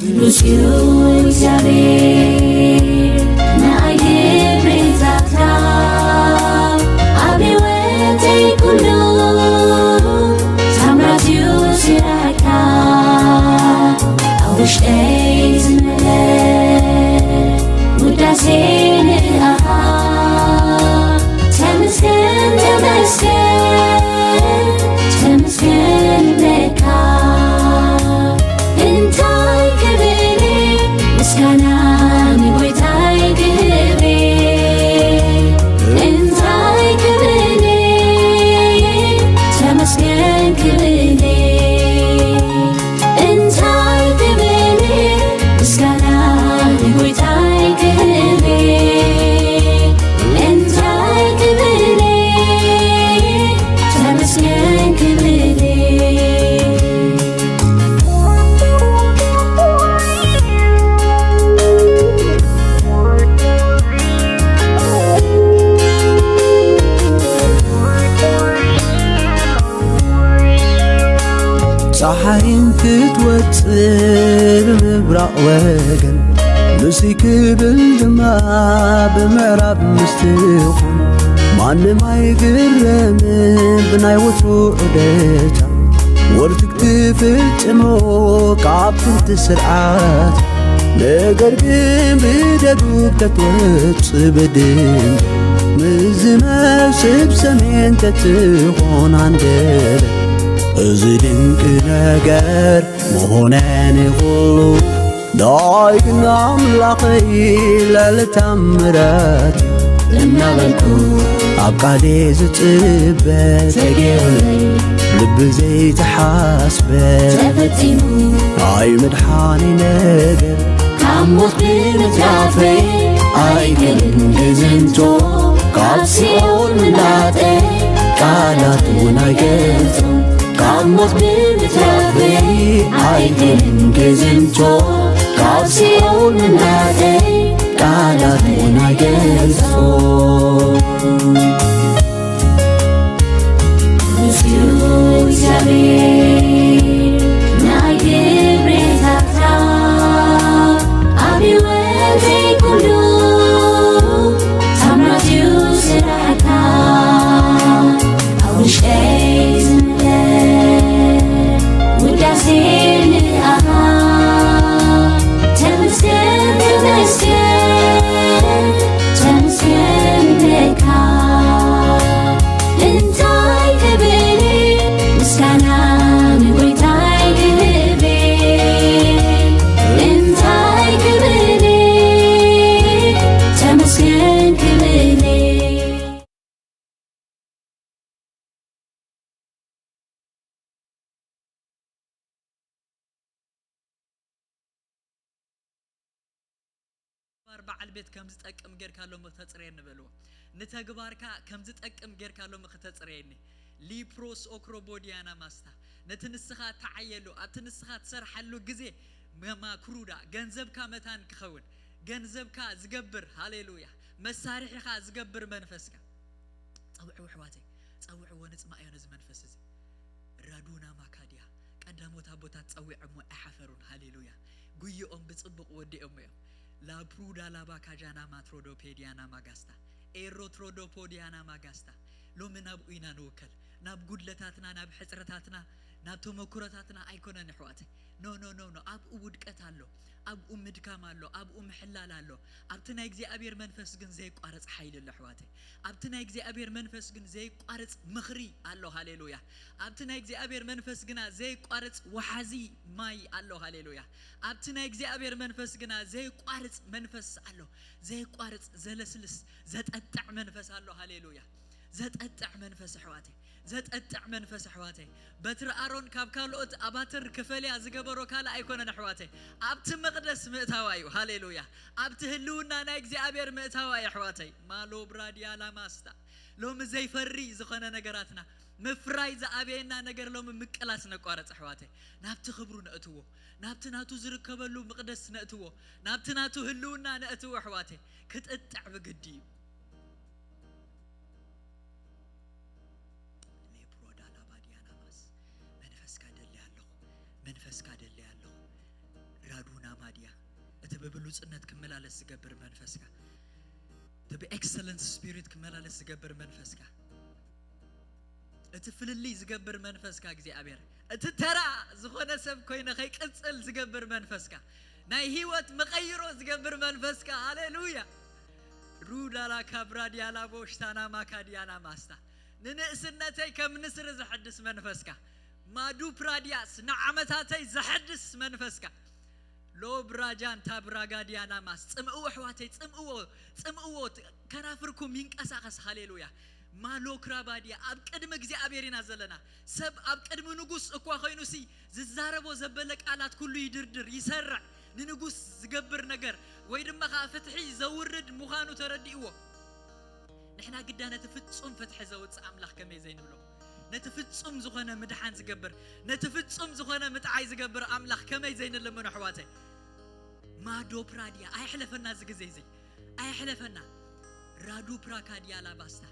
ቅዱስ እዩ እግዚኣብሔር፣ ንኣይ ክብሪ ዛትካ ኣብ ህይወተይ ኩሉ ታምራት እዩ ስራሕካ። ኣብ ውሽጠይ ዝመለ ውዳሴ ንኣኻ። ተመስገን፣ ተመስገን፣ ተመስገን በቃ። እንታይ ክብል ምስጋና ንጎይታይ ክህብ? እንታይ ክብል ተመስገን ክብል? እንታይ ክብል ምስጋና ንጎይታይ ክህብ? እንታይ ክብል ተመስገን ክብል? ጸሓይን ክትወጽእ ብምብራቕ ወገን፣ ንስይ ክብል ድማ ብምዕራብ ምስ ትኾን፣ ማንም ኣይግረምን ብናይ ወትሩ ዑደታ። ወርትግ ትፍጽሞ ካብ ጥንቲ ስርዓት፣ ነገር ግን ብደቡብ ተትወጽእ ብድን፣ ምስ ዝመስብ ሰሜን ተትኾን ኣንደበት። እዚ ድንቂ ነገር ምኾነ ንኹሉ፣ ዳይ ግን ኣምላኸይ ልዕሊ ታምራት እናበልኩ፣ ኣብ ቃሌ ዝጽበ ተጌሩለይ፣ ልቢ ዘይተሓስበ ተፈጺሙ፣ ኣይ መድሓኒ ነገር ካብ ሞት ብምትራፈይ ኣይክልን ክዝንቶ፣ ካብ ሲኦል ምናጠይ ቃላት እውን ኣይገልጾ። ካብ ሞት ብምትራፈይ ኣይክልን ክዝንቶ፣ ካብ ሲኦል ምናጠይ ቃላት እውን ኣይገልጾ። ቅዱስ እዩ እግዚኣብሔር፣ ናይ ክብሪ ዛትካ ኣብ ህይወተይ ኩሉ ታምራት እዩ ስራሕካ። ኣብ ውሽጠይ ዝመለ ውዳሴ ንኣኻ። ተመስገን፣ ተመስገን፣ ተመስገን በቃ። እንታይ ክብል ምስጋና ንጎይታይ ክህብ? እንታይ ክብል ተመስገን ክብል? ባር በዓል ቤት ከም ዝጠቅም ጌርካ ሎሚ ክተጽርየኒ በልዎ። ንተግባርካ ከም ዝጠቅም ጌርካ ሎሚ ክተጽርየኒ። ሊፕሮስ ኦክሮቦዲያና ማስታ፣ ነቲ ንስኻ እትዓየሉ፣ ኣብቲ ንስኻ ትሰርሓሉ ግዜ መማክሩዳ፣ ገንዘብካ መታን ክኸውን፣ ገንዘብካ ዝገብር፣ ሃሌሉያ፣ መሳርሒኻ ዝገብር መንፈስካ ጸውዕዎ ኣሕዋተይ፣ ጸውዕዎ፣ ንጽማእዮ ነዚ መንፈስ እዚ። ራዱና ማካድያ፣ ቀዳሞት ኣቦታት ጸዊዖሞ ኣይሓፈሩን። ሃሌሉያ። ጉይኦም ብጽቡቕ ወዲኦሞ እዮም። ላፕሩዳ ላባ ካጃና ማትሮዶ ፔዲያና ማጋስታ፣ ኤሮ ትሮዶ ፖዲያና ማጋስታ። ሎሚ ናብኡ ኢና ንውከል። ናብ ጉድለታትና፣ ናብ ሕጽረታትና፣ ናብ ተመኩሮታትና ኣይኮነን ኣሕዋተይ። ኖ ኖ ኖ ኖ፣ ኣብኡ ውድቀት ኣሎ፣ ኣብኡ ምድካም ኣሎ፣ ኣብኡ ምሕላል ኣሎ። ኣብቲ ናይ እግዚኣብሔር መንፈስ ግን ዘየቋርጽ ሓይሊ ኣሎ ኣሕዋተይ። ኣብቲ ናይ እግዚኣብሔር መንፈስ ግን ዘየቋርጽ ምኽሪ ኣሎ። ሃሌሉያ። ኣብቲ ናይ እግዚኣብሔር መንፈስ ግና ዘየቋርጽ ወሓዚ ማይ ኣሎ። ሃሌሉያ። ኣብቲ ናይ እግዚኣብሔር መንፈስ ግና ዘየቋርጽ መንፈስ ኣሎ። ዘየቋርጽ፣ ዘለስልስ፣ ዘጠጥዕ መንፈስ ኣሎ። ሃሌሉያ። ዘጠጥዕ መንፈስ ኣሕዋተይ፣ ዘጠጥዕ መንፈስ ኣሕዋተይ። በትሪ ኣሮን ካብ ካልኦት ኣባትር ክፈልያ ዝገበሮ ካልእ ኣይኮነን ኣሕዋተይ። ኣብቲ መቕደስ ምእታዋ እዩ። ሃሌሉያ። ኣብቲ ህልውና ናይ እግዚኣብሔር ምእታዋ እዩ ኣሕዋተይ። ማሎ ብራድያ ላማስታ። ሎሚ ዘይፈሪ ዝኾነ ነገራትና፣ ምፍራይ ዝኣበየና ነገር ሎሚ ምቅላስ ነቋረጽ ኣሕዋተይ። ናብቲ ክብሩ ነእትዎ፣ ናብቲ ናቱ ዝርከበሉ መቕደስ ነእትዎ፣ ናብቲ ናቱ ህልውና ነእትዎ ኣሕዋተይ። ክጥጥዕ ብግዲ እዩ። ሌፕሮዳ ላባዲያናማስ፣ መንፈስካ ደሊ ኣለኹ፣ መንፈስካ ደሊ ኣለኹ። ዳዱና ማድያ፣ እቲ ብብሉጽነት ክመላለስ ዝገብር መንፈስካ፣ እቲ ብኤክሰለንስ ስፒሪት ክመላለስ ዝገብር መንፈስካ፣ እቲ ፍልልይ ዝገብር መንፈስካ እግዚኣብሔር፣ እቲ ተራ ዝኾነ ሰብ ኮይነ ከይቅጽል ዝገብር መንፈስካ፣ ናይ ህይወት መቐይሮ ዝገብር መንፈስካ። ሃሌሉያ። ሩዳላ ካብራ ዲያላ ቦሽታና ማካዲያና ማስታ፣ ንንእስነተይ ከም ንስሪ ዘሐድስ መንፈስካ፣ ማዱ ፕራዲያስ ንዓመታተይ ዘሐድስ መንፈስካ፣ ሎብራጃን ታብራጋዲያና ማስ፣ ጽምእዎ ኣሕዋተይ፣ ጽምእዎ፣ ጽምእዎ። ከናፍርኩም ይንቀሳቐስ። ሃሌሉያ። ማሎ ክራባዲያ፣ ኣብ ቅድሚ እግዚኣብሔር ኢና ዘለና። ሰብ ኣብ ቅድሚ ንጉስ እኳ ኮይኑሲ ዝዛረቦ ዘበለ ቃላት ኩሉ ይድርድር፣ ይሰርዕ፣ ንንጉስ ዝገብር ነገር ወይ ድማ ከዓ ፍትሒ ዘውርድ ምዃኑ ተረዲእዎ። ንሕና ግዳ ነቲ ፍጹም ፍትሒ ዘውጽእ ኣምላኽ ከመይ ዘይንብሎ? ነቲ ፍጹም ዝኾነ ምድሓን ዝገብር፣ ነቲ ፍጹም ዝኾነ ምጥዓይ ዝገብር ኣምላኽ ከመይ ዘይንልምኖ ኣሕዋተይ? ማዶ ፕራዲያ፣ ኣየሕለፈና እዚ ግዜ እዚ፣ ኣየሕለፈና። ራዱ ፕራካዲያ ላባስታ፣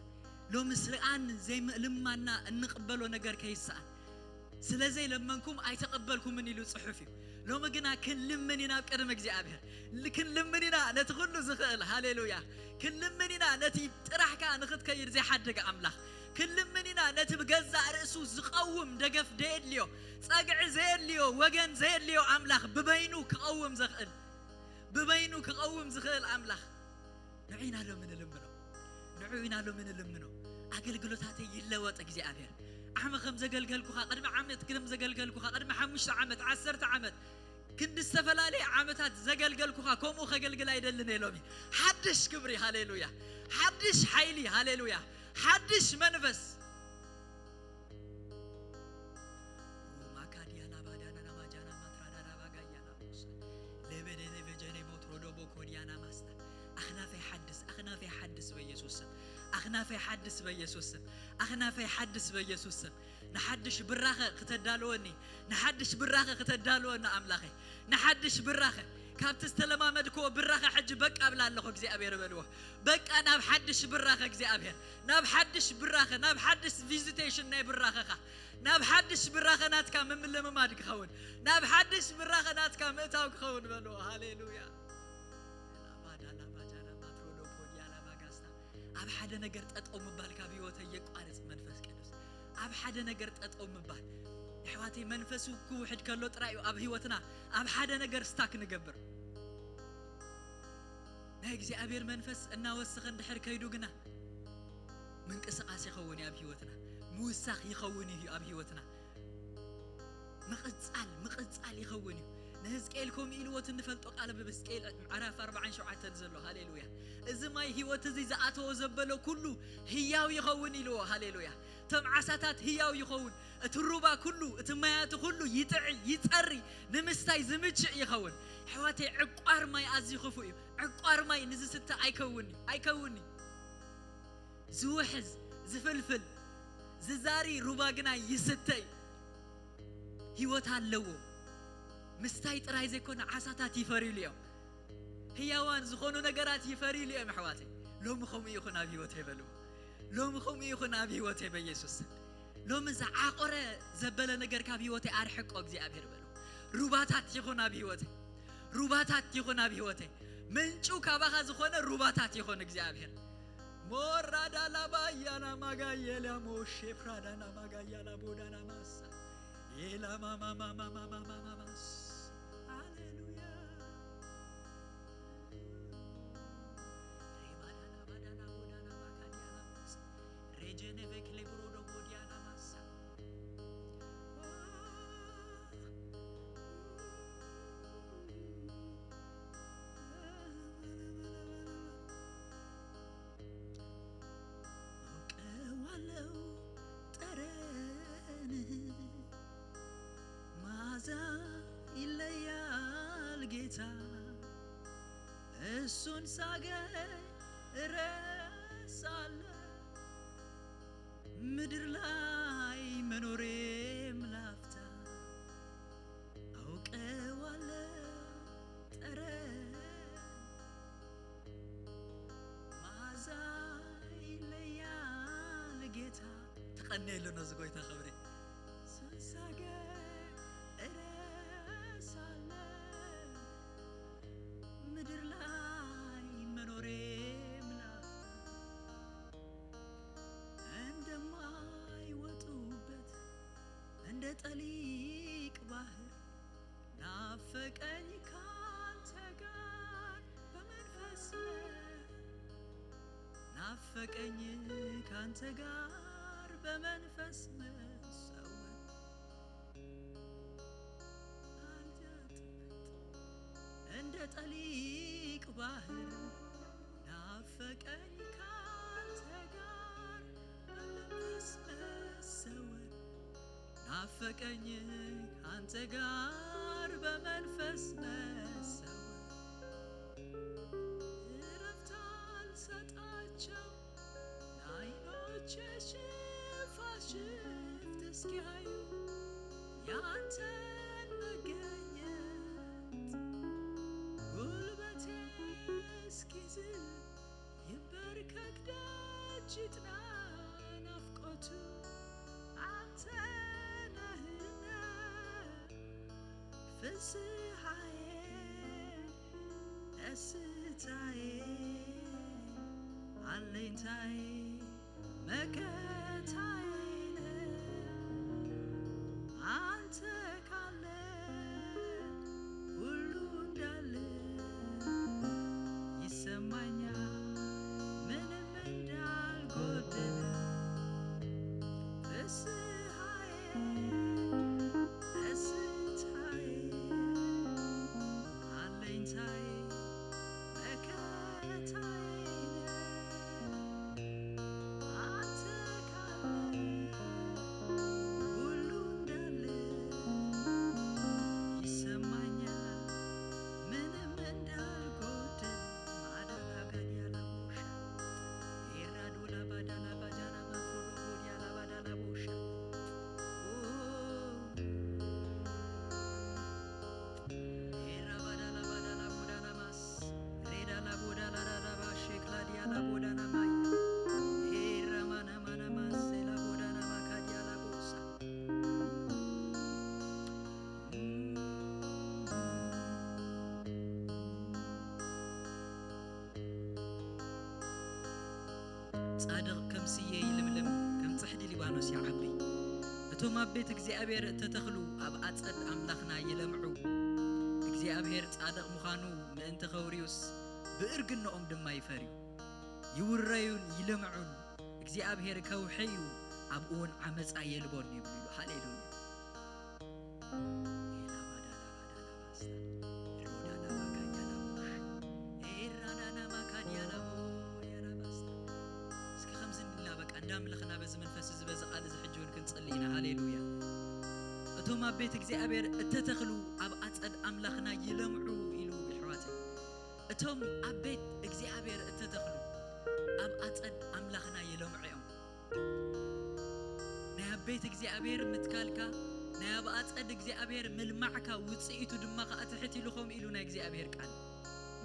ሎሚ ስርኣን ዘይምእልማና እንቕበሎ ነገር ከይስኣን። ስለ ዘይለመንኩም ኣይተቐበልኩምን ኢሉ ጽሑፍ እዩ። ሎሚ ግና ክንልምን ኢና ኣብ ቅድሚ እግዚኣብሔር። ል-፣ ክንልምን ኢና ነቲ ኩሉ ዝኽእል። ሃሌሉያ። ክንልምን ኢና ነቲ ጥራሕ ከኣ ንኽትከይድ ዘይሓደገ ኣምላኽ። ክንልምን ኢና ነቲ ብገዛእ ርእሱ ዝቐውም ደገፍ ዘየድልዮ፣ ጸግዒ ዘየድልዮ፣ ወገን ዘየድልዮ ኣምላኽ ብበይኑ ክቐውም ዘኽእል፣ ብበይኑ ክቐውም ዝኽእል ኣምላኽ። ንዑ ኢና ሎሚ ንልምኖ። ንዑ ኢና ሎሚ ንልምኖ። ኣገልግሎታተይ ይለወጥ እግዚኣብሔር። ዓመ ከም ዘገልገልኩኻ፣ ቅድሚ ዓመት ከም ዘገልገልኩኻ፣ ቅድሚ ሓሙሽተ ዓመት፣ ዓሰርተ ዓመት፣ ክንዲ ዝተፈላለየ ዓመታት ዘገልገልኩኻ፣ ከምኡ ከገልግል ኣይደልን እየ ሎሚ። ሓድሽ ክብሪ፣ ሃሌሉያ። ሓድሽ ሓይሊ፣ ሃሌሉያ። ሓድሽ መንፈስ። ማካዲያ ላባዳና ናማጃና ማትራዳዳ ባጋያ ናቦሳ። ለበደነ በጀነ ቦትሮዶ ቦኮዲያና ማስታ። ኣኽናፈይ ሓድስ፣ ኣኽናፈይ ሓድስ በኢየሱስ ስም። ኣኽናፈይ ሓድስ በኢየሱስ ስም። ኣኽናፈይ ሓድስ በኢየሱስ ስም። ንሓድሽ ብራኸ ክተዳልወኒ፣ ንሓድሽ ብራኸ ክተዳልወኒ ኣምላኸይ። ንሓድሽ ብራኸ፣ ካብቲ ዝተለማመድክዎ ብራኸ ሕጂ በቃ እብላ ኣለኹ እግዚኣብሔር በልዎ። በቃ ናብ ሓድሽ ብራኸ እግዚኣብሔር፣ ናብ ሓድሽ ብራኸ፣ ናብ ሓድሽ ቪዚቴሽን ናይ ብራኸኻ፣ ናብ ሓድሽ ብራኸ ናትካ ምምልምማድ ክኸውን፣ ናብ ሓድሽ ብራኸ ናትካ ምእታው ክኸውን በልዎ። ሃሌሉያ። ላባዳ ላባጃና ማትሮዶ ፖዲያ ላባጋስታ። ኣብ ሓደ ነገር ጠጠው ምባል ካብ ህይወተይ የቋርጽ መንፈስ ቅዱስ። ኣብ ሓደ ነገር ጠጠው ምባል። ኣሕዋተይ፣ መንፈሱ ክውሕድ ከሎ ጥራይ እዩ ኣብ ህይወትና ኣብ ሓደ ነገር ስታክ ንገብር። ናይ እግዚኣብሔር መንፈስ እናወሰኸ እንድሕር ከይዱ ግና ምንቅስቃስ ይኸውን እዩ ኣብ ህይወትና። ምውሳኽ ይኸውን እዩ ኣብ ህይወትና። ምቕጻል፣ ምቕጻል ይኸውን እዩ። ንህዝቅኤል ከምኡ ኢልዎ እቲ እንፈልጦ ቃል ኣብ ህዝቅኤል ምዕራፍ ኣርባዓን ሸውዓተን ዘሎ። ሃሌሉያ። እዚ ማይ ህይወት እዚ ዝኣተዎ ዘበለ ኩሉ ህያው ይኸውን ኢልዎ። ሃሌሉያ። እቶም ዓሳታት ህያው ይኸውን። እቲ ሩባ ኩሉ፣ እቲ ማያቱ ኩሉ ይጥዒ፣ ይጸሪ፣ ንምስታይ ዝምችእ ይኸውን። ኣሕዋተይ፣ ዕቋር ማይ ኣዝዩ ክፉእ እዩ። ዕቋር ማይ ንዝስተ ኣይከውን'ዩ፣ ኣይከውን'ዩ። ዝውሕዝ፣ ዝፍልፍል፣ ዝዛሪ ሩባ ግና ይስተ እዩ። ህይወት ኣለዎ። ምስታይ ጥራይ ዘይኮነ፣ ዓሳታት ይፈርዩሉ እዮም። ህያዋን ዝኾኑ ነገራት ይፈርዩሉ እዮም፣ ኣሕዋተይ። ሎሚ ከምኡ ይኹን ኣብ ህይወተይ በልዎ። ሎሚ ከምኡ ይኹን ኣብ ህይወተይ በኢየሱስ ስም። ሎሚ ዝዓቆረ ዘበለ ነገር ካብ ህይወተይ ኣርሕቆ እግዚኣብሔር በልዎ። ሩባታት ይኹን ኣብ ህይወተይ። ሩባታት ይኹን ኣብ ህይወተይ። ምንጩ ካባኻ ዝኾነ ሩባታት ይኹን እግዚኣብሔር። ሞራዳ ላባያና ማጋየላ ሞሼ ፕራዳና ማጋያላ ቦዳና ማሳ። ኤላ ማማ ማማ ማማ ማማ ማስ። ሃሌሉያ። ሬባዳና ባዳና ቦዳና ማካዲያና ማስ። ሬጀኔቬክ ሌብሮዶ ቦዲያና ማሳ። አውቀዋለው ጠረንህ ማዛ ይለያል ጌታ፣ እሱን ሳገኝ እረሳለሁ ምድር ላይ መኖሬም ላፍታ። አውቀዋለሁ ጠረን ማዛ ይለያል ጌታ። ተቐነየሉ ነዚ ጎይታ ክብሪ። ስንሳገ እረሳለሁ ካንተ ጋር በመንፈስ መሰወር አልጃጥብጥ እንደ ጠሊቅ ባህር ናፈቀኝ ካንተ ጋር በመንፈስ መሰወር ናፈቀኝ ካንተ ጋር በመንፈስ መሰወር እረፍት አልሰጣቸው ለዓይኖቼ ሽፋሽፍት እስኪያዩ ያንተን መገኘት ጉልበቴ እስኪዝል ይንበርከክ ደጅ ይጥና ናፍቆቱ አንተ ነህና ፍስሐዬ ደስታዬ አለኝታዬ መከታዬ ነህ አንተ ካለ ሁሉ እንዳለ ይሰማኛል ምንም እንዳልጎደለ ፍስሐዬ ደስታዬ አለኝታዬ መከታዬ ነህ አንተ ካለ ሁሉ እንዳለ ይሰማኛል ምንም እንዳልጎደለ ማዳላ ጋዲያላ ቦሻ ኤራዶላ ባዳላ ባጃና ማትሮሎ ጎዲያላ ባዳላ ቦሻ ጻድቕ ከም ስየ ይልምልም፣ ከም ጽሕዲ ሊባኖስ ይዓቢ። እቶም ኣብ ቤት እግዚኣብሔር እተተኽሉ ኣብ ኣጸድ ኣምላኽና ይለምዑ። እግዚኣብሔር ጻድቕ ምዃኑ ምእንቲ ኸውርዩስ ብእርግንኦም ድማ ይፈርዩ። ይውረዩን ይለምዑን፣ እግዚኣብሔር ከውሕዩ ኣብኡ እውን ዓመጻ የልቦን ይብሉ ኢሉ። ሃሌሉያ። እስኪ ከምዚ እንድና በቃ እንዳምለኽና በዚ መንፈስ እዚ በዚ ቃል እዚ ሕጂ እውን ክንጽሊ ኢና። ሃሌሉያ። እቶም ኣብ ቤት እግዚኣብሔር እተተኽሉ ኣብ ኣጸድ ኣምላኽና ይለምዑ ኢሉ። ይሕዋተይ፣ እቶም ኣብ ቤት እግዚኣብሔር እተተኽሉ ኣብ ኣጸድ ኣምላኽና ይለምዑ እዮም። ናይ ኣብ ቤት እግዚኣብሔር ምትካልካ፣ ናይ ኣብ ኣጸድ እግዚኣብሔር ምልማዕካ ውጽኢቱ ድማ ከኣ ትሕት ኢሉ ከምኡ ኢሉ ናይ እግዚኣብሔር ቃል።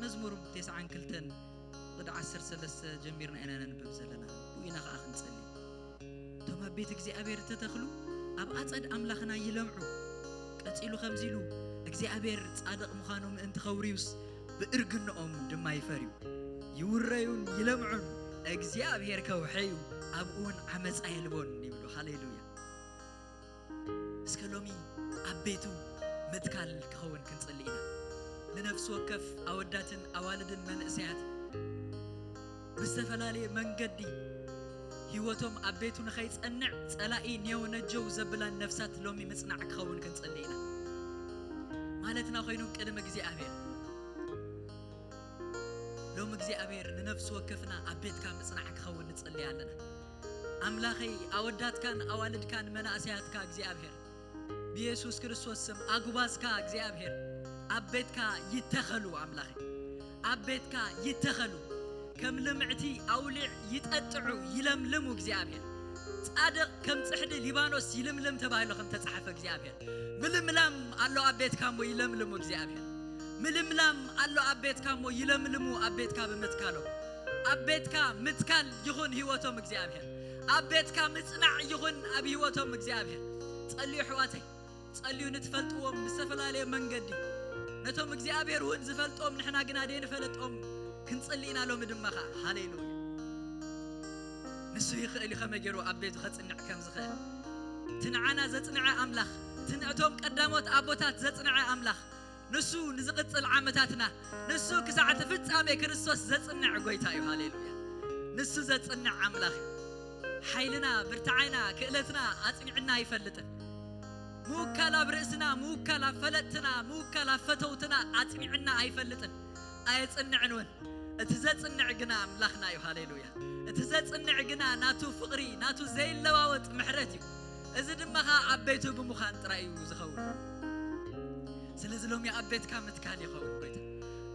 መዝሙር ተስዓን ክልተን ቅዲ ዓሰርተ ሰለስተ ጀሚርና ኢና ነንብብ ዘለና። ብኡ ኢና ከኣ ክንጸሊ። እቶም ኣብ ቤት እግዚኣብሔር እተተኽሉ ኣብ ኣጸድ ኣምላኽና ይለምዑ። ቀጺሉ ከምዚ ኢሉ እግዚኣብሔር ጻድቕ ምዃኑ ምእንቲ ኸውርዩስ ብእርግንኦም ድማ ይፈርዩ። ይውረዩን ይለምዑን እግዚኣብሔር ከውሐዩ ኣብኡ እውን ዓመፃ የልቦን ይብሉ። ሃሌሉያ። እስከ ሎሚ ኣብ ቤቱ ምትካል ክኸውን ክንጽሊ ኢና። ንነፍሲ ወከፍ ኣወዳትን ኣዋልድን መንእሰያት ብዝተፈላለየ መንገዲ ህይወቶም ኣብ ቤቱ ንኸይጸንዕ ጸላኢ ኔው ነጀው ዘብላን ነፍሳት ሎሚ ምጽናዕ ክኸውን ክንጽሊ ኢና። ማለትና ኮይኑ ቅድሚ እግዚኣብሔር ሎም እግዚኣብሔር ንነፍሲ ወከፍና ኣብ ቤትካ ምጽናዕ ክኸውን ንጽሊ ኣለና። ኣምላኸይ ኣወዳትካን ኣዋልድካን መናእሰያትካ እግዚኣብሔር ብየሱስ ክርስቶስ ስም ኣጉባዝካ እግዚኣብሔር ኣብ ቤትካ ይተኸሉ። ኣምላኸይ ኣብ ቤትካ ይተኸሉ። ከም ልምዕቲ ኣውሊዕ ይጠጥዑ ይለምልሙ እግዚኣብሔር። ጻድቕ ከም ጽሕዲ ሊባኖስ ይልምልም ተባሂሉ ከም ተጻሕፈ እግዚኣብሔር ምልምላም ኣሎ ኣብ ቤትካ እሞ ይለምልሙ እግዚኣብሔር። ምልምላም ኣሎ ኣብ ቤትካ እሞ ይለምልሙ ኣብ ቤትካ ብምትካሎም። ኣብ ቤትካ ምትካል ይኹን ህይወቶም እግዚኣብሔር። ኣብ ቤትካ ምጽናዕ ይኹን ኣብ ህይወቶም እግዚኣብሔር። ጸልዩ ኣሕዋተይ ጸልዩ ንትፈልጥዎም ብዝተፈላለየ መንገዲ ነቶም እግዚኣብሔር እውን ዝፈልጦም ንሕና ግና ደይንፈለጦም ክንጽሊ ኢና ሎሚ ድማ ኸዓ። ሃሌሉያ። ንሱ ይኽእል እዩ ከመይ ገይሩ ኣብ ቤቱ ኸጽንዕ ከም ዝኽእል። እቲ ንዓና ዘጽንዐ ኣምላኽ፣ እቲ ንእቶም ቀዳሞት ኣቦታት ዘጽንዐ ኣምላኽ፣ ንሱ ንዝቕጽል ዓመታትና፣ ንሱ ክሳዕ እቲ ፍጻሜ ክርስቶስ ዘጽንዕ ጎይታ እዩ። ሃሌሉያ። ንሱ ዘጽንዕ ኣምላኽ እዩ። ሓይልና፣ ብርትዓና፣ ክእለትና ኣጽኒዕና ኣይፈልጥን። ምውካል ኣብ ርእስና፣ ምውካል ኣብ ፈለጥትና፣ ምውካል ኣብ ፈተውትና ኣጽኒዕና ኣይፈልጥን። ኣየጽንዕን እውን። እቲ ዘጽንዕ ግና ኣምላኽና እዩ። ሃሌሉያ። እቲ ዘጽንዕ ግና ናቱ ፍቕሪ፣ ናቱ ዘይለዋወጥ ምሕረት እዩ። እዚ ድማ ኸኣ ኣብ ቤቱ ብምዃን ጥራይ እዩ ዝኸውን። ስለዚ ሎሚ ኣብ ቤትካ ምትካል ይኸውን። ጎይታ፣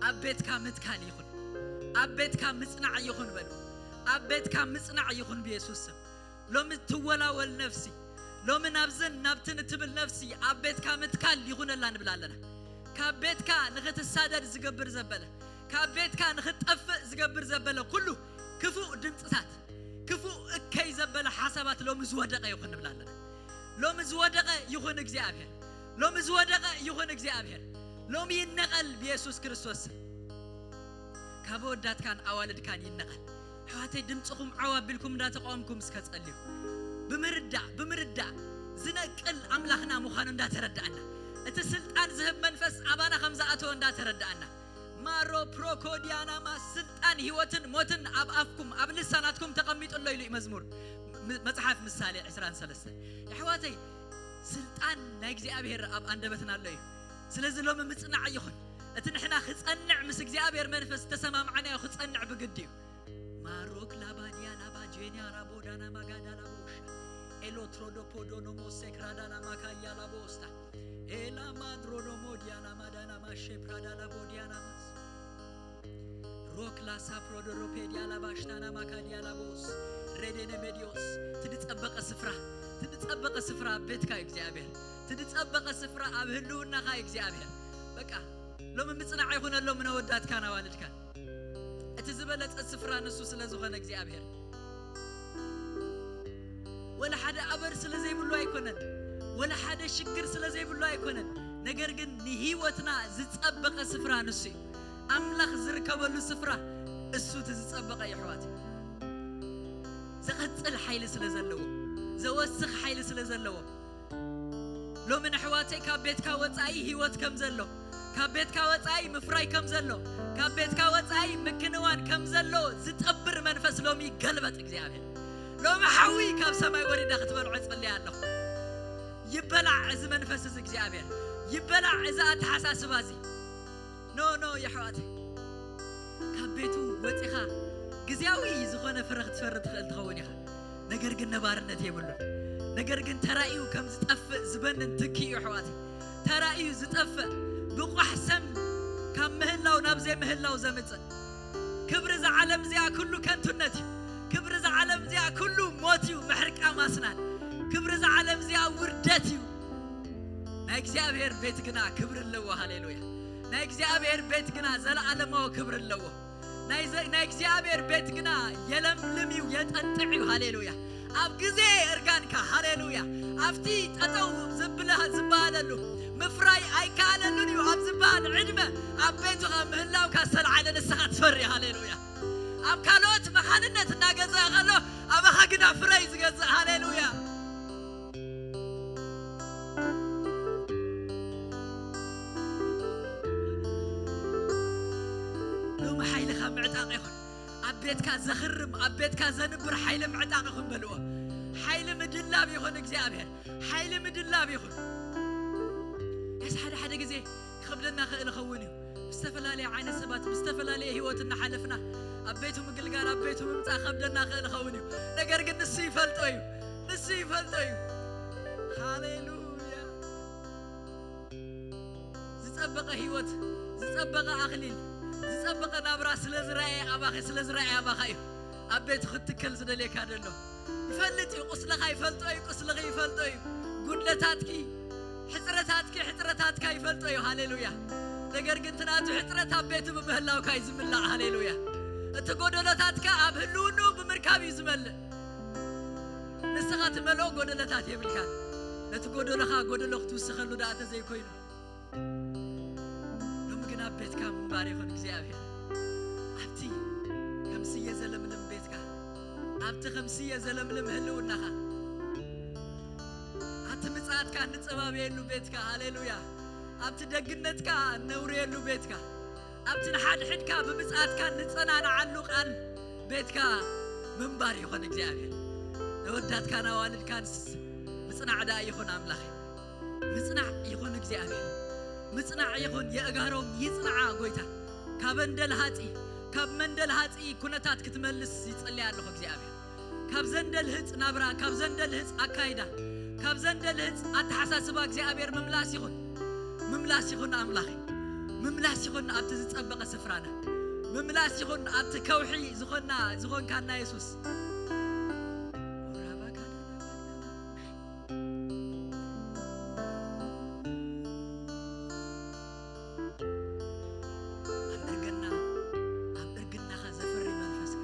ኣብ ቤትካ ምትካል ይኹን። ኣብ ቤትካ ምጽናዕ ይኹን በሉ። ኣብ ቤትካ ምጽናዕ ይኹን ብየሱስ ስም። ሎሚ ትወላወል ነፍሲ፣ ሎሚ ናብዝን ናብትን እትብል ነፍሲ ኣብ ቤትካ ምትካል ይኹነላ ንብል ኣለና። ካብ ቤትካ ንኽትሳደድ ዝገብር ዘበለ፣ ካብ ቤትካ ንኽትጠፍእ ዝገብር ዘበለ ኩሉ ክፉእ ድምፅታት፣ ክፉእ እከይ ዘበለ ሓሳባት ሎሚ ዝወደቐ ይኹን ንብል ኣለና። ሎሚ ዝወደቐ ይኹን እግዚኣብሔር፣ ሎሚ ዝወደቐ ይኹን እግዚኣብሔር፣ ሎሚ ይነቐል ብየሱስ ክርስቶስ ስም። ካብ ኣወዳትካን ኣዋልድካን ይነቐል። ኣሕዋተይ፣ ድምፅኹም ዓው ኣቢልኩም እንዳተቃወምኩም እስከ ጸልዩ። ብምርዳእ፣ ብምርዳእ ዝነቅል ኣምላኽና ምዃኑ እንዳተረዳእና፣ እቲ ስልጣን ዝህብ መንፈስ ኣባና ከም ዝኣተወ እንዳተረዳእና፣ ማሮ ፕሮኮዲያናማ፣ ስልጣን ህይወትን ሞትን ኣብ ኣፍኩም ኣብ ልሳናትኩም ተቐሚጡ ኣሎ ኢሉ እዩ መዝሙር ም-፣ መጽሓፍ ምሳሌ ዕስራን ሰለስተን። ኣሕዋተይ፣ ስልጣን ናይ እግዚኣብሔር ኣብ ኣንደበትና ኣሎ እዩ። ስለዚ ሎሚ ምጽናዕ ይኹን። እቲ ንሕና ክጸንዕ ምስ እግዚኣብሔር መንፈስ ዝተሰማምዓናዮ ክጸንዕ ብግዲ እዩ። ማሮክ ላባዲያ ላባ ጄንያ ራቦዳና ማጋዳ ላቦሻ ኤሎትሮዶፖዶኖሞ ሴክራዳና ማካያ ላቦስታ ኤላ ማድሮኖሞ ዲያና ማዳና ማሼ ፕራዳ ላቦዲያና ማስ ሮክ ላሳ ፕሮዶሮፔዲያ ላባሽታና ማካዲያ ላቦስ ሬዴነ ሜዲዮስ። ትድጸበቐ ስፍራ፣ ትድጸበቐ ስፍራ ኣብ ቤትካ እዩ እግዚኣብሔር። ትድጸበቐ ስፍራ ኣብ ህልውናኻ እዩ እግዚኣብሔር። በቃ ሎሚ ምጽናዕ ይኹነሎም ነወዳትካን ኣዋልድካን። እቲ ዝበለጸ ስፍራ ንሱ ስለ ዝኾነ እግዚኣብሔር። ወላ ሓደ ኣበር ስለ ዘይብሉ ኣይኮነን፣ ወላ ሓደ ሽግር ስለ ዘይብሉ ኣይኮነን። ነገር ግን ንህይወትና ዝጸበቐ ስፍራ ንሱ እዩ። ኣምላኽ ዝርከበሉ ስፍራ እሱ እቲ ዝጸበቐ እዩ ኣሕዋት። ዘቐጽል ሓይሊ ስለ ዘለዎ፣ ዘወስኽ ሓይሊ ስለ ዘለዎ፣ ሎሚ ንኣሕዋተይ ካብ ቤትካ ወጻኢ ህይወት ከም ዘሎ፣ ካብ ቤትካ ወጻኢ ምፍራይ ከም ዘሎ፣ ካብ ቤትካ ወጻኢ ምክንዋን ከም ዘሎ ዝጠብር መንፈስ ሎሚ ይገልበጥ እግዚኣብሔር። ሎሚ ሓዊ ካብ ሰማይ ወሪዳ ክትበልዖ እጽሊ ኣለኹ። ይበላዕ እዚ መንፈስ እዚ እግዚኣብሔር፣ ይበላዕ እዚ ኣተሓሳስባ እዚ። ኖ ኖ የሕዋተይ፣ ካብ ቤቱ ወጺኻ ግዝያዊ ዝኾነ ፍረ ክትፈሪ ትኽእል ትኸውን ኢኻ። ነገር ግን ነባርነት የብሉን። ነገር ግን ተራእዩ ከም ዝጠፍእ ዝበንን ትኪ እዩ ኣሕዋተይ። ተራእዩ ዝጠፍእ ብቋሕ ሰም ካብ ምህላው ናብ ዘይምህላው ዘምጽእ። ክብሪ እዛ ዓለም እዚኣ ኩሉ ከንቱነት እዩ። ክብሪ እዛ ዓለም እዚኣ ኩሉ ሞት እዩ፣ ምሕርቃም ኣስናን። ክብሪ እዛ ዓለም እዚኣ ውርደት እዩ። ናይ እግዚኣብሔር ቤት ግና ክብሪ ኣለዎ። ሃሌሉያ። ናይ እግዚኣብሔር ቤት ግና ዘለዓለማዊ ክብሪ ኣለዎ። ናይ ዘ-፣ ናይ እግዚኣብሔር ቤት ግና የለምልም እዩ፣ የጠጥዕ እዩ። ሃሌሉያ። ኣብ ግዜ እርጋንካ፣ ሃሌሉያ፣ ኣብቲ ጠጠው ዝብለ-፣ ዝበሃለሉ ምፍራይ ኣይከኣለሉን እዩ ኣብ ዝበሃል ዕድመ ኣብ ቤትኻ ምህላውካ ዝተለዓለ ንስኻ ትፈሪ። ሃሌሉያ። ኣብ ካልኦት መኻንነት እናገዛ ከሎ ኣባኻ ግና ፍረ እዩ ዝገዝእ። ሃሌሉያ። ሎሚ ሓይልኻ ምዕጣቕ ይኹን። ኣብ ቤትካ ዘኽርም፣ ኣብ ቤትካ ዘንብር ሓይሊ ምዕጣቕ ይኹን በልዎ። ሓይሊ ምድላብ ይኹን እግዚኣብሔር፣ ሓይሊ ምድላብ ይኹን። ያስ ሓደ ሓደ ግዜ ክኸብደና ክእል ይኸውን እዩ። ብዝተፈላለየ ዓይነት ሰባት፣ ብዝተፈላለየ ህይወት እናሓለፍና ኣብ ቤቱ ምግልጋል፣ ኣብ ቤቱ ምምጻእ ክኸብደና ክእል ይኸውን እዩ። ነገር ግን ንሱ ይፈልጦ እዩ፣ ንሱ ይፈልጦ እዩ። ሃሌሉያ። ዝጸበቐ ህይወት፣ ዝጸበቐ ኣኽሊል፣ ዝጸበቐ ናብራ ስለ ዝረኣየ ኣባኺ፣ ስለ ዝረኣየ ኣባኻ እዩ ኣብ ቤቱ ክትትከል ዝደልየካ ዘሎ። ይፈልጥ እዩ፣ ቁስልኻ ይፈልጦ እዩ፣ ቁስልኺ ይፈልጦ እዩ። ጉድለታትኪ፣ ሕጽረታትኪ፣ ሕጽረታትካ ይፈልጦ እዩ። ሃሌሉያ። ነገር ግን እቲ ናቱ ሕጽረት ኣብ ቤቱ ብምህላውካ እዩ ዝምላእ። ሃሌሉያ። እቲ ጎደሎታትካ ኣብ ህልውንኡ ብምርካብ እዩ ዝመልእ። ንስኻ ትመልኦ ጎደሎታት የብልካን። ነቲ ጎደሎኻ ጎደሎ ክትውስኸሉ ደኣ ተዘይኮይኑ። ሎሚ ግን ኣብ ቤትካ ምንባር ይኹን እግዚኣብሔር። ኣብቲ ከም ስየ ዘለምልም ቤትካ፣ ኣብቲ ከም ስየ ዘለምልም ህልውናኻ፣ ኣብቲ ምጽኣትካ እንጸባበየሉ ቤትካ፣ ሃሌሉያ፣ ኣብቲ ደግነትካ እነውርየሉ ቤትካ፣ ኣብቲ ንሓድሕድካ ብምጽኣትካ እንጸናንዓሉ ቃል ቤትካ ምንባር ይኹን እግዚኣብሔር። የወዳትካን ኣዋልድካንስ ምጽናዕ ደኣ ይኹን ኣምላኸይ። ምጽናዕ ይኹን እግዚኣብሔር። ምጽናዕ ይኹን፣ የእጋሮም ይጽንዓ ጎይታ። ካብ እንደል ሃጺ፣ ካብ መንደል ሃጺ ኩነታት ክትመልስ ይጸልይ ኣለኹ እግዚኣብሔር። ካብ ዘንደል ህጽ ናብራ፣ ካብ ዘንደል ህጽ ኣካይዳ፣ ካብ ዘንደል ህጽ ኣተሓሳስባ እግዚኣብሔር ምምላስ ይኹን። ምምላስ ይኹን ኣምላኸይ። ምምላስ ይኹን ኣብቲ ዝጸበቐ ስፍራና። ምምላስ ይኹን ኣብቲ ከውሒ ዝኾንና፣ ዝኾንካና የሱስ። ኣብ እርግና፣ ኣብ እርግናኻ ዘፍሪ መንፈስካ፣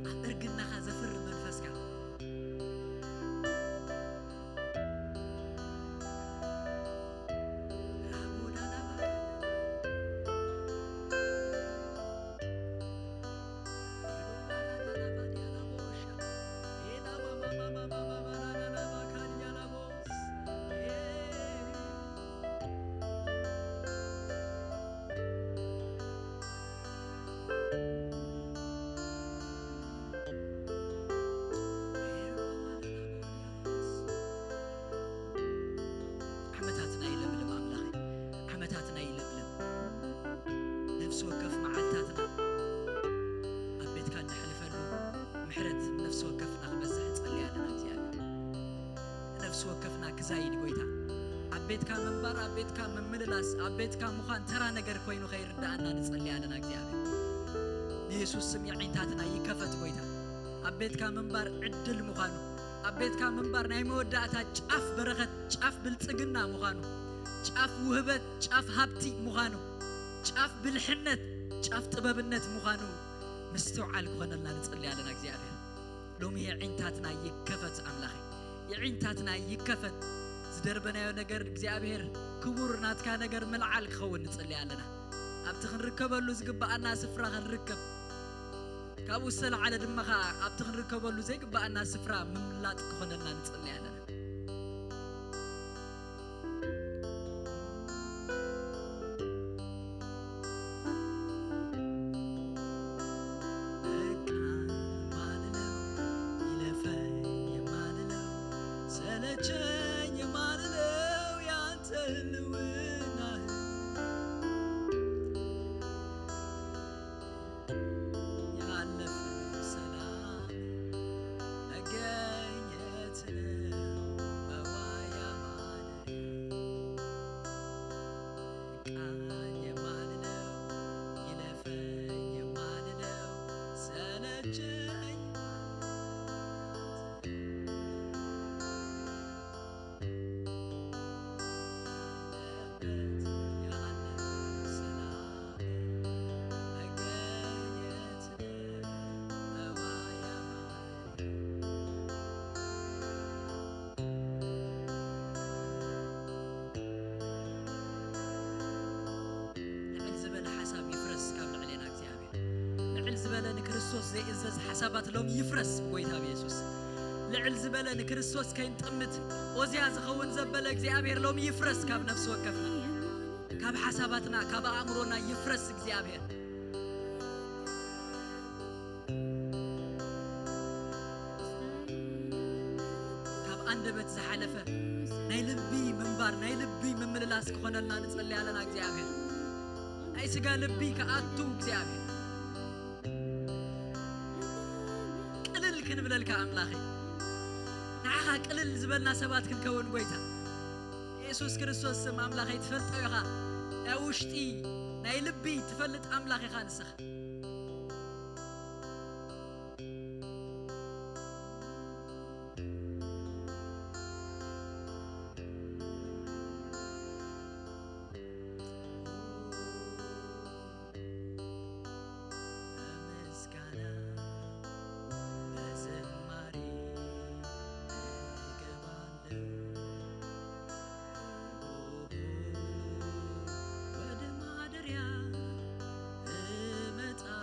ኣብ እርግናኻ ዘፍሪ መንፈስካ። ዓመታትና ይለምልም ኣምላኸይ፣ ዓመታትና ይለምልም። ነፍሲ ወከፍ መዓልታትና ኣብ ቤትካ እነሕልፈሉ ምሕረት ነፍሲ ወከፍና ክበዝሕ ንጸሊ ኣለና እግዚኣብሔር። ነፍሲ ወከፍና ክዛይድ ጎይታ፣ ኣብ ቤትካ ምንባር፣ ኣብ ቤትካ ምምልላስ፣ ኣብ ቤትካ ምዃን ተራ ነገር ኮይኑ ከይርድኣና ንጸሊ ኣለና እግዚኣብሔር። ብየሱስ ስም የዒንታትና ይከፈት ጎይታ። ኣብ ቤትካ ምንባር ዕድል ምዃኑ፣ ኣብ ቤትካ ምንባር ናይ መወዳእታ ጫፍ በረኸት፣ ጫፍ ብልጽግና ምዃኑ፣ ጫፍ ውህበት፣ ጫፍ ሃብቲ ምዃኑ፣ ጫፍ ብልሕነት፣ ጫፍ ጥበብነት ምዃኑ ምስትውዓል ክኾነልና ንጽሊ ኣለና እግዚኣብሔር። ሎሚ የዒንታትና ይከፈት ኣምላኸይ፣ የዒንታትና ይከፈት። ዝደርበናዮ ነገር እግዚኣብሔር ክቡር ናትካ ነገር ምልዓል ክኸውን ንጽሊ ኣለና። ኣብቲ ክንርከበሉ ዝግብኣና ስፍራ ክንርከብ፣ ካብኡ ዝተለዓለ ድማ ኸዓ ኣብቲ ክንርከበሉ ዘይግብኣና ስፍራ ምምላጥ ክኾነልና ንጽሊ ኣለና። በቃ ማልለው፣ ይለፈኝ ማልለው፣ ሰለቸኝ ማልለው ያንተ ህልውናህ። ያለፈው ሰላም መገኘት ነው በዋይ አማኑኤል። በቃኝ የማልለው፣ ይለፈኝ የማልለው፣ ሰለቸኝ ያለበት ያለፈው ሰላም መገኘት ነው በዋይ አማኑኤል። ልዕል ዝበለ ሓሳብ ይፍረስ ካብ ልዕሌና እግዚኣብሔር። ልዕል ዝበለ ንክርስቶስ ዘይእዘዝ ሓሳባት ሎም ይፍረስ ብጎይታ ብየሱስ። ልዕል ዝበለ ንክርስቶስ ከይንጥምት ኦዝያ ዝኸውን ዘበለ እግዚኣብሔር ሎም ይፍረስ ካብ ነፍሲ ወከፍና፣ ካብ ሓሳባትና፣ ካብ ኣእምሮና ይፍረስ እግዚኣብሔር። ካብ ኣንደበት ዝሓለፈ ናይ ልቢ ምንባር፣ ናይ ልቢ ምምልላስ ክኾነልና ንጸሊ ኣለና እግዚኣብሔር። ናይ ስጋ ልቢ ክኣቱ እግዚኣብሔር። ቅልል ክንብለልካ ኣምላኸይ፣ ንዓኻ ቅልል ዝበልና ሰባት ክንከውን ጎይታ። የሱስ ክርስቶስ ስም ኣምላኸይ ትፈልጦ ኢኻ። ናይ ውሽጢ ናይ ልቢ ትፈልጥ ኣምላኽ ኢኻ ንስኻ። በምስጋና በዝማሬ እገባለሁ፣ ወደ ማደሪያ እመጣለሁ።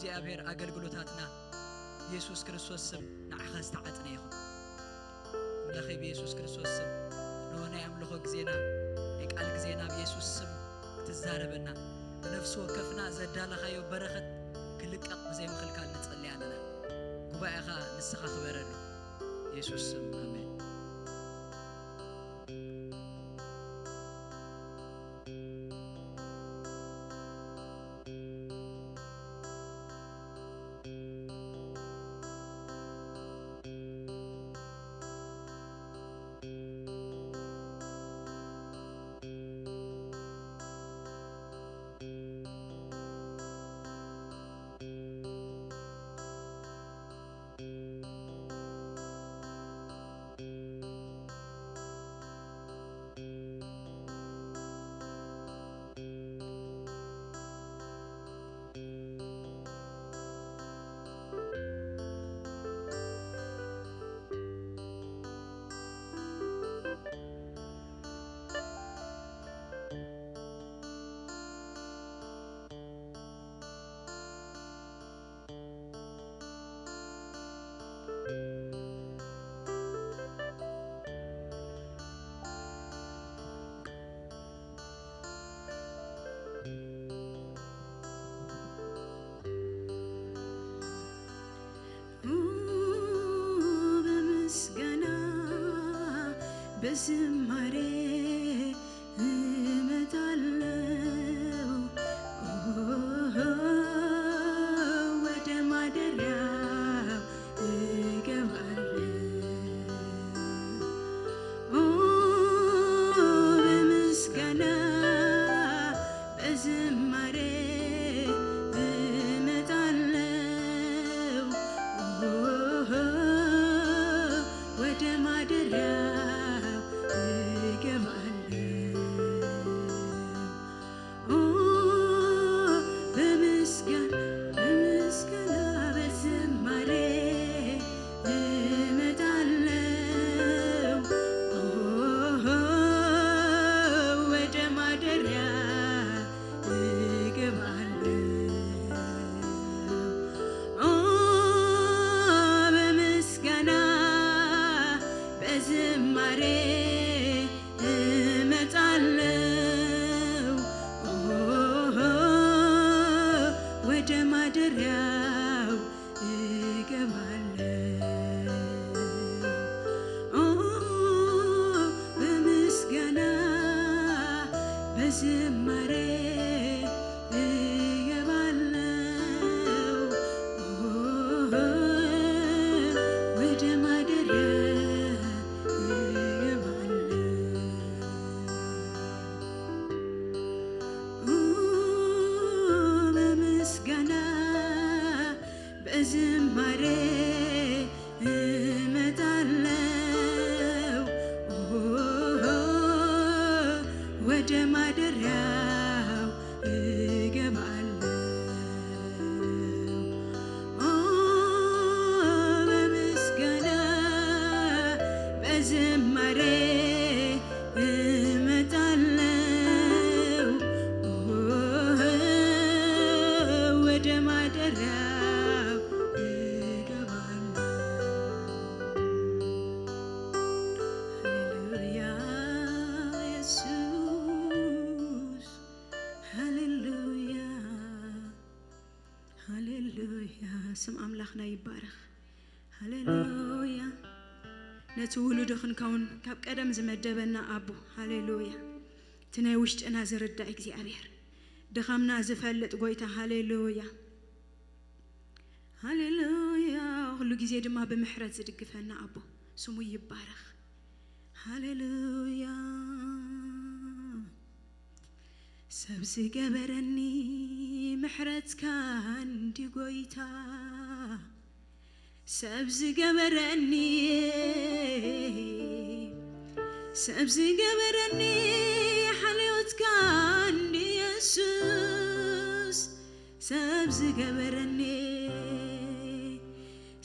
እግዚኣብሔር ኣገልግሎታትና ብየሱስ ክርስቶስ ስም ንዓኻ ዝተዓጥነ ይኹን። ኣምላኸይ ብየሱስ ክርስቶስ ስም፣ እነሆ ናይ ኣምልኾ ግዜና፣ ናይ ቃል ግዜና ብየሱስ ስም ክትዛረበና፣ ንነፍሲ ወከፍና ዘዳለኻዮ በረኸት ክልቀቕ ብዘይ ምኽልካል ንጸሊ ኣለና። ጉባኤኻ ንስኻ ክበረሉ፣ የሱስ ስም፣ ኣሜን። በምስጋና በዝማሬ እመጣለሁ፣ ወደ ማደሪያው እገባለሁ። ኦ፣ በምስጋና በዝማሬ እመጣለሁ፣ ወደ ማደሪያው እገባለሁ። ኦ፣ በምስጋና፣ በምስጋና በዝማሬ እመጣለሁ። ኦ፣ ወደ ማደሪያ እገባለሁ። ኦ፣ በምስጋና በዝማሬ እመጣለሁ። ኦ፣ ወደ ማደሪያው እገባለሁ። ኦ፣ በምስጋና በዝማሬ እገባለሁ። ኦ፣ ወደ ማደሪያ እገባለሁ። ኦ፣ በምስጋና በዝማሬ እመጣለሁ። ኦ፣ ወደ ማደሪያው እገባለሁ። ኦ፣ በምስጋና በዝማሬ እመጣለሁ። ኦ፣ ወደ ማደሪያው እገባለሁ። ሃሌሉያ ኢየሱስ፣ ሃሌሉያ፣ ሃሌሉያ። ስም ኣምላኽና ይባረኽ። ሃሌሉያ። ነቲ ውሉዱ ክንከውን ካብ ቀደም ዝመደበና ኣቦ፣ ሃሌሉያ። እቲ ናይ ውሽጥና ዝርዳእ እግዚኣብሔር፣ ድኻምና ዝፈልጥ ጎይታ፣ ሃሌሉያ። ሃሌሉያ። ኩሉ ግዜ ድማ ብምሕረት ዝድግፈና ኣቦ ስሙ ይባረኽ። ሃሌሉያ። ሰብ ዝገበረኒ ምሕረትካ እንዲ ጎይታ፣ ሰብ ዝገበረኒ፣ ሰብ ዝገበረኒ ሓልዮትካ እንዲ የሱስ፣ ሰብ ዝገበረኒ፣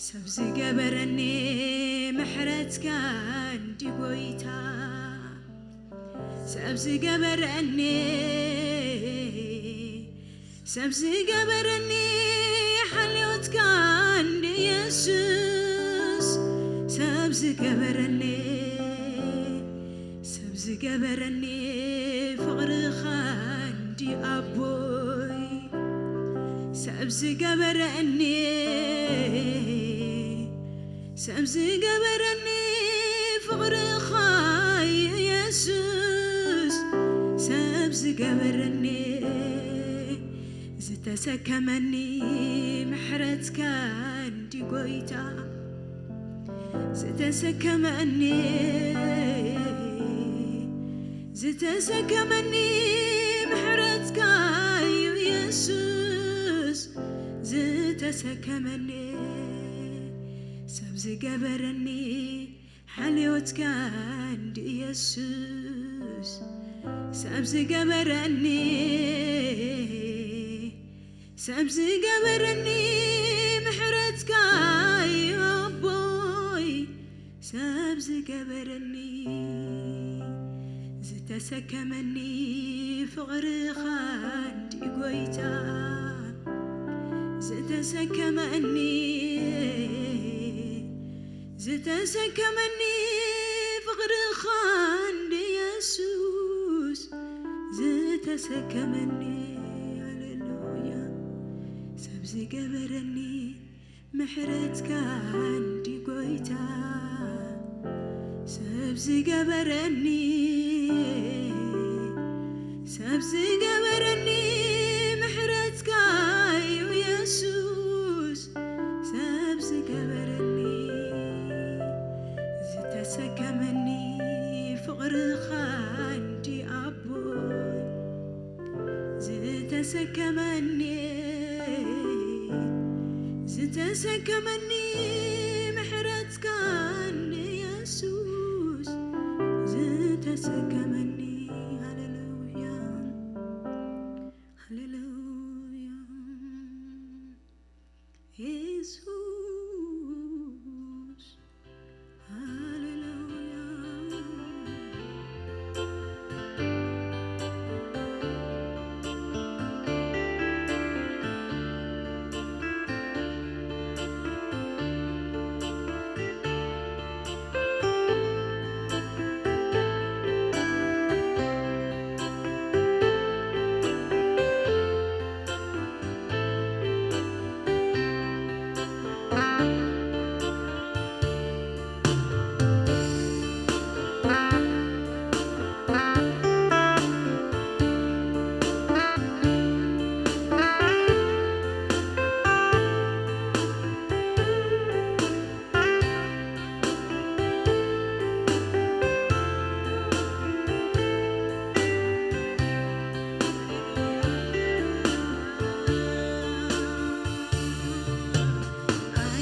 ሰብ ዝገበረኒ ምሕረትካ እንዲ ጎይታ፣ ሰብ ዝገበረኒ፣ ሰብ ዝገበረኒ ኢየሱስ ሰብ ዝገበረኒ፣ ሰብ ዝገበረኒ ፍቕርኻ እንዲ ኣቦይ፣ ሰብ ዝገበረኒ፣ ሰብ ዝገበረኒ ፍቕርኻ ኢየሱስ፣ ሰብ ዝገበረኒ፣ ዝተሰከመኒ ምሕረትካ እንዲ ጎይታ፣ ዝተሰከመኒ፣ ዝተሰከመኒ ምሕረትካ እዩ ኢየሱስ፣ ዝተሰከመኒ፣ ሰብ ዝገበረኒ ሓልዮትካ እንዲ ኢየሱስ፣ ሰብ ዝገበረኒ፣ ሰብ ዝገበረኒ ምሕረትካ እዩ ኣቦይ፣ ሰብ ዝገበረኒ፣ ዝተሰከመኒ ፍቕርኻ እንዲ ጎይታ፣ ዝተሰከመኒ፣ ዝተሰከመኒ ፍቕርኻ እንዲ ኢየሱስ፣ ዝተሰከመኒ፣ ሃሌሉያ፣ ሰብ ዝገበረኒ ምሕረትካ እንዲ ጎይታ፣ ሰብ ዝገበረኒ፣ ሰብ ዝገበረኒ ምሕረትካ እዩ ኢየሱስ፣ ሰብ ዝገበረኒ፣ ዝተሰከመኒ ፍቕርኻ እንዲ ኣቦይ፣ ዝተሰከመኒ፣ ዝተሰከመኒ ምሕረትካ እንዲ ኢየሱስ፣ ዝተሰከመኒ። ሃሌሉያ፣ ሃሌሉያ። ኢየሱስ፣ ሃሌሉያ።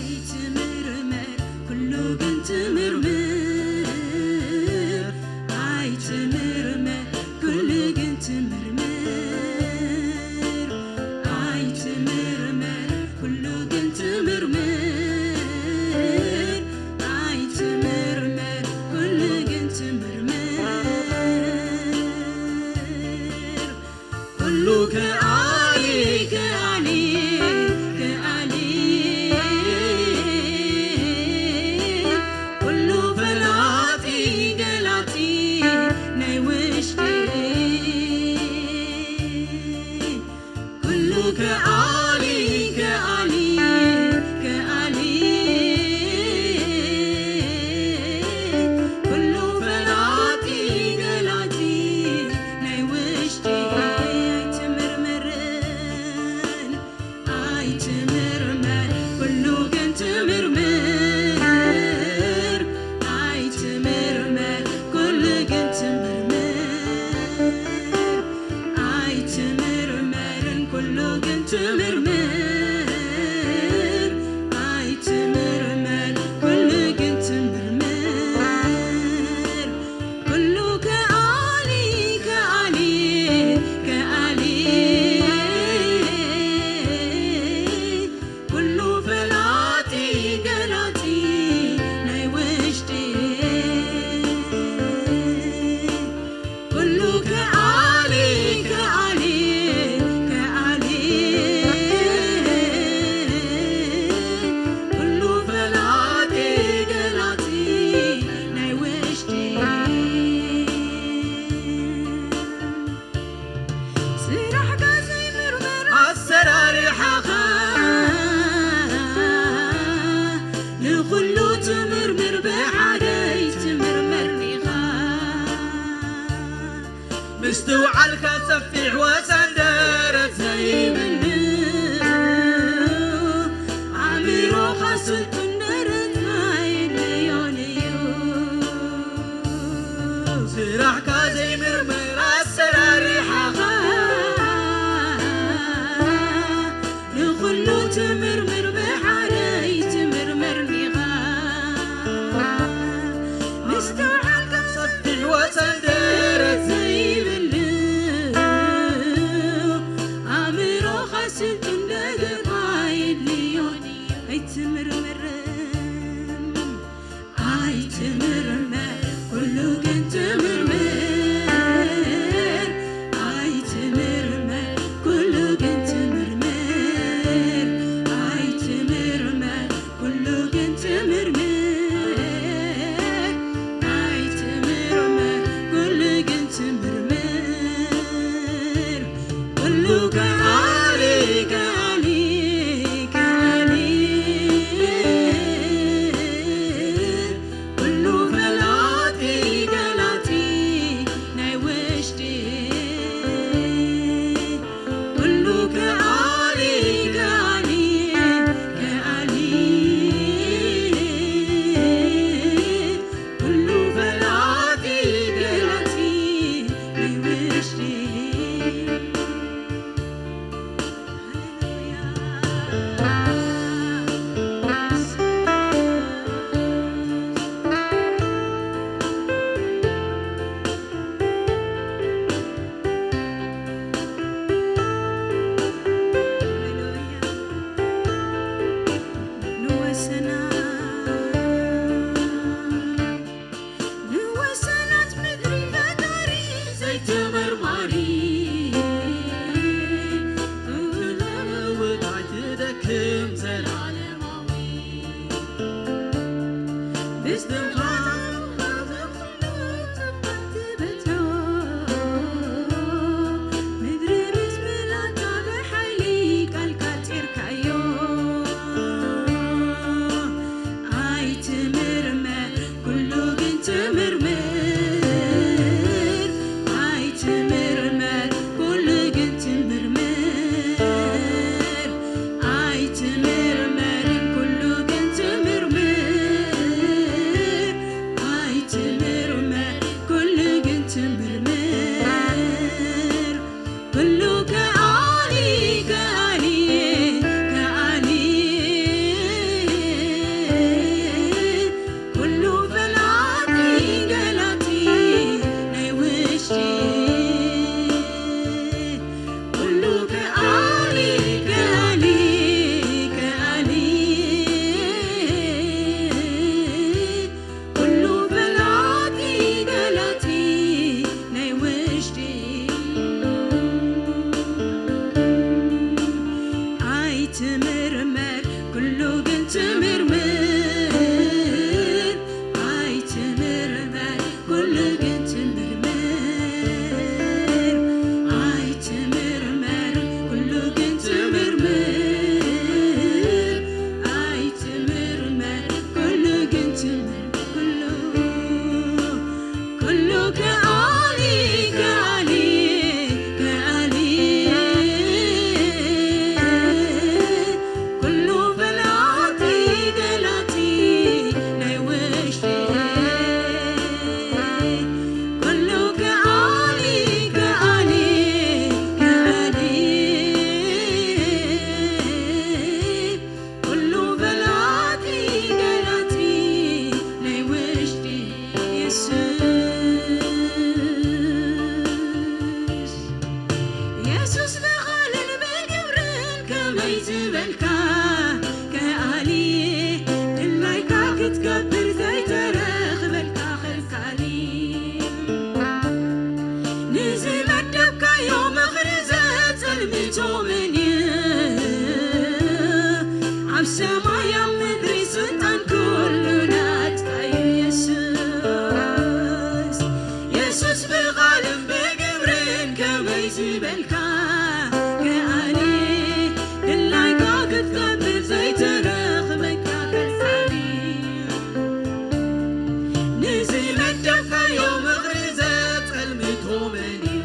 ኣይትምርመር፣ ኩሉ ግን ትምርምር። ኣይትምርመር፣ ኩሉ ግን ትምርምር። ኣይትምርመር፣ ኩሉ ግን ትምርምር። ኣይትምርመር፣ ኩሉ ግን ትምርምር። ኩሉ ከኣሊ፣ ከኣሊ፣ ከኣሊ፣ ኩሉ ፈላጢ ገላጺ ናይ ውሽጢ። ኩሉ ከኣሊ፣ ከኣሊ፣ ከኣሊ፣ ኩሉ ፈላጢ ገላጺ ናይ ውሽጢ። ኣይትምርመር፣ ምስትውዓልካ ሰፊሕ ወሰን ደረት ዘይብሉ፣ ኣእምሮኻ ስልጡን ደረት ኣይድልዮን እዩ። ስራሕካ ዘይምርመር ኣሰራርሓኻ፣ ንኹሉ ትምርምር ብሓደ ኣይትምርምር ዲኻ? ምስትውዓልካ ሰፊሕ ወሰን ደረት ዘይብሉ፣ ኣእምሮኻ ስልጡን ደገፍ ኣይድልዮን እዩ። ኣይትምርምርን ኣይትምርመር፣ ኩሉ ግን ትምርምር። ኣይትምርመር፣ ኩሉ ግን ትምርምር። ኣይትምርመር፣ ኩሉ ግን ትምርምር። ኣይትምርመር፣ ኩሉ ግን ትምርምር። ኩሉ ከኣሊ፣ ከኣሊ፣ ከኣሊ፣ ኩሉ ፈላጢ፣ ገላጺ ናይ ውሽጢ። ኩሉ ከኣሊ፣ ከኣሊ፣ ከኣሊ፣ ኩሉ ፈላጢ፣ ገላጺ ናይ ውሽጢ። ንወሰናት ምድሪ ፈጣሪ ዘይተመርማሪ፣ ክትለውጥ ኣይትደክም፣ ዘላለማዊ። ምስትንፋስ ትበትሮ፣ ምድሪ ምስ ምላታ ብሓይሊ ቃልካ ጺርካዮ። ኣይትምርመር፣ ኩሉ ግን ትምርምር። ኣይትምርመር፣ ኩሉ ግን ትምርምር። ኣይትምርመር፣ ኩሉ ግን ትምርምር። ኣይትምርመር፣ ኩሉ ግን ትምርምር። ኩሉ ከኣሊ፣ ከኣሊ፣ ከኣሊ፣ ኩሉ ፈላጢ፣ ገላጺ ናይ ውሽጢ። ኩሉ ከኣሊ፣ ከኣሊ፣ ከኣሊ፣ ኩሉ ፈላጢ፣ ገላጺ ናይ ውሽጢ። ኣይትምርመር፣ ኩሉ ግን ትምርምር። ኣይትምርመር፣ ኩሉ ግን ትምርምር። ኣይትምርመር፣ ኩሉ ግን ትምርምር። ኣይትምርመር፣ ኩሉ ግን ትምርምር። ኩሉ፣ ኩሉ ከኣሊ፣ ከኣሊ፣ ከኣሊ። ኩሉ ፈላጢ፣ ገላጺ ናይ ውሽጢ። ኩሉ ከኣሊ፣ ከኣሊ፣ ከኣሊ። ኩሉ ፈላጢ፣ ገላጺ ናይ ውሽጢ። የሱስ፣ የሱስ ብቓልን ብግብርን ከመይ ዝበልካ ከኣሊ፣ ድላይካ ክትገብር ዘይተረኽበልካ ከልካሊ። ንዝመደብካዮ ምኽሪ ዘጸልምቶ መን እዩ? ኣብ ሰማይ ኣብ ምድሪ ስልጣን ኩሉ ናትካ እዩ የሱስ። የሱስ ብቓልን ብግብርን ከመይ ዝበልካ ከኣሊ፣ ድላይካ ክትገብር ዘይተረኽበካ ከልካሊ። ንዝመደብካዮ ምኽሪ ዘጸልምቶ መን እዩ?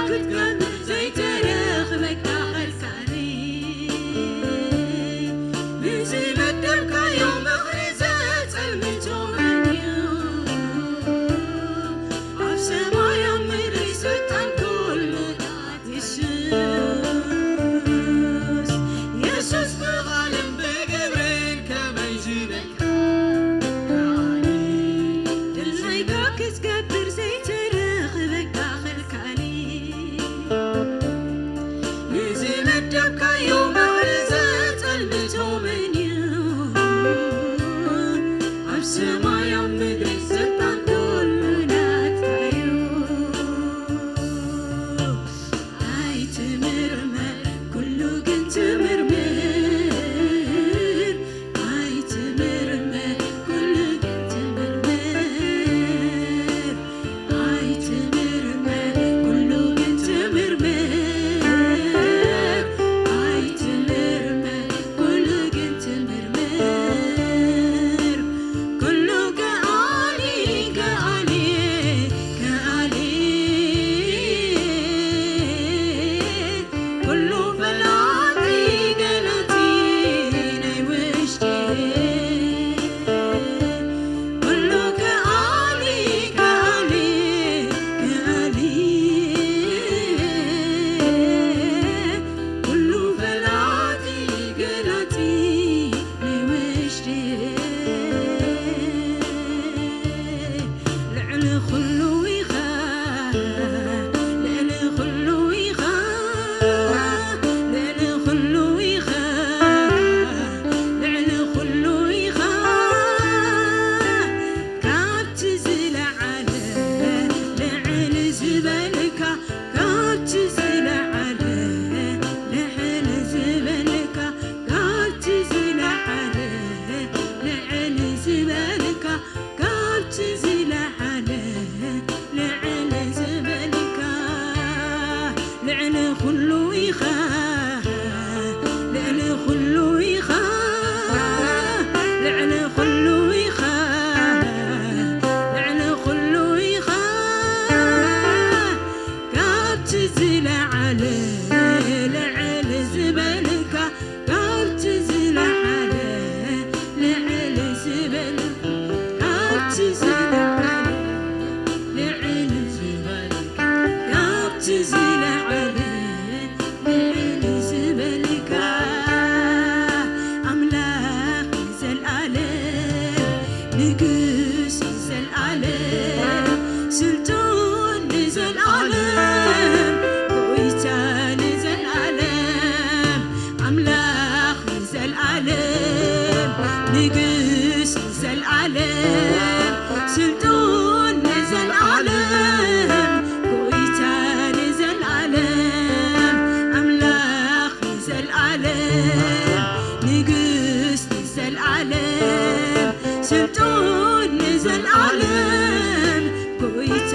ክትገብር ዘይተረኽበካ ከልካሊ፣ ንዝመደብካዮ ምኽሪ ዘጸልምቶ መን እዩ? ኣብ ሰማይ ኣብ ምድሪ ስልጣን ኩሉ ናት የሱስ። የሱስ ብቓልን ብግብርን ከመይ ዝበልካ ከኣሊ፣ ድል ናይካ ክትገብር ዘይተረኽበካ ከልካሊ፣ ንዝመደብካዮ መኽሪ ዘጸልምቶ መን እዩ? ኣብ ሰማይ ኣብ ምድሪ ስልጣን ኩሉ ናትካ እዩ። ኣይትምርመር፣ ኩሉ ግን ትምርምር። ኣይትምርመር፣ ኩሉ ግን ትምርምር። ኣይትምርመር፣ ኩሉ ግን ትምርምር። ኣይትምርመር፣ ኩሉ ግን ትምርምር። ኩሉ ከኣሊ፣ ከኣሊ፣ ከኣሊ። ኩሉ ፈላጢ ገላጺ ናይ ውሽጢ። ኩሉ ከኣሊ፣ ከኣሊ፣ ከኣሊ። ኩሉ ፈላጢ ገላጺ ናይ ውሽጢ። ልዕሊ ኩሉ ኢኻ፣ ልዕሊ ኩሉ ኢኻ፣ ልዕሊ ኩሉ ኢኻ፣ ልዕሊ ኩሉ ኢኻ። ካብቲ ዝለዓለ ልዕሊ ዝበልካ፣ ካብቲ ዝለዓለ ልዕሊ ዝበልካ፣ ካብቲ ዝለዓለ ልዕሊ ዝበልካ፣ ካብቲ ዝለዓለ ልዕሊ ዝበልካ፣ ልዕሊ ኩሉ ኢኻ፣ ልዕሊ ኩሉ ኢኻ፣ ልዕሊ ኩሉ ኢኻ፣ ልዕሊ ኩሉ ኢኻ። ካብቲ ዝለዓለ ልዕሊ ዝበልካ፣ ካብቲ ዝለዓለ ልዕሊ ዝበልካ፣ ካብቲ ዝለዓለ ልዕሊ ዝበልካ፣ ካብቲ ዝለዓለ ልዕሊ ዝበልካ፣ ኣምላኽ ንዘልኣለም፣ ንግስ ንዘልኣለም፣ ስልጡን ንዘልኣለም፣ ጎይታ ንዘልኣለም፣ ኣምላኽ ንዘልኣለም፣ ንግስ ንዘልኣለም፣ ስልጡን ንዘልኣለም፣ ጎይታ ንዘልኣለም፣ ኣምላኽ ንዘልኣለም፣ ንግስ ንዘልኣለም፣ ስልጡን ንዘልኣለም፣ ጎይታ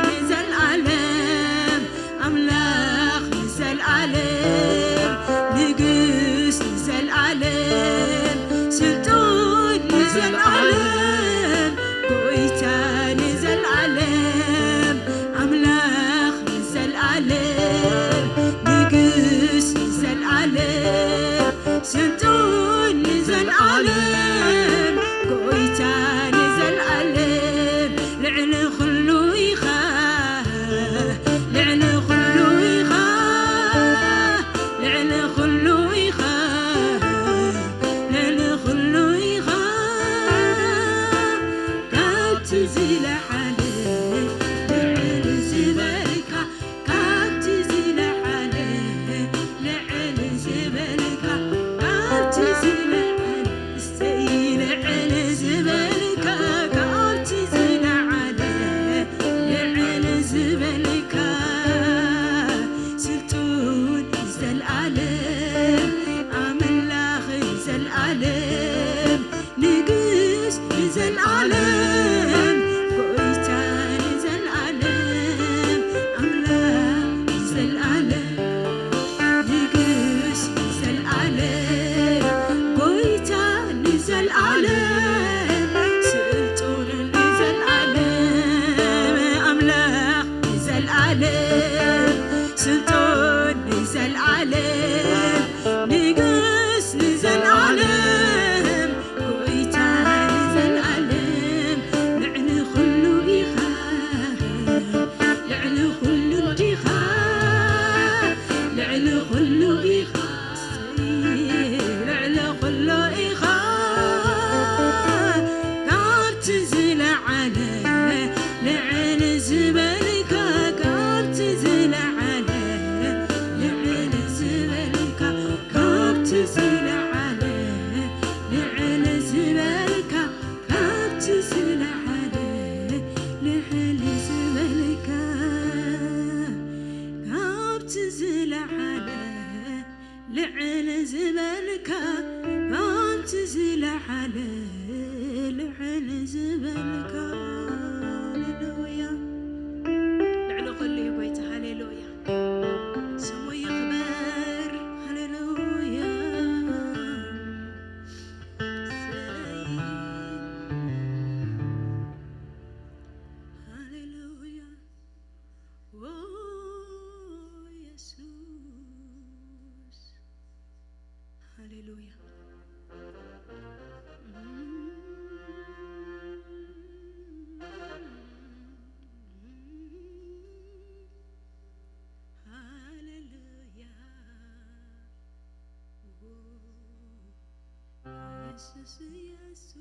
ንዘልኣለም፣ ኣምላኽ ንዘልኣለም፣ ንግስ ንዘልኣለም፣ ስልጡን ንዘልኣለም፣ ጎይታ ንዘልኣለም፣ ኣምላኽ ንዘልኣለም፣ ንግስ ንዘልኣለም፣ ስልጡን ንዘልኣለም፣ ጎይታ ንዘልኣለም፣ ልዕሊ ኩሉ ኢኻ፣ ልዕሊ ኩሉ ኢኻ፣ ልዕሊ ኩሉ ኢኻ፣ ልዕሊ ኩሉ ኢኻ። ካብቲ ዝለዓለ ልዕሊ ዝበልካ፣ ካብቲ ዝለዓለ ልዕሊ ዝበልካ፣ ካብቲ ዝለዓለ፣ እሰይ፣ ልዕሊ ዝበልካ፣ ካብቲ ዝለዓለ ልዕሊ ዝበልካ፣ ስልጡን ንዘልኣለም፣ ኣምላኽ ንዘልኣለም፣ ንግስ ንዘልኣለም፣ ጎይታ ኢየሱስ፣ ኢየሱስ።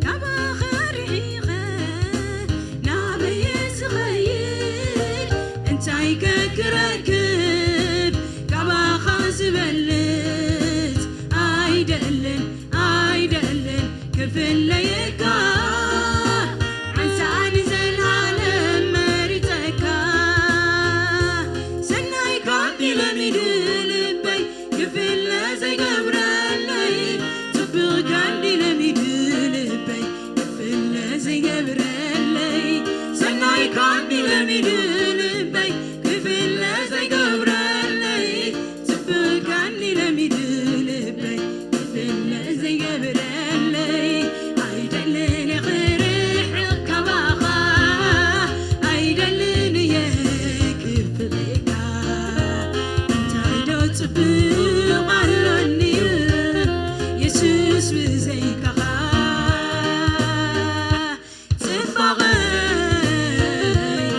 ካባኻ ርሒቐ ናበይ ዝኸይድ? እንታይ ከ ክረክብ ካባኻ ዝበልጽ? ኣይደልን፣ ኣይደልን ክፍለየካ፣ ሓንሳእ ንዘለኣለም መሪጸካ። ሰናይ ካንዲ ለሚዱ ልበይ ክፍለ ዘይገብረለይ፣ ጽቡቕ ካንዲ ለሚዱ ልበይ ክፍለ ዘይገብረለይ፣ ሰናይ ካንዲ ለሚዱ ልበይ ክፍለ ዘይገብረለይ፣ ጽቡቕ ካንዲ ለሚዱ ልበይ ክፍለ ዘይገብረለይ። ኣይደልን እየ ክርሕቕ ካባኻ፣ ኣይደልን እየ ክፍለየካ። እንታይ ዶ ጽቡቕ ኣሎኒ የሱስ ብዘይካኻ? ጽባቐይ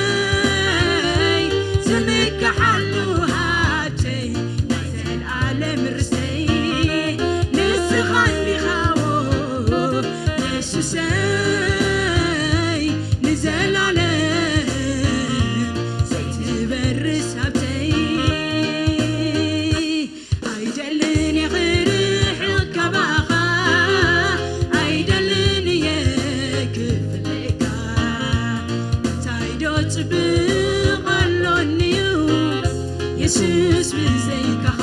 ክብረተይ ዝምክሓሉ ሃብተይ ናይ ዘልኣለም ርስተይ ንስኻ እንዲኻዎ የሱሰይ ንዘልኣለም ዘይትበርስ ሃብተይ። ኣይደልን እየ ክርሕቕ ካባኻ፣ ኣይደልን እየ ክፍለየካ። እንታይ ዶ ጽቡቕ ኣሎኒ'ዩ የሱስ ብዘይካኻ?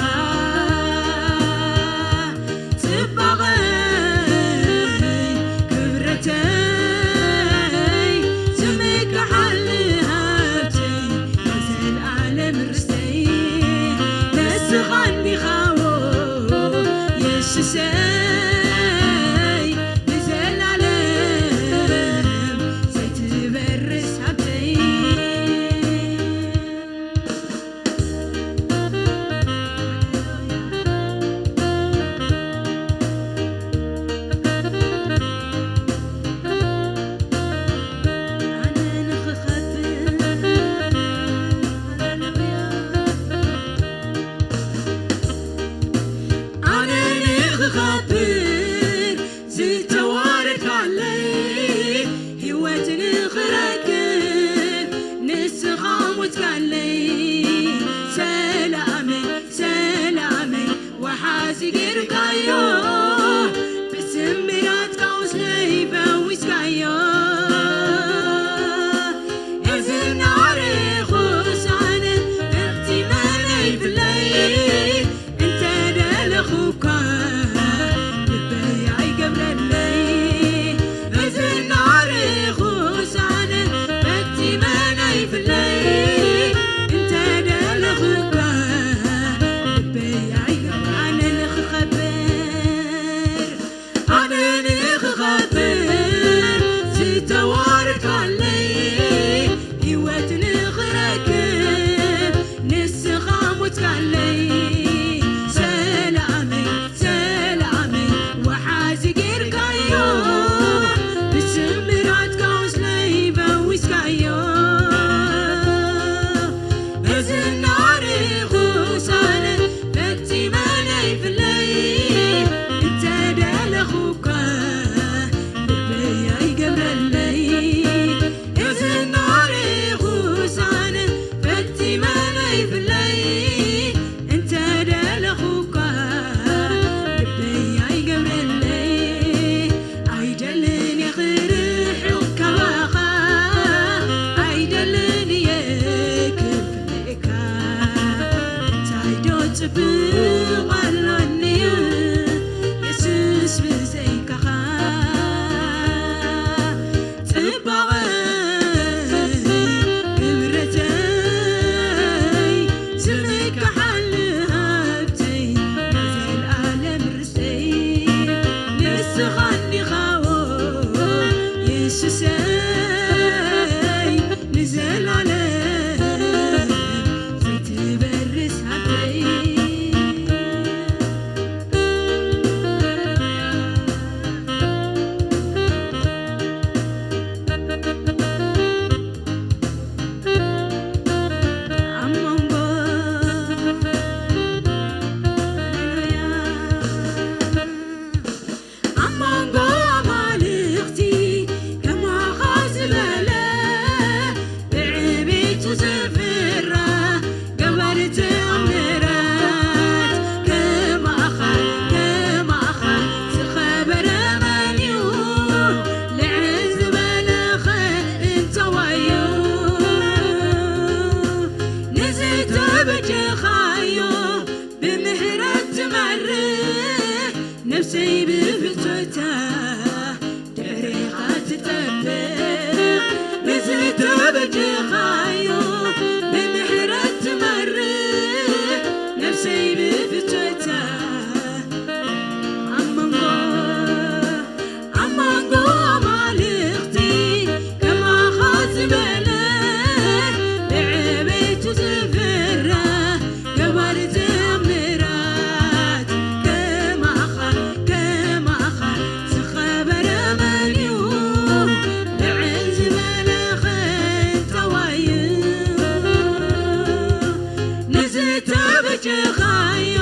ጽባቐይ ክብረተይ ዝምክሓሉ ሃብተይ ናይ ዘልኣለም ርስተይ ንስኻ እንዲኻዎ የሱሰይ ንዘልኣለም ዘይትበርስ ሃብተይ። ኣነ ንኽኸብር፣ ሃሌሉያ። ኣነ ንኽኸብር ዝተዋረድካለይ፣ ህይወት ንኽረክብ ንስኻ ሞትካለይ። ሰላመይ፣ ሰላመይ ወሓዚ ጌርካዮ፣ ብስምራትካ ቁስለይ ፈዊስካዮ። እዚ እናረኹስ ኣነ ፈጺመ ነይፍለይ፣ እንተ ደለኹ እኳ ልበይ ኣይገብረለይ። እዚ እናረኹስ ኣነ ፈጺመ ነይፍለይ፣ እንተ ደለኹ እኳ ልበይ ኣይገብረ-፣ ኣነ ንኽኸብር ኣነ ንኽኸብር ዝተዋረድካለይ፣ ህይወት ንኽረክብ ንስኻ ሞትካለይ። ሰላመይ፣ ሰላመይ ወሓዚ ጌርካዮ፣ ብስምራትካ ቁስለይ ፈዊስካዮ። እዚ እናረኹስ ኣነ ፈጺመ ነይፍለይ፣ እንተ ደለኹ እኳ ልበይ ኣይገብረለይ። እዚ እናረኹስ ኣነ ፈጺመ ነይፍለይ፣ እንተ ደለኹ እኳ ልበይ ኣይገብረለይ። ኣይደልን እየ ክርሕቕ ካባኻ፣ ኣይደልን እየ ክፍለየካ። እንታይ ዶ ጽቡቕ ኣሎኒ የሱስ ብዘይካኻ? ጽባቐይ ክብረተይ ዝምክሓሉ ሃብተይ ናይ ዘልኣለም ርስተይ ንስኻ እንዲኻ ዝፍራ ገባሪ ተኣምራት ከማኻ፣ ከማኻ ዝኸበረ መን እዩ? ልዕል ዝበለ ኽንታዋይ እዩ። ንዝተበጀኻዮ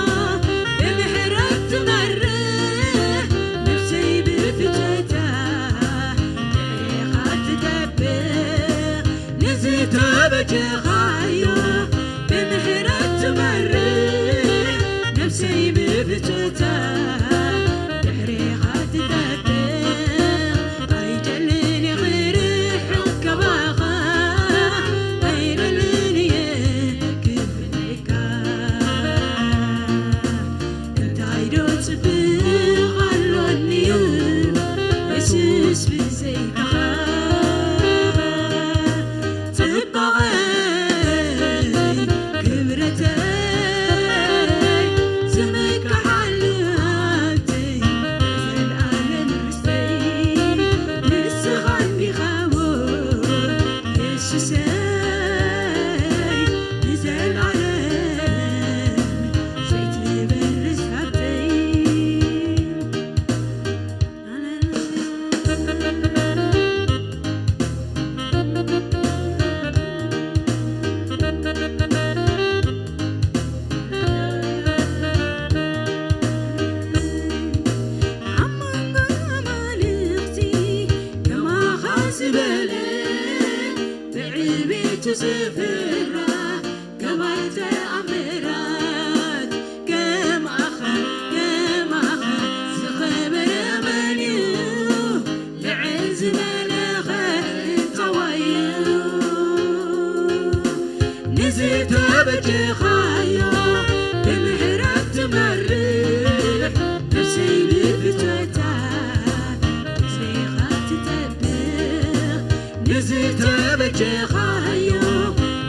ብምሕረት ትመርሕ ነፍሰይ ብፍትወታ ድሕሬኻ ትጠብቕ። ንዝተበጀኻዮ ብምሕረት ትመርሕ ነፍሰይ ብፍትወታ ድሕሬኻ ትጠብቕ። ኣይደልን እየ ክርሕቕ ካባኻ፣ ኣይደልን እየ ክፍለየካ። እንታይ ዶ ጽብቕ ኣሎኒ የሱስ ብዘይካኻ? ጽባቐይ ክብረተይ ዝምክሓሉ ሃብተይ ዘልኣለም ርስተይ ንስኻ እንዲኻ ሞ የሱሰይ ንዘልኣለም ዘይትበርስ ሃብተይ። ኣብ መንጎ ኣማልኽቲ ከማኻ ዝበለ ብዕቤቱ ዝፍራ ገባር ተኣምራት ከማኻ፣ ከማኻ ዝኸበረ መን እዩ? ልዕል ዝበለ ኽንታዋይ እዩ። ንዝተበጀኻዮ ብምሕረት ትመርሕ ነፍሰይ ብፍትወታ ብዘይኻ ትጠብቕ። ንዝተበጀኻዮ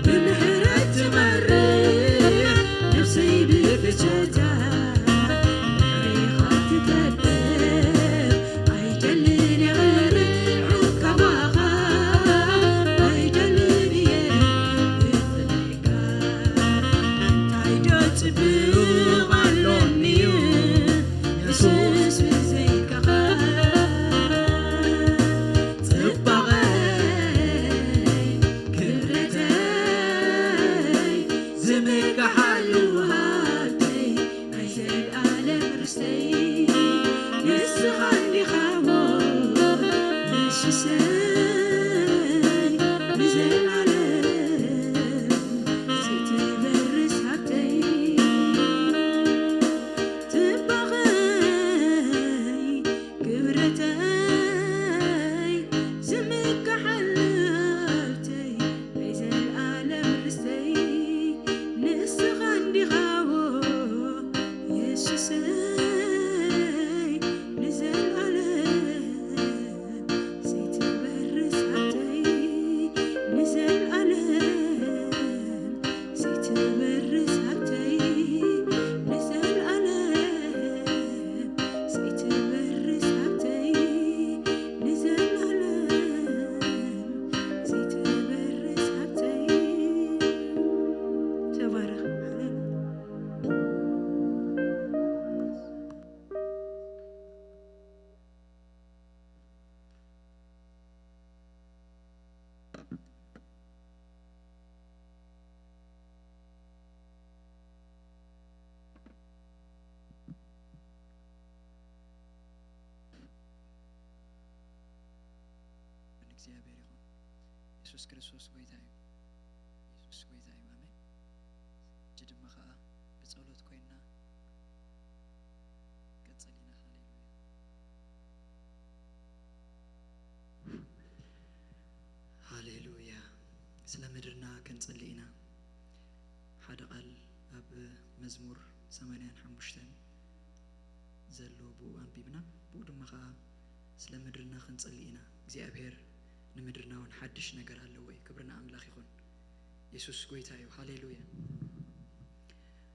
ብምሕረት ትመርሕ ነፍሰይ ብፍትወታ ድሕሬኻ ትጠብቕ። ኣይደልን እየ ክርሕቕ ካባኻ፣ ኣይደልን እየ ክፍለየካ። እንታይ ዶ ጽብቕ ኣሎኒ የሱስ ብዘይካኻ? ጽባቐይ ክብረተይ ዝምካሓሉ ሃብተይ ናይ ዘልኣለም ርስተይ ንስኻ እንዲኻ ሞ የሱሰይ ንዘልኣለም ዘይትበርስ ሃብተይ ጽባቐይ ክብረተይ ዝምካሓሉ ሃብተይ ናይ ዘልኣለም ርስተይ ንስኻ እንዲኻ ዎ የሱሰይ ንዘልኣለም ዘይትበርስ ሃብተይ ንዘልኣለም ዘይትበርስ ሃብተይ ንዘልኣለም ዘይትበርስ ሃብተይ ንዘልኣለም ዘይትበርስ ሃብተይ። ተባረኽ። ንእግዚኣብሔር ይኹን። የሱስ ክርስቶስ ጎይታ እዩ። የሱስ ጎይታ እዩ። ኣሜን። ሕጂ ድማ ኸዓ ብጸሎት ኮይንና ቀጽል ኢና። ሃሌሉያ። ሃሌሉያ። ስለ ምድርና ክንጽሊ ኢና። ሓደ ቃል ኣብ መዝሙር ሰማንያን ሓሙሽተን ዘሎ ብኡ ኣንቢብና፣ ብኡ ድማ ኸዓ ስለ ምድርና ክንጽሊ ኢና። እግዚኣብሔር ንምድርና እውን ሓድሽ ነገር ኣለዎ እዩ። ክብሪ ንኣምላኽ ይኹን። የሱስ ጎይታ እዩ። ሃሌሉያ።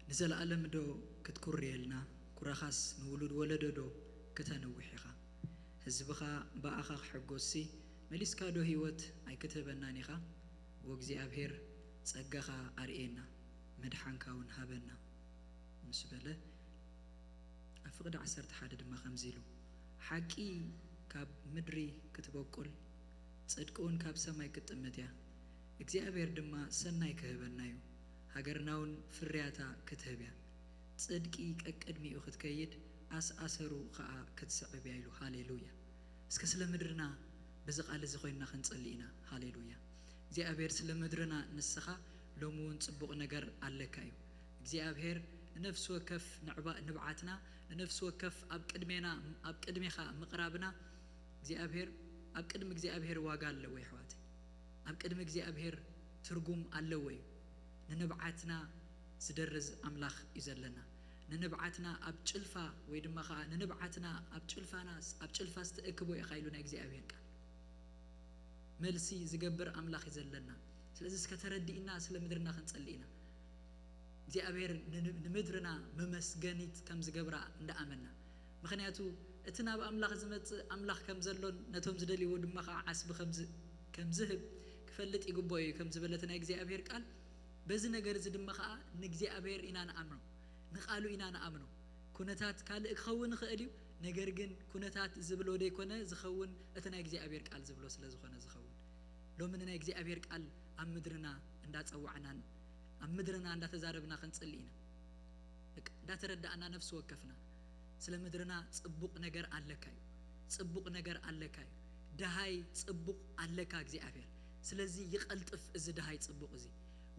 ንዘለኣለም ዶ ክትኩርየልና፣ ኩራኻስ ንውሉድ ወለዶ ዶ ክተንውሕ ኢኻ? ህዝብኻ ብኣኻ ክሕጎስሲ፣ መሊስካ ዶ ህይወት ኣይክትህበናን ኢኻ? ወእግዚኣብሔር ጸጋኻ ኣርእየና፣ መድሓንካ እውን ሃበና ምስ በለ፣ ኣብ ፍቕዲ ዓሰርተ ሓደ ድማ ከምዚ ኢሉ፣ ሓቂ ካብ ምድሪ ክትበቁል፣ ጽድቂ እውን ካብ ሰማይ ክትጥምት እያ። እግዚኣብሔር ድማ ሰናይ ክህበና እዩ፣ ሃገርና እውን ፍርያታ ክትህብ እያ። ጽድቂ ቀቅድሚኡ ክትከይድ፣ ኣስኣሰሩ ኸኣ ክትስዕብ እያ ኢሉ። ሃሌሉያ። እስከ ስለ ምድርና በዚ ቃል እዚ ኮይንና ክንጸሊ ኢና። ሃሌሉያ። እግዚኣብሔር ስለ ምድርና ንስኻ ሎሚ እውን ጽቡቕ ነገር ኣለካ እዩ። እግዚኣብሔር ንነፍሲ ወከፍ ንዕባ-፣ ንብዓትና፣ ንነፍሲ ወከፍ ኣብ ቅድሜና፣ ኣብ ቅድሜኻ ምቕራብና፣ እግዚኣብሔር፣ ኣብ ቅድሚ እግዚኣብሔር ዋጋ ኣለዎ የሕዋተይ። ኣብ ቅድሚ እግዚኣብሔር ትርጉም ኣለዎ እዩ። ንንብዓትና ዝደርዝ ኣምላኽ እዩ ዘለና። ንንብዓትና ኣብ ጭልፋ ወይ ድማ ኸዓ ንንብዓትና ኣብ ጭልፋና፣ ኣብ ጭልፋ ዝተእክቦ ኢኻ ኢሉ ናይ እግዚኣብሔር ቃል። መልሲ ዝገብር ኣምላኽ እዩ ዘለና። ስለዚ እስከ ተረዲእና ስለ ምድርና ክንጸሊ ኢና። እግዚኣብሔር ን-፣ ንምድርና መመስገኒት ከም ዝገብራ እንዳኣመና። ምኽንያቱ እቲ ናብ ኣምላኽ ዝመጽእ ኣምላኽ ከም ዘሎን ነቶም ዝደልይዎ ድማ ኸዓ ዓስቢ ከም ዝ-፣ ከም ዝህብ ክፈልጥ ይግብኦ እዩ ከም ዝበለ እቲ ናይ እግዚኣብሔር ቃል። በዚ ነገር እዚ ድማ ኸዓ ንእግዚኣብሔር ኢና ንኣምኖ፣ ንቓሉ ኢና ንኣምኖ። ኩነታት ካልእ ክኸውን ይኽእል እዩ፣ ነገር ግን ኩነታት ዝብሎ ደይኮነ ዝኸውን፣ እቲ ናይ እግዚኣብሔር ቃል ዝብሎ ስለ ዝኾነ ዝኸውን። ሎሚ ንናይ እግዚኣብሔር ቃል ኣብ ምድርና እንዳጸዋዕናን ኣብ ምድርና እንዳተዛረብና ክንጽሊ ኢና። በቃ እንዳተረዳእና ነፍሲ ወከፍና ስለ ምድርና ጽቡቕ ነገር ኣለካ እዩ፣ ጽቡቕ ነገር ኣለካ እዩ፣ ደሃይ ጽቡቕ ኣለካ እግዚኣብሔር። ስለዚ ይቐልጥፍ እዚ ደሃይ ጽቡቕ እዚ፣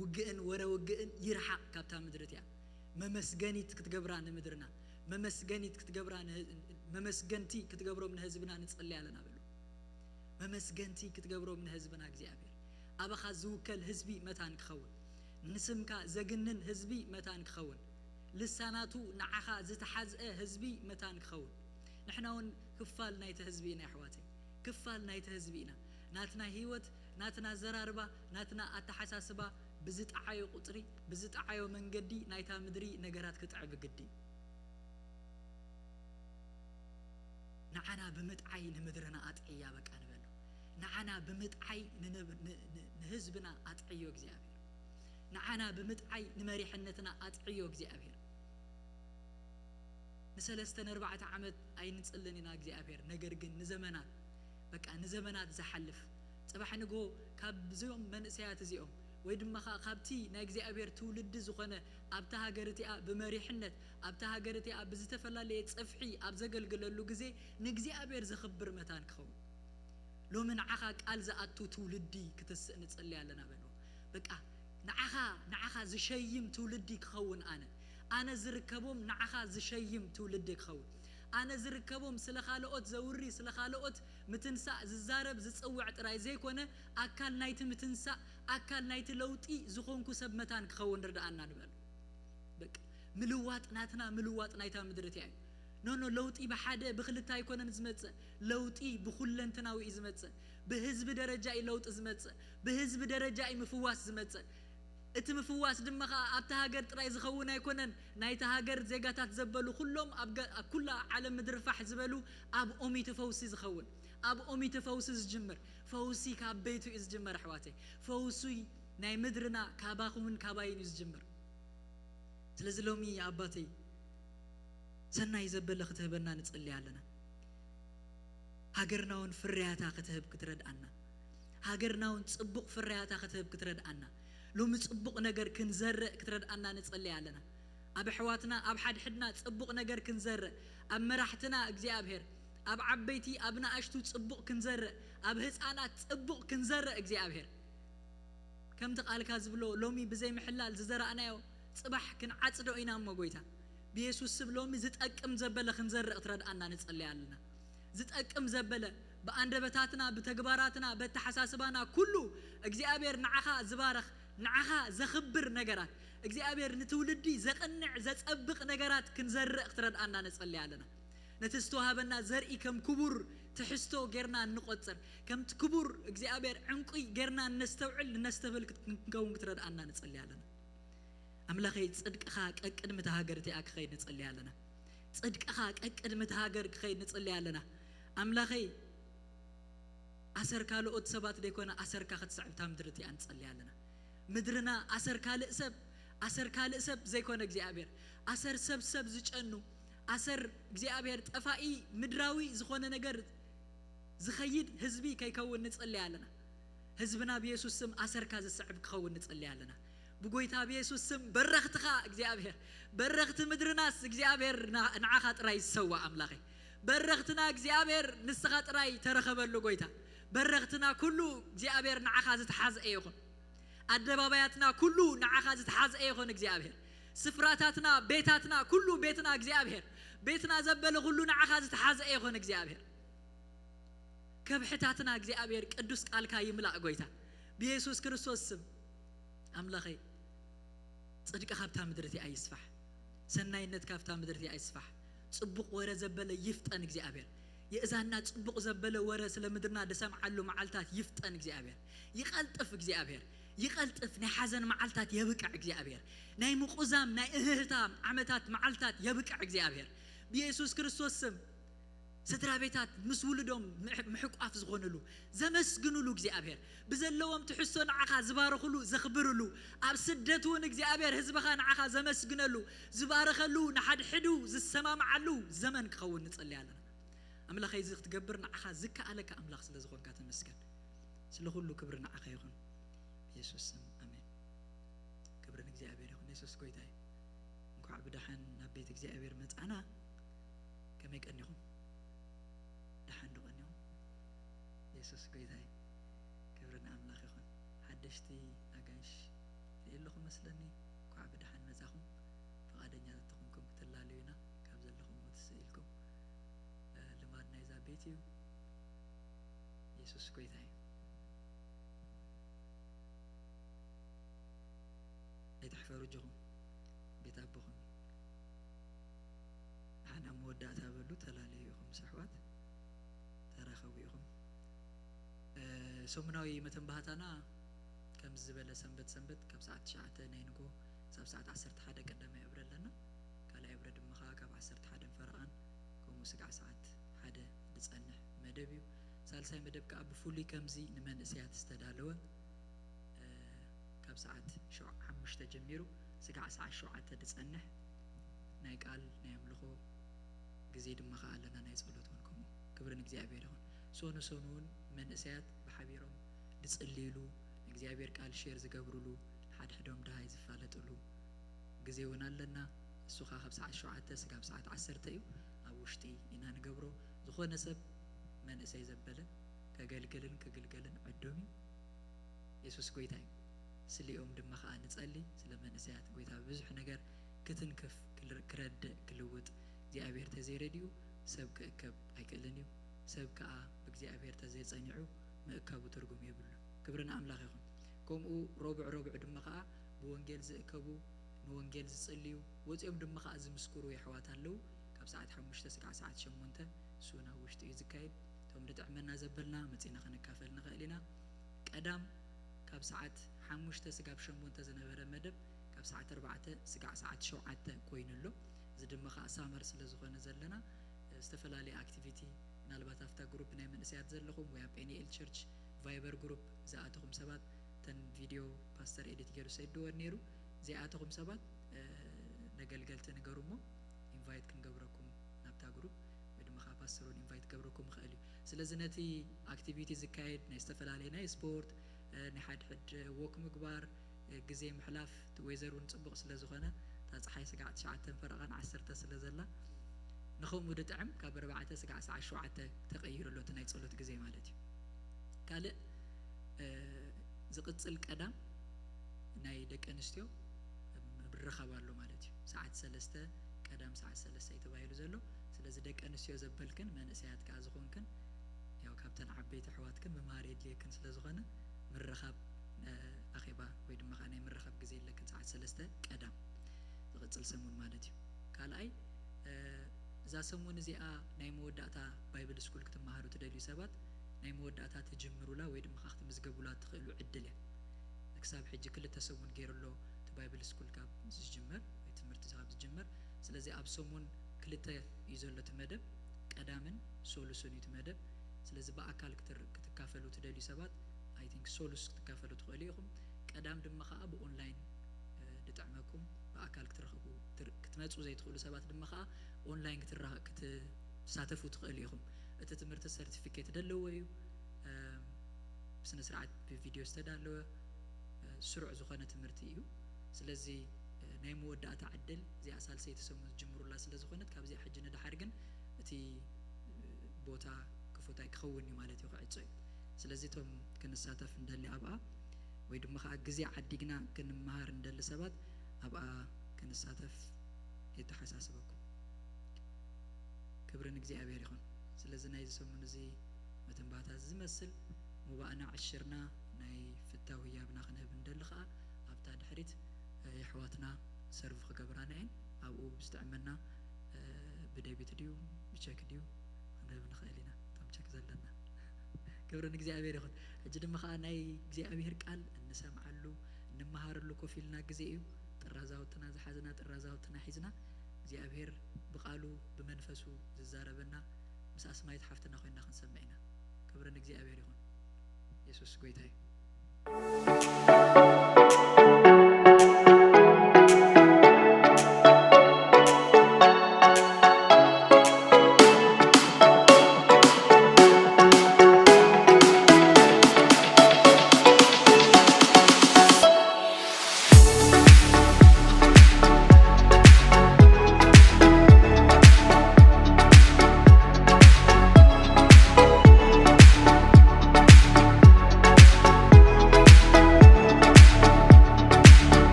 ውግእን ወረ ውግእን ይርሓቕ ካብታ ምድሪ እቲኣ። መመስገኒት ክትገብራ ንምድርና፣ መመስገኒት ክትገብራ ንህ-፣ መመስገንቲ ክትገብሮም ንህዝብና ንጸሊ ኣለና በሉ። መመስገንቲ ክትገብሮም ንህዝብና እግዚኣብሔር። ኣባኻ ዝውከል ህዝቢ መታን ክኸውን፣ ንስምካ ዘግንን ህዝቢ መታን ክኸውን፣ ልሳናቱ ንዓኻ ዝተሓዝአ ህዝቢ መታን ክኸውን። ንሕና እውን ክፋል ናይቲ ህዝቢ ኢና የሕዋተይ፣ ክፋል ናይቲ ህዝቢ ኢና። ናትና ህይወት፣ ናትና ኣዘራርባ፣ ናትና ኣተሓሳስባ ብዝጠዓዮ ቁጽሪ፣ ብዝጠዓዮ መንገዲ ናይታ ምድሪ ነገራት ክጥዕብ ግዲ እዩ። ንዓና ብምጥዓይ ንምድርና ኣጥዕያ በቃ ንበሎ። ንዓና ብምጥዓይ ንነብ-፣ ን-፣ ን-፣ ንህዝብና ኣጥዕዮ እግዚኣብሔር። ንዓና ብምጥዓይ ንመሪሕነትና ኣጥዕዮ እግዚኣብሔር። ንሰለስተ ንኣርባዕተ ዓመት ኣይንጽልን ኢና እግዚኣብሔር፣ ነገር ግን ንዘመናት፣ በቃ ንዘመናት ዝሓልፍ፣ ጽባሕ ንግሆ ካብ እዚኦም መንእሰያት እዚኦም ወይ ድማ ኸዓ ካብቲ ናይ እግዚኣብሔር ትውልዲ ዝኾነ ኣብታ ሃገር እቲኣ ብመሪሕነት፣ ኣብታ ሃገር እቲኣ ብዝተፈላለየ ጽፍሒ ኣብ ዘገልግለሉ ግዜ ንእግዚኣብሔር ዘኽብር መታን ክኸውን። ሎሚ ንዓኻ ቃል ዝኣቱ ትውልዲ ክትስእ ንጸሊ ኣለና በልዎ። በቃ ንዓኻ፣ ንዓኻ ዝሸይም ትውልዲ ክኸውን ኣነ። ኣነ ዝርከቦም ንዓኻ ዝሸይም ትውልዲ ክኸውን። ኣነ ዝርከቦም ስለ ካልኦት ዘውሪ፣ ስለ ካልኦት ምትንሳእ ዝዛረብ ዝጽውዕ ጥራይ ዘይኮነ፣ ኣካል ናይቲ ምትንሳእ፣ ኣካል ናይቲ ለውጢ ዝኾንኩ ሰብ መታን ክኸውን ርድኣና ንበል። በቃ ምልዋጥ ናትና፣ ምልዋጥ ናይታ ምድሪ እቲኣ እዩ። ኖ፣ ኖ፣ ለውጢ ብሓደ ብክልተ ኣይኮነን ዝመጽእ። ለውጢ ብኩለንትናዊ እዩ ዝመጽእ። ብህዝቢ ደረጃ እዩ ለውጢ ዝመጽእ። ብህዝቢ ደረጃ እዩ ምፍዋስ ዝመጽእ። እቲ ምፍዋስ ድማ ኸኣ ኣብታ ሃገር ጥራይ ዝኸውን ኣይኮነን። ናይታ ሃገር ዜጋታት ዘበሉ ኩሎም ኣብ ገ-፣ ኣብ ኩላ ዓለም ምድሪ ፋሕ ዝበሉ ኣብኦም እዩ እቲ ፈውሲ ዝኸውን። ኣብኦም እዩ እቲ ፈውሲ ዝጅምር። ፈውሲ ካብ ቤቱ እዩ ዝጅመር ኣሕዋተይ። ፈውሲ ናይ ምድርና ካባኹምን ካባይን እዩ ዝጅምር። ስለዚ ሎሚ ኣባተይ ሰናይ ዘበለ ክትህበና ንጽሊ ኣለና። ሃገርና እውን ፍርያታ ክትህብ ክትረድኣና፣ ሃገርና እውን ጽቡቕ ፍርያታ ክትህብ ክትረድኣና። ሎሚ ጽቡቕ ነገር ክንዘርእ ክትረድኣና ንጸሊ ኣለና። ኣብ ኣሕዋትና፣ ኣብ ሓድሕድና ጽቡቕ ነገር ክንዘርእ፣ ኣብ መራሕትና እግዚኣብሔር፣ ኣብ ዓበይቲ፣ ኣብ ንኣሽቱ ጽቡቕ ክንዘርእ፣ ኣብ ህጻናት ጽቡቕ ክንዘርእ እግዚኣብሔር። ከምቲ ቃልካ ዝብሎ ሎሚ ብዘይ ምሕላል ዝዘራእናዮ ጽባሕ ክንዓጽዶ ኢና እሞ ጎይታ። ብየሱስ ስም ሎሚ ዝጠቅም ዘበለ ክንዘርእ ክትረድኣና ንጸሊ ኣለና። ዝጠቅም ዘበለ ብኣንደበታትና፣ ብተግባራትና፣ በተሓሳስባና ኩሉ እግዚኣብሔር ንዓኻ ዝባረኽ፣ ንዓኻ ዘኽብር ነገራት፣ እግዚኣብሔር ንትውልዲ ዘቕንዕ ዘጸብቕ ነገራት ክንዘርእ ክትረድኣና ንጸሊ ኣለና። ነቲ ዝተዋህበና ዘርኢ ከም ክቡር ትሕዝቶ ጌርና እንቆጽር፣ ከምቲ ክቡር እግዚኣብሔር ዕንቁይ ጌርና እነስተውዕል እነስተብል ክንከውን ክትረድኣና ንጸሊ ኣለና። ኣምላኸይ ጽድቅኻ ቀቅድሚ እታ ሃገር እቲኣ ክኸይድ ንጸሊ ኣለና። ጽድቅኻ ቀቅድሚ እታ ሃገር ክኸይድ ንጸሊ ኣለና። ኣምላኸይ ኣሰር ካልኦት ሰባት ደይኮነ ኣሰርካ ክትስዕብ እታ ምድሪ እቲኣ ንጸሊ ኣለና። ምድርና ኣሰር ካልእ ሰብ ኣሰር ካልእ ሰብ ዘይኮነ እግዚኣብሔር ኣሰር ሰብ ሰብ ዝጨኑ ኣሰር እግዚኣብሔር ጠፋኢ ምድራዊ ዝኾነ ነገር ዝኸይድ ህዝቢ ከይከውን ንጽልይ ኣለና። ህዝብና ብየሱስ ስም ኣሰርካ ዝስዕብ ክኸውን ንጽልይ ኣለና። ብጎይታ ብየሱስ ስም በረኽትኻ እግዚኣብሔር በረኽቲ ምድርናስ እግዚኣብሔር ንዓኻ ጥራይ ዝሰዋ ኣምላኸይ በረኽትና እግዚኣብሔር ንስኻ ጥራይ ተረኸበሉ ጎይታ በረኽትና ኩሉ እግዚኣብሔር ንዓኻ ዝተሓዝአ ይኹን። ኣደባባያትና ኩሉ ንዓኻ ዝተሓዝአ ይኹን እግዚኣብሔር። ስፍራታትና ቤታትና ኩሉ ቤትና እግዚኣብሔር ቤትና ዘበለ ኩሉ ንዓኻ ዝተሓዝአ ይኹን እግዚኣብሔር። ከብሕታትና እግዚኣብሔር ቅዱስ ቃልካ ይምላእ ጎይታ ብየሱስ ክርስቶስ ስም ኣምላኸይ። ጽድቂ ካብታ ምድሪ እቲኣ ይስፋሕ። ሰናይነት ካብታ ምድሪ እቲኣ ይስፋሕ። ጽቡቕ ወረ ዘበለ ይፍጠን እግዚኣብሔር። የእዛና ጽቡቕ ዘበለ ወረ ስለ ምድርና ድሰምዓሉ መዓልታት ይፍጠን እግዚኣብሔር። ይቐልጥፍ እግዚኣብሔር። ይቐልጥፍ ናይ ሓዘን መዓልታት የብቅዕ እግዚኣብሔር። ናይ ምቁዛም ናይ እህህታ ዓመታት መዓልታት የብቅዕ እግዚኣብሔር። ብየሱስ ክርስቶስ ስም ስድራ ቤታት ምስ ውልዶም ምሕቋፍ ዝኾንሉ ዘመስግኑሉ እግዚኣብሔር ብዘለዎም ትሕዝቶ ንዓኻ ዝባረኽሉ ዘኽብርሉ ኣብ ስደት እውን እግዚኣብሔር ህዝብኻ ንዓኻ ዘመስግነሉ ዝባረኸሉ ንሓድሕዱ ዝሰማምዓሉ ዘመን ክኸውን ንጸሊ ኣለና። ኣምላኸይ እዚ ክትገብር ንዓኻ ዝከኣለካ ኣምላኽ ስለ ዝኾንካ ተመስገን። ስለ ኩሉ ክብሪ ንዓኻ ይኹን። ብየሱስ ስም ኣሜን። ክብሪ ንእግዚኣብሔር ይኹን። የሱስ ጎይታ እዩ። እንኳዕ ብደሓን ናብ ቤት እግዚኣብሔር መጻና። ከመይ ቀኒኹም? ደሓን ዶ ቀኒኹም? የሱስ ጎይታ እዩ። ክብሪ ንኣምላኽ ይኹን። ሓደሽቲ ኣጋይሽ ርኢ ኣለኹም መስለኒ። እንኳዕ ብደሓን መጻኹም። ፍቓደኛ ተተኾንኩም ክትላለዩና ካብ ዘለኹም ትስእ ኢልኩም። ልማድ ናይዛ ቤት እዩ። የሱስ ጎይታ እዩ። ኣይትሕፈሩ እጆኹም ቤት ኣቦኹም። ንሓና መወዳእታ በሉ ተላለዩ ኢኹም ምስ ኣሕዋት ተራኸቡ ኢኹም። ሰሙናዊ መተንባህታና ከምዚ ዝበለ ሰንበት ሰንበት ካብ ሰዓት ትሽዓተ ናይ ንጎ ክሳብ ሰዓት ዓሰርተ ሓደ ቀዳማይ ዕብረ ኣለና። ካልኣይ ዕብረ ድማ ከዓ ካብ ዓሰርተ ሓደ ፈረቓን ከምኡ ስጋዕ ሰዓት ሓደ ዝጸንሕ መደብ እዩ። ሳልሳይ መደብ ከዓ ብፍሉይ ከምዚ ንመንእሰያት ዝተዳለወ ካብ ሰዓት ሓሙሽተ ጀሚሩ ስጋዕ ሰዓት ሸውዓተ ዝጸንሕ ናይ ቃል ናይ ኣምልኾ ግዜ ድማ ከዓ ኣለና ናይ ጸሎት እውን ከምኡ። ክብሪ ንእግዚኣብሔር ይኹን። ሶኑ ሶኑ እውን መንእሰያት ብሓቢሮም ዝጽልይሉ እግዚኣብሔር ቃል ሼር ዝገብርሉ ሓድሕዶም ድሃይ ዝፋለጥሉ ግዜ እውን ኣለና። እሱ ከዓ ካብ ሰዓት ሸውዓተ ስጋብ ሰዓት ዓሰርተ እዩ። ኣብ ውሽጢ ኢና ንገብሮ። ዝኾነ ሰብ መንእሰይ ዘበለ ከገልግልን ክግልገልን ዕዱም እዩ። የሱስ ጎይታ እዩ። ስሊኦም ድማ ከዓ ንጸሊ ስለ መንእሰያት ጎይታ ብዙሕ ነገር ክትንክፍ ክረድእ ክልውጥ እግዚኣብሔር ተዘይረድኡ ሰብ ክእከብ ኣይክእልን እዩ። ሰብ ከዓ ብእግዚኣብሔር ተዘይጸኒዑ ምእካቡ ትርጉም የብሉ። ክብሪ ንኣምላኽ ይኹን። ከምኡ ረቡዕ ረቡዕ ድማ ከዓ ብወንጌል ዝእከቡ ንወንጌል ዝጽልዩ ወፂኦም ድማ ከዓ ዝምስክሩ የሕዋት ኣለዉ። ካብ ሰዓት ሓሙሽተ ስጋዕ ሰዓት ሸሞንተ እሱ ናብ ውሽጢ እዩ ዝካየድ። እቶም ዝጥዕመና ዘበልና መፂና ክንካፈል ንኽእል ኢና። ቀዳም ካብ ሰዓት ሓሙሽተ ስጋብ ሸሞንተ ዝነበረ መደብ ካብ ሰዓት ኣርባዕተ ስጋዕ ሰዓት ሸውዓተ ኮይኑ ኣሎ። እዚ ድማ ከዓ ሳመር ስለ ዝኾነ ዘለና ዝተፈላለየ ኣክቲቪቲ ምናልባት ኣብታ ግሩፕ ናይ መንእሰያት ዘለኹም ወይ ኣብ ፔኒኤል ቸርች ቫይበር ግሩፕ ዝኣተኹም ሰባት እተን ቪድዮ ፓስተር ኤዲት ገይሩ ሰድወን ነይሩ። ዘይኣተኹም ሰባት ነገልገልቲ ንገሩ እሞ ኢንቫይት ክንገብረኩም ናብታ ግሩፕ ወይ ድማ ከዓ ፓስተሮን ኢንቫይት ክገብረኩም ይኽእል እዩ። ስለዚ ነቲ ኣክቲቪቲ ዝካየድ ናይ ዝተፈላለየ ናይ ስፖርት ናይ ሓድሕድ ወክ ምግባር ግዜ ምሕላፍ እቲ ወይዘር እውን ፅቡቕ ስለ ዝኾነ እታ ፀሓይ ስጋዕ ትሽዓተ ፈረቓን ዓሰርተ ስለ ዘላ ንኸምኡ ድጥዕም ካብ ኣርባዕተ ስጋዕ ሰዓት ሸውዓተ ተቐይሩ ኣሎ እቲ ናይ ፀሎት ግዜ ማለት እዩ። ካልእ ዝቕፅል ቀዳም ናይ ደቂ ኣንስትዮ ምርኻብ ኣሎ ማለት እዩ። ሰዓት ሰለስተ ቀዳም ሰዓት ሰለስተ እዩ ተባሂሉ ዘሎ። ስለዚ ደቂ ኣንስትዮ ዘበልክን መንእሰያት ከዓ ዝኾንክን ያው ካብተን ዓበይቲ ኣሕዋትክን ምምሃር የድልየክን ስለ ዝኾነ ምርኻብ ኣኼባ ወይ ድማ ከዓ ናይ ምርኻብ ግዜ ኣለክን ሰዓት ሰለስተ ቀዳም ዝቕፅል ሰሙን ማለት እዩ። ካልኣይ እዛ ሰሙን እዚኣ ናይ መወዳእታ ባይብል ስኩል ክትመሃሩ ትደልዩ ሰባት ናይ መወዳእታ ትጅምሩላ ወይ ድማ ከዓ ክትምዝገቡላ ትኽእሉ ዕድል እያ። ክሳብ ሕጂ ክልተ ሰሙን ገይሩ ኣሎ እቲ ባይብል ስኩል ካብ ዝጅመር ወይ ትምህርቲ ካብ ዝጅመር። ስለዚ ኣብ ሰሙን ክልተ እዩ ዘሎ እቲ መደብ፣ ቀዳምን ሶሉስን እዩ እቲ መደብ። ስለዚ ብኣካል ክትካፈሉ ትደልዩ ሰባት ኣይ ቲንክ ሶሉስ ክትካፈሉ ትኽእሉ ኢኹም። ቀዳም ድማ ከዓ ብኦንላይን፣ እ፣ ድጥዕመኩም፣ ብኣካል ክትረኸቡ ትር-፣ ክትመፁ ዘይትኽእሉ ሰባት ድማ ከዓ ኦንላይን ክትራ-፣ ክትሳተፉ ትኽእሉ ኢኹም። እቲ ትምህርቲ ሰርቲፊኬት ዘለዎ እዩ። እ፣ ብስነ ስርዓት ብቪድዮ ዝተዳለወ፣ እ፣ ስሩዕ ዝኾነ ትምህርቲ እዩ። ስለዚ፣ እ፣ ናይ መወዳእታ ዕድል እዚኣ ሳልሰይቲ ሰሙን ዝጅምሩላ ስለ ዝኾነት፣ ካብዚኣ ሕጂ ንደሓር ግን እቲ፣ እ፣ ቦታ ክፉት ኣይክኸውን እዩ ማለት እዩ፣ ክዕጾ እዩ። ስለዚ እቶም ክንሳተፍ እንደሊ ኣብኣ ወይ ድማ ከዓ ግዜ ዓዲግና ክንመሃር እንደሊ ሰባት ኣብኣ ክንሳተፍ የተሓሳስበኩም። ክብሪ ንእግዚኣብሔር ይኹን። ስለዚ ናይዚ ሰሙን እዚ መተንባህታ ዝመስል ሙባእና ዕሽርና ናይ ፍታው ህያብና ክንህብ እንደሊ ከዓ ኣብታ ድሕሪት፣ እ፣ የሕዋትና ሰርቭ ክገብራና እየን። ኣብኡ ብዝጥዕመና፣ እ፣ ብደቢት ድዩ ብቸክ ድዩ ክንህብ ንኽእል ኢና፣ እቶም ቸክ ዘለና። ክብሪ ንእግዚኣብሔር ይኹን። ሕጂ ድማ ከዓ ናይ እግዚኣብሔር ቃል እንሰምዓሉ፣ እንመሃረሉ ኮፍ ኢልና ግዜ እዩ። ጥራዛውትና ዝሓዝና፣ ጥራዛውትና ሒዝና እግዚኣብሔር ብቃሉ ብመንፈሱ ዝዛረበና ምስ ኣስማይት ሓፍትና ኮይንና ክንሰምዕ ኢና። ክብሪ ንእግዚኣብሔር ይኹን። የሱስ ጎይታ እዩ።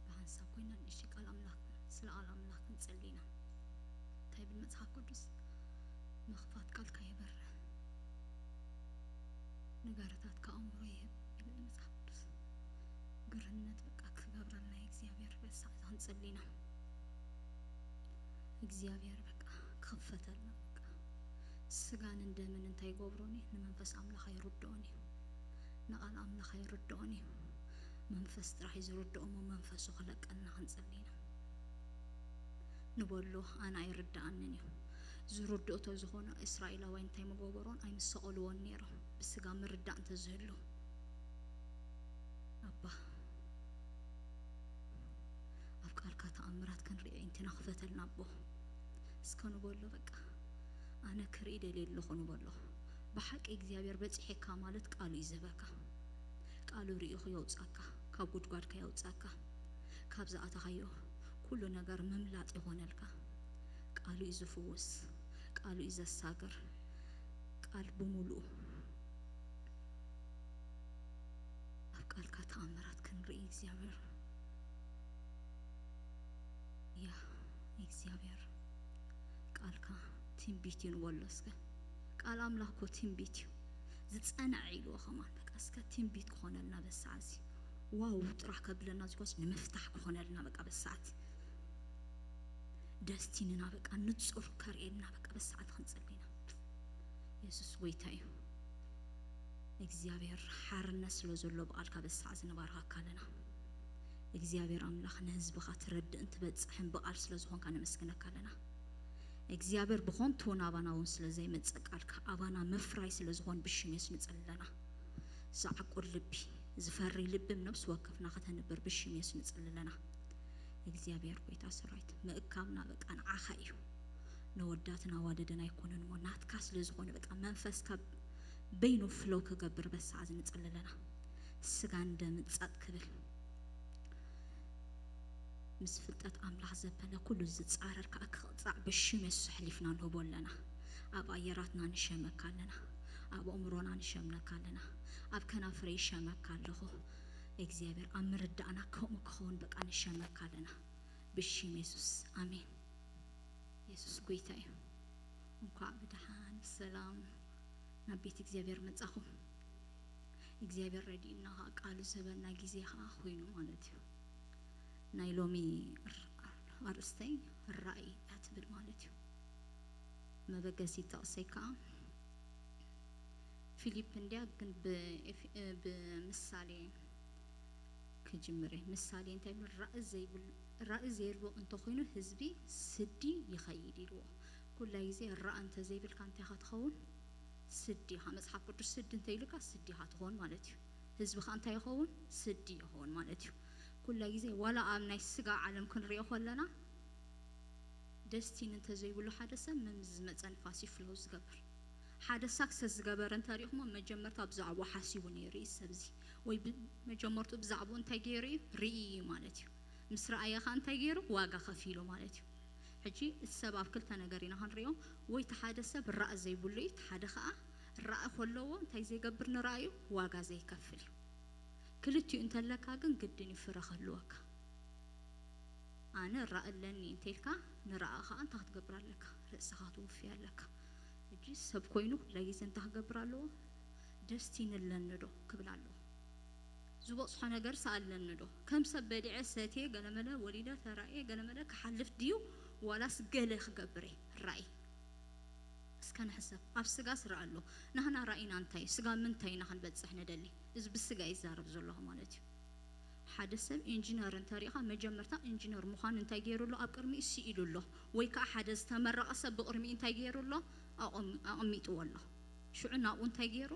ብሓንሳብ ኮይና ንእሽተይ ቃል ኣምላኽ፣ ስለ ቃል ኣምላኽ ክንጽሊ ኢና። እንታይ ይብል መጽሓፍ ቅዱስ? ምኽፋት ቃልካ የበርህ፣ ንጋርታትካ ኣእምሮ ይህብ ይብል መጽሓፍ ቅዱስ። ግርነት በቃ ክገብረልና እግዚኣብሔር በሳዕ ክንጽሊ ኢና። እግዚኣብሔር በቃ ክኽፈተልና በቃ። ስጋን እንደምን እንታይ ይገብሮን እዩ? ንመንፈስ ኣምላኽ ኣይርድኦን እዩ። ንቓል ኣምላኽ ኣይርድኦን እዩ። መንፈስ ጥራሕ እዩ ዝርድኦ እሞ መንፈሱ ክለቀልና ክንጽሊ ኢና። ንበሎ ኣነ ኣይርድኣንን እዩ። ዝርድኦ ተዝኾነ እስራኤላውያን እንታይ ምገበሮን ኣይምሰቐልዎን ነይሮም። ብስጋ ምርዳእ እንተዝህሉ። ኣባ ኣብ ቃልካ ተኣምራት ክንርኢ ኣዒንትና ክፈተልና ኣቦ። እስከ ንበሎ በቃ ኣነ ክርኢ ደልየ ኣለኹ ንበሎ። ብሓቂ እግዚኣብሔር በጺሐካ ማለት ቃሉ እዩ ዝህበካ። ቃሉ ርኢኹ የውጻካ፣ ካብ ጉድጓድካ የውጻካ፣ ካብ ዝኣተኻዮ ኩሉ ነገር ምምላጥ ይኾነልካ። ቃሉ እዩ ዝፍውስ፣ ቃሉ እዩ ዘሳግር። ቃል ብምሉኡ ኣብ ቃልካ ተኣምራት ክንርኢ እግዚኣብሔር። ያ እግዚኣብሔር ቃልካ ትንቢት እዩ ንበሎ እስከ። ቃል ኣምላኽ እኮ ትንቢት እዩ። ዝጸንዐ ኢልዎ ከማን በቃ እስከ ትንቢት ክኾነልና በሰዓት እዚ። ዋው ጥራሕ ከብለና ዝኮስ ንምፍታሕ ክኾነልና በቃ በሰዓት። ደስቲንና በቃ ንጹር ከርእየልና በቃ በሰዓት ክንጽሊና። የሱስ ጎይታ እዩ። እግዚኣብሔር ሓርነት ስለ ዘሎ ብቓልካ በሰዓት እዚ ንባርኻካ ኣለና። እግዚኣብሔር ኣምላኽ ንህዝብኻ ትረድእን ትበጽሕን ብቓል ስለ ዝኾንካ ነመስግነካ ኣለና። እግዚኣብሔር ብኾንቱ ናባና እውን ስለ ዘይመጽእ ቃልካ ኣባና ምፍራይ ስለ ዝኾን ብሽም የሱስ ንጽሊ ኣለና። ዝዓቁር ልቢ፣ ዝፈሪ ልቢ ነብሲ ወከፍና ከተንብር ብሽም የሱስ ንጽሊ ኣለና። እግዚኣብሔር ጎይታ ሰራዊት ምእካብና በቃ ንዓኻ እዩ። ነወዳትን ኣዋደደን ኣይኮነን እሞ ናትካ ስለ ዝኾነ በቃ መንፈስካ በይኑ ፍለው ክገብር በሰዓት እዚ ንጽሊ ኣለና። ስጋን ደምን ጸጥ ክብል ምስ ፍልጠት ኣምላኽ ዘበለ ኩሉ ዝጻረር ከኣ ክቕጻዕ ብሽም የሱስ ኣሕሊፍና ንህቦ ኣለና። ኣብ ኣየራትና ንሸመካ ኣለና። ኣብ ኣእምሮና ንሸመካ ኣለና። ኣብ ከናፍረይ ይሸመካ ኣለኹ። እግዚኣብሔር ኣብ ምርዳእና ከምኡ ክኸውን በቃ ንሸመካ ኣለና። ብሽም የሱስ ኣሜን። የሱስ ጎይታ እዩ። እንኳዕ ብደሓን ብሰላም ናብ ቤት እግዚኣብሔር መጻኹም። እግዚኣብሔር ረዲእና ኸዓ ቃሉ ዝህበና ግዜ ኸዓ ኮይኑ ማለት እዩ። ናይ ሎሚ ር-፣ ኣርእስተይ ራእይ እያ ትብል ማለት እዩ። መበገሲ ጥቕሰይ ከዓ ፊሊፕ እንድያ፣ ግን ብኤፍ-፣ እ፣ ብምሳሌ ክጅምር እየ። ምሳሌ እንታይ ይብል? ራእይ ዘይብል-፣ ራእይ ዘይርቦ እንተኾይኑ ህዝቢ ስዲ ይኸይድ ኢልዎ። ኩላይ ግዜ ራእይ እንተዘይብልካ እንታይ ኢኻ ትኸውን? ስዲ ኢኻ። መጽሓፍ ቅዱስ ስዲ እንተኢሉካ ስዲ ኢኻ ትኸውን ማለት እዩ። ህዝቢ ከኣ እንታይ ይኸውን? ስዲ ይኸውን ማለት እዩ። ኩለ ግዜ ዋላ ኣብ ናይ ስጋ ዓለም ክንሪኦ ከለና ደስቲን እንተዘይብሉ ሓደ ሰብ መምዚ ዝመጸ ንፋስ እዩ ፍለው ዝገብር። ሓደ ሳክሰስ ዝገበረ እንተሪእኹሞ መጀመርታ ብዛዕባኡ ሓሲቡ ነይሩ እዩ ሰብዚ። ወይ ብ-፣ መጀመርቱ ብዛዕባኡ እንታይ ገይሩ እዩ? ርኢ እዩ ማለት እዩ። ምስ ረኣየ ከኣ እንታይ ገይሩ? ዋጋ ከፊሉ ማለት እዩ። ሕጂ እቲ ሰብ ኣብ ክልተ ነገር ኢና ክንሪኦ። ወይ እቲ ሓደ ሰብ ራእ ዘይብሉ እዩ፣ እቲ ሓደ ከኣ ራእ ከለዎ እንታይ ዘይገብር ንራእዩ? ዋጋ ዘይከፍል እዩ። ክልቲኡ እንተለካ ግን ግድን እዩ ፍረ ክህልወካ። ኣነ ራእ ኣለኒ እንተኢልካ ንራእ ከኣ እንታይ ክትገብር ኣለካ? ርእስኻ ትውፊ ኣለካ። ሕጂ ሰብ ኮይኑ ኩላ ግዜ እንታይ ክገብር ኣለዎ? ደስቲን ኣለኒ ዶ ክብል ኣለዎ። ዝበጽሖ ነገር ሰኣለኒ ዶ? ከም ሰብ በሊዐ ሰትየ ገለመለ ወሊደ ተራእየ ገለመለ ክሓልፍ ድዩ ዋላስ ገለ ክገብር እየ? ራእይ እስከ ንሕሰብ። ኣብ ስጋስ ራእ ኣሎ። ናህና ራእይና እንታይ እዩ? ስጋ ምንታይ ኢና ክንበጽሕ ንደሊ? እዚ ብስጋ ይዛረብ ዘለኹ ማለት እዩ። ሓደ ሰብ ኢንጂነር እንተሪእኻ መጀመርታ ኢንጂነር ምዃን እንታይ ገይሩ ኣሎ? ኣብ ቅድሚኡ ስኢሉ ኣሎ። ወይ ከዓ ሓደ ዝተመረቐ ሰብ ብቕድሚኡ እንታይ ገይሩ ኣሎ? ኣቐም-፣ ኣቐሚጥዎ ኣሎ። ሽዑ ናብኡ እንታይ ገይሩ?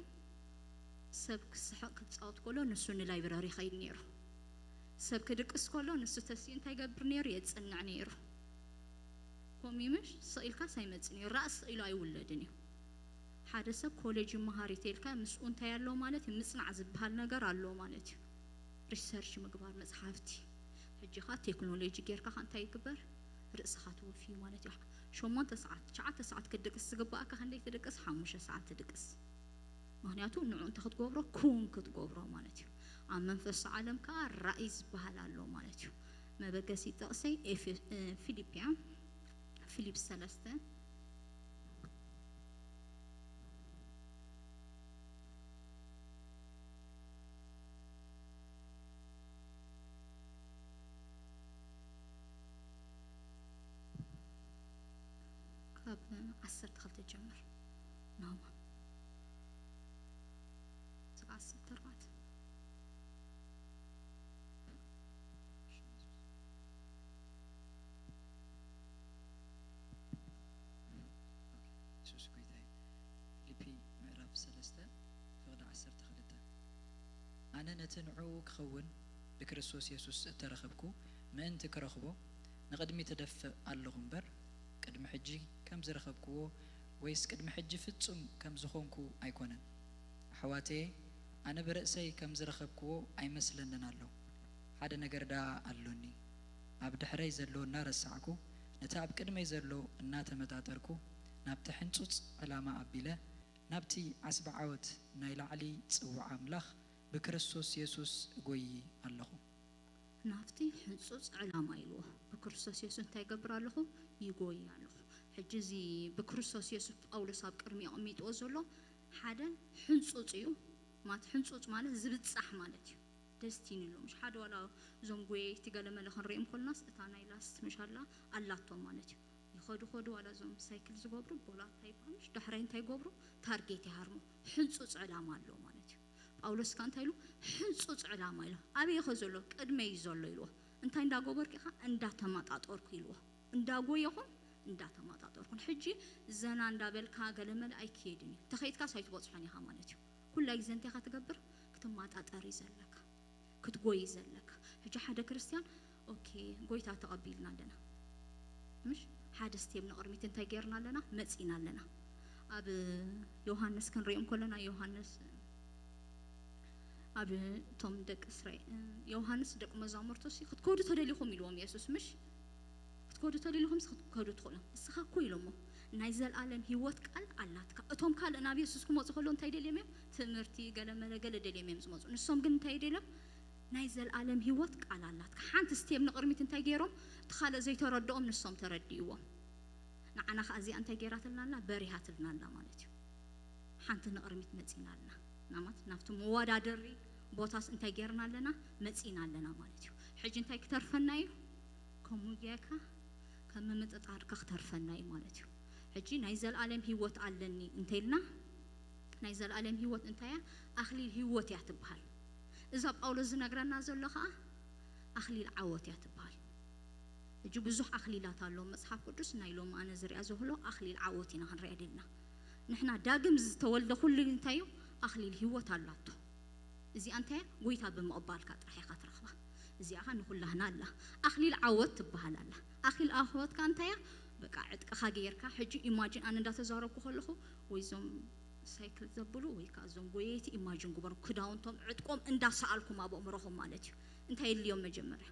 ሰብ ክስሕቕ ክጻወት ከሎ ንሱ ንላይብረሪ ይኸይድ ነይሩ። ሰብ ክድቅስ ከሎ ንሱ ተሲኡ እንታይ ይገብር ነይሩ? የጽንዕ ነይሩ። ከምኡ ምሽ ስቕ ኢልካስ ኣይመጽን እዩ። ራእ ስቕ ኢሉ ኣይውለድን እዩ። ሓደ ሰብ ኮሌጅ ይመሃር እዩ ተልካ ምስኡ እንታይ ኣሎ ማለት እዩ? ምጽናዕ ዝበሃል ነገር ኣሎ ማለት እዩ። ሪሰርች ምግባር፣ መጽሓፍቲ። ሕጂ ኸኣ ቴክኖሎጂ ጌርካ ኸኣ እንታይ ይግበር? ርእስኻ ትወፊ ማለት እዩ። ሸሞንተ ሰዓት፣ ትሽዓተ ሰዓት ክድቅስ ዝግባኣካ ክንደይ ትድቅስ? ሓሙሽተ ሰዓት ትድቅስ። ምኽንያቱ ንዑ እንተ ክትገብሮ ክውን ክትገብሮ ማለት እዩ። ኣብ መንፈሳዊ ዓለም ከኣ ራእይ ዝበሃል ኣሎ ማለት እዩ። መበገሲ ጥቕሰይ ኤፌ-፣ እ፣ ፊልጵያ፣ ፊልፕ ሰለስተ፣ ካብ ዓሰርተ ክልተ ጀምር ናማ። ስጋ ዓሰርተ ኣርባዕተ። ኦኬ፣ የሱስ ጎይታ እዩ። ፊልፒ ምዕራፍ ሰለስተ ፍቕዲ ዓሰርተ ክልተ። ኣነ ነቲ ንዕኡ ክኸውን ብክርስቶስ የሱስ እተረኸብኩ ምእንቲ ክረኽቦ ንቕድሚት እደፍእ ኣለኹ እምበር፣ ቅድሚ ሕጂ ከም ዝረኸብክዎ ወይስ ቅድሚ ሕጂ ፍጹም ከም ዝኾንኩ ኣይኮነን። ኣሕዋተየ፣ ኣነ ብርእሰይ ከም ዝረኸብክዎ ኣይመስለንን ኣሎ። ሓደ ነገር ደኣ ኣሎኒ። ኣብ ድሕረይ ዘሎ እናረሳዕኩ፣ ነቲ ኣብ ቅድመይ ዘሎ እናተመጣጠርኩ፣ ናብቲ ሕንጹጽ ዕላማ ኣቢለ፣ ናብቲ ዓስቢ ዓወት ናይ ላዕሊ ጽውዓ ኣምላኽ ብክርስቶስ የሱስ እጎዪ ኣለኹ። ናብቲ ሕንጹጽ ዕላማ ኢልዎ። ብክርስቶስ የሱስ እንታይ ይገብር ኣለኹ? ይጎዪ ኣለኹ። ሕጂ እዚ ብክርስቶስ የሱስ ጳውሎስ ኣብ ቅድሚኡ ኣቐሚጥዎ ዘሎ ሓደ ሕንጹጽ እዩ። ማለት ሕንጹጽ ማለት ዝብጻሕ ማለት እዩ። ደስቲኒ ኣሎ። ምሽ ሓደ ዋላ እዞም ጎየይቲ ገለመለ ክንሪኦም ከለናስ እታ ናይ ላስት ምሽ ኣላ ኣላቶም ማለት እዩ። ይኸዱ ኸዱ ዋላ እዞም ሳይክል ዝገብሩ ቦላ እንታይ ይበሃል? ምሽ ዳሕራይ እንታይ ይገብሩ? ታርጌት ይሃርሙ። ሕንጹጽ ዕላማ ኣሎ ማለት እዩ። ጳውሎስ ከ እንታይ ኢሉ? ሕንጹጽ ዕላማ ኢሉ። ኣበይ ኢኸ ዘሎ? ቅድመይ እዩ ዘሎ ኢልዎ። እንታይ እንዳገበርኩ ኢኻ? እንዳተመጣጠርኩ ኢልዎ። እንዳጎየኹን እንዳተመጣጠርኩን። ሕጂ ዘና እንዳበልካ ገለመለ ኣይክየድን እዩ። ተኸይድካስ ኣይትበጽሖን ኢኻ ማለት እዩ። ኩላ ግዜ እንታይ ኢኻ ትገብር? ክትመጣጠር እዩ ዘለካ። ክትጎይ ዘለካ። ሕጂ ሓደ ክርስትያን፣ ኦኬ፣ ጎይታ ተቐቢልና ኣለና። ምሽ? ሓደ ስቴፕ ንቕድሚት እንታይ ጌርና ኣለና? መጺና ኣለና። ኣብ ዮሃንስ ክንሪኦም ከለና፣ ዮሃንስ፣ ኣብ እቶም ደቂ እስራኤል፣ ዮሃንስ ደቂ መዛሙርቱ ሲ፣ "ክትከዱ ተደሊኹም?" ኢልዎም የሱስ፣ ምሽ? "ክትከዱ ተደሊኹም ሲ ክትከዱ ትኽእሉ። ንስኻ እኮ" ኢሎሞ፣ "ናይ ዘልኣለም ህይወት ቃል ኣላትካ።" እቶም ካልእ ናብ የሱስ ክመጹ ከለዉ እንታይ ደልዮም እዮም? ትምህርቲ፣ ገለ መለ፣ ገለ ደልዮም እዮም ዝመጹ። ንሶም ግን እንታይ ደልዮም? ናይ ዘልኣለም ህይወት ቃል ኣላትካ። ሓንቲ ስቴፕ ንቕድሚት እንታይ ገይሮም? እቲ ካልእ ዘይተረድኦም ንሶም ተረዲእዎም። ንዓና ኸኣ እዚኣ እንታይ ገይራትልና ኣላ? በሪሃትልና ኣላ ማለት እዩ። ሓንቲ ንቕድሚት መጺና ኣላ። ናማት ናብቲ መወዳደሪ ቦታስ እንታይ ገይርና ኣለና? መጺና ኣለና ማለት እዩ። ሕጂ እንታይ ክተርፈና እዩ? ከምኡ ጌርካ ከም ምምጥጣርካ ክተርፈና እዩ ማለት እዩ። ሕጂ ናይ ዘልኣለም ህይወት ኣለኒ እንተኢልና፣ ናይ ዘልኣለም ህይወት እንታይ እያ? ኣኽሊል ህይወት እያ ትበሃል። እዛ ጳውሎስ ዝነግረና ዘሎ ኸኣ ኣኽሊል ዓወት እያ ትበሃል። ሕጂ ብዙሕ ኣኽሊላት ኣሎ መጽሓፍ ቅዱስ፣ ናይ ሎሚ ኣነ ዝሪኣ ዘህሎ ኣኽሊል ዓወት ኢና ክንሪኣ ደልና። ንሕና ዳግም ዝተወልደ ኩሉ እንታይ እዩ? ኣኽሊል ህይወት ኣላቶ። እዚኣ እንታይ እያ? ጎይታ ብምቕባልካ ጥራሕ ኢኻ ትረኽባ። እዚኣ ኸ ንኹላህና ኣላ። ኣኽሊል ዓወት ትበሃል ኣላ። ኣኽሊል ዓወት ከ እንታይ እያ? በቃ ዕጥቅኻ ገይርካ፣ ሕጂ ኢማጂን ኣነ እንዳተዛረብኩ ከለኹ ወይ እዞም ሳይክል ዘብሉ ወይ ከዓ እዞም ጎየይቲ ኢማጂን ግበሩ፣ ክዳውንቶም ዕጥቆም እንዳሰኣልኩም ኣብ ኣእምሮኹም ማለት እዩ። እንታይ የድልዮም መጀመርያ?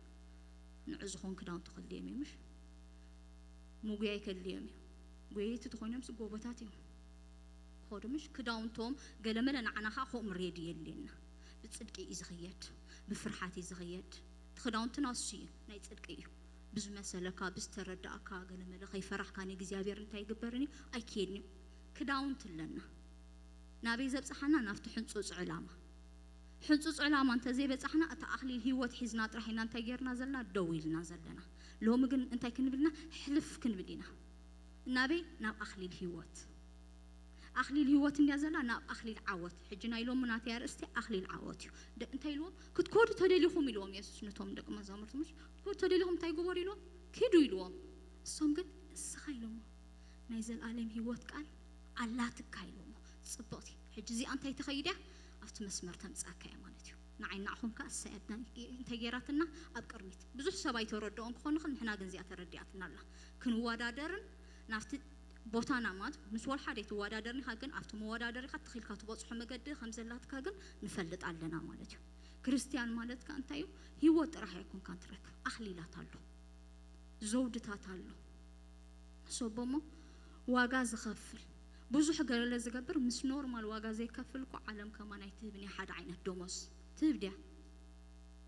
ንዑ ዝኾን ክዳውንቲ ከድልዮም እዩ ምሽ? ምጉያይ ከድልዮም እዩ። ጎየይቲ ተኾይኖምስ ጎቦታት እዮም። ኾዱ ምሽ ክዳውንቶም ገለመለ ንዓና ኸዓ ከምኡ ሬዲ የድልየና። ብፅድቂ እዩ ዝኽየድ፣ ብፍርሓት እዩ ዝኽየድ። እቲ ክዳውንትና እሱ እዩ፣ ናይ ፅድቂ እዩ። ብዝመሰለካ ብዝተረዳእካ ገለመለ ከይፈራሕካ ንእግዚኣብሔር እንታይ ይግበርን እዩ? ኣይክየድን እዩ። ክዳውንቲ ኣለና። ናበይ ዘብፅሓና? ናብቲ ሕንፁፅ ዕላማ። ሕንፁፅ ዕላማ እንተዘይበፃሕና እቲ ኣኽሊል ህይወት ሒዝና ጥራሕ ኢና እንታይ ጌርና ዘለና? ደው ኢልና ዘለና። ሎሚ ግን እንታይ ክንብል ኢና? ሕልፍ ክንብል ኢና። ናበይ? ናብ ኣኽሊል ህይወት። ኣኽሊል ህይወት እንድያ ዘላ ናብ ኣኽሊል ዓወት። ሕጂ ናይ ሎሚ ናተይ ኣርእስቲ ኣኽሊል ዓወት እዩ። ደ- እንታይ ኢልዎም? ክትኮዱ ተደሊኹም ኢልዎም የሱስ ነቶም ደቂ መዛሙርቱ። ምሽ ክትኮዱ ተደሊኹም እንታይ ግበሩ ኢልዎም? ኪዱ ኢልዎም። እሶም ግን እስኻ ኢሎሞ ናይ ዘልኣለም ህይወት ቃል ኣላትካ ኢሎሞ። ጽብቕቲ። ሕጂ እዚኣ እንታይ ተኸይድ እያ? ኣብቲ መስመር ተምጻካ እያ ማለት እዩ። ንዓይ ንዓኹም ከኣ እሳ እያ እንታይ ገይራትና? ኣብ ቅድሚት። ብዙሕ ሰብ ኣይተረድኦን ክኾን ይኽእል፣ ንሕና ግን እዚኣ ተረዲኣትና ኣላ። ክንወዳደርን ናብቲ ቦታና ማለት ምስ ወልሓደ ኣይትወዳደርን ኢኻ፣ ግን ኣብቲ መወዳደሪኻ ተኺልካ ትበጽሖ መገዲ ከም ዘላትካ ግን ንፈልጥ ኣለና ማለት እዩ። ክርስትያን ማለት ከኣ እንታይ እዩ? ህይወት ጥራሕ ኣይኮንካን ትረክብ፣ ኣኽሊላት ኣሎ፣ ዘውድታት ኣሎ። ሰቦሞ ዋጋ ዝኸፍል ብዙሕ ገለ ዝገብር ምስ ኖርማል ዋጋ ዘይከፍል እኮ ዓለም ከማን ኣይትህብን እያ። ሓደ ዓይነት ደሞዝ ትህብ ድያ?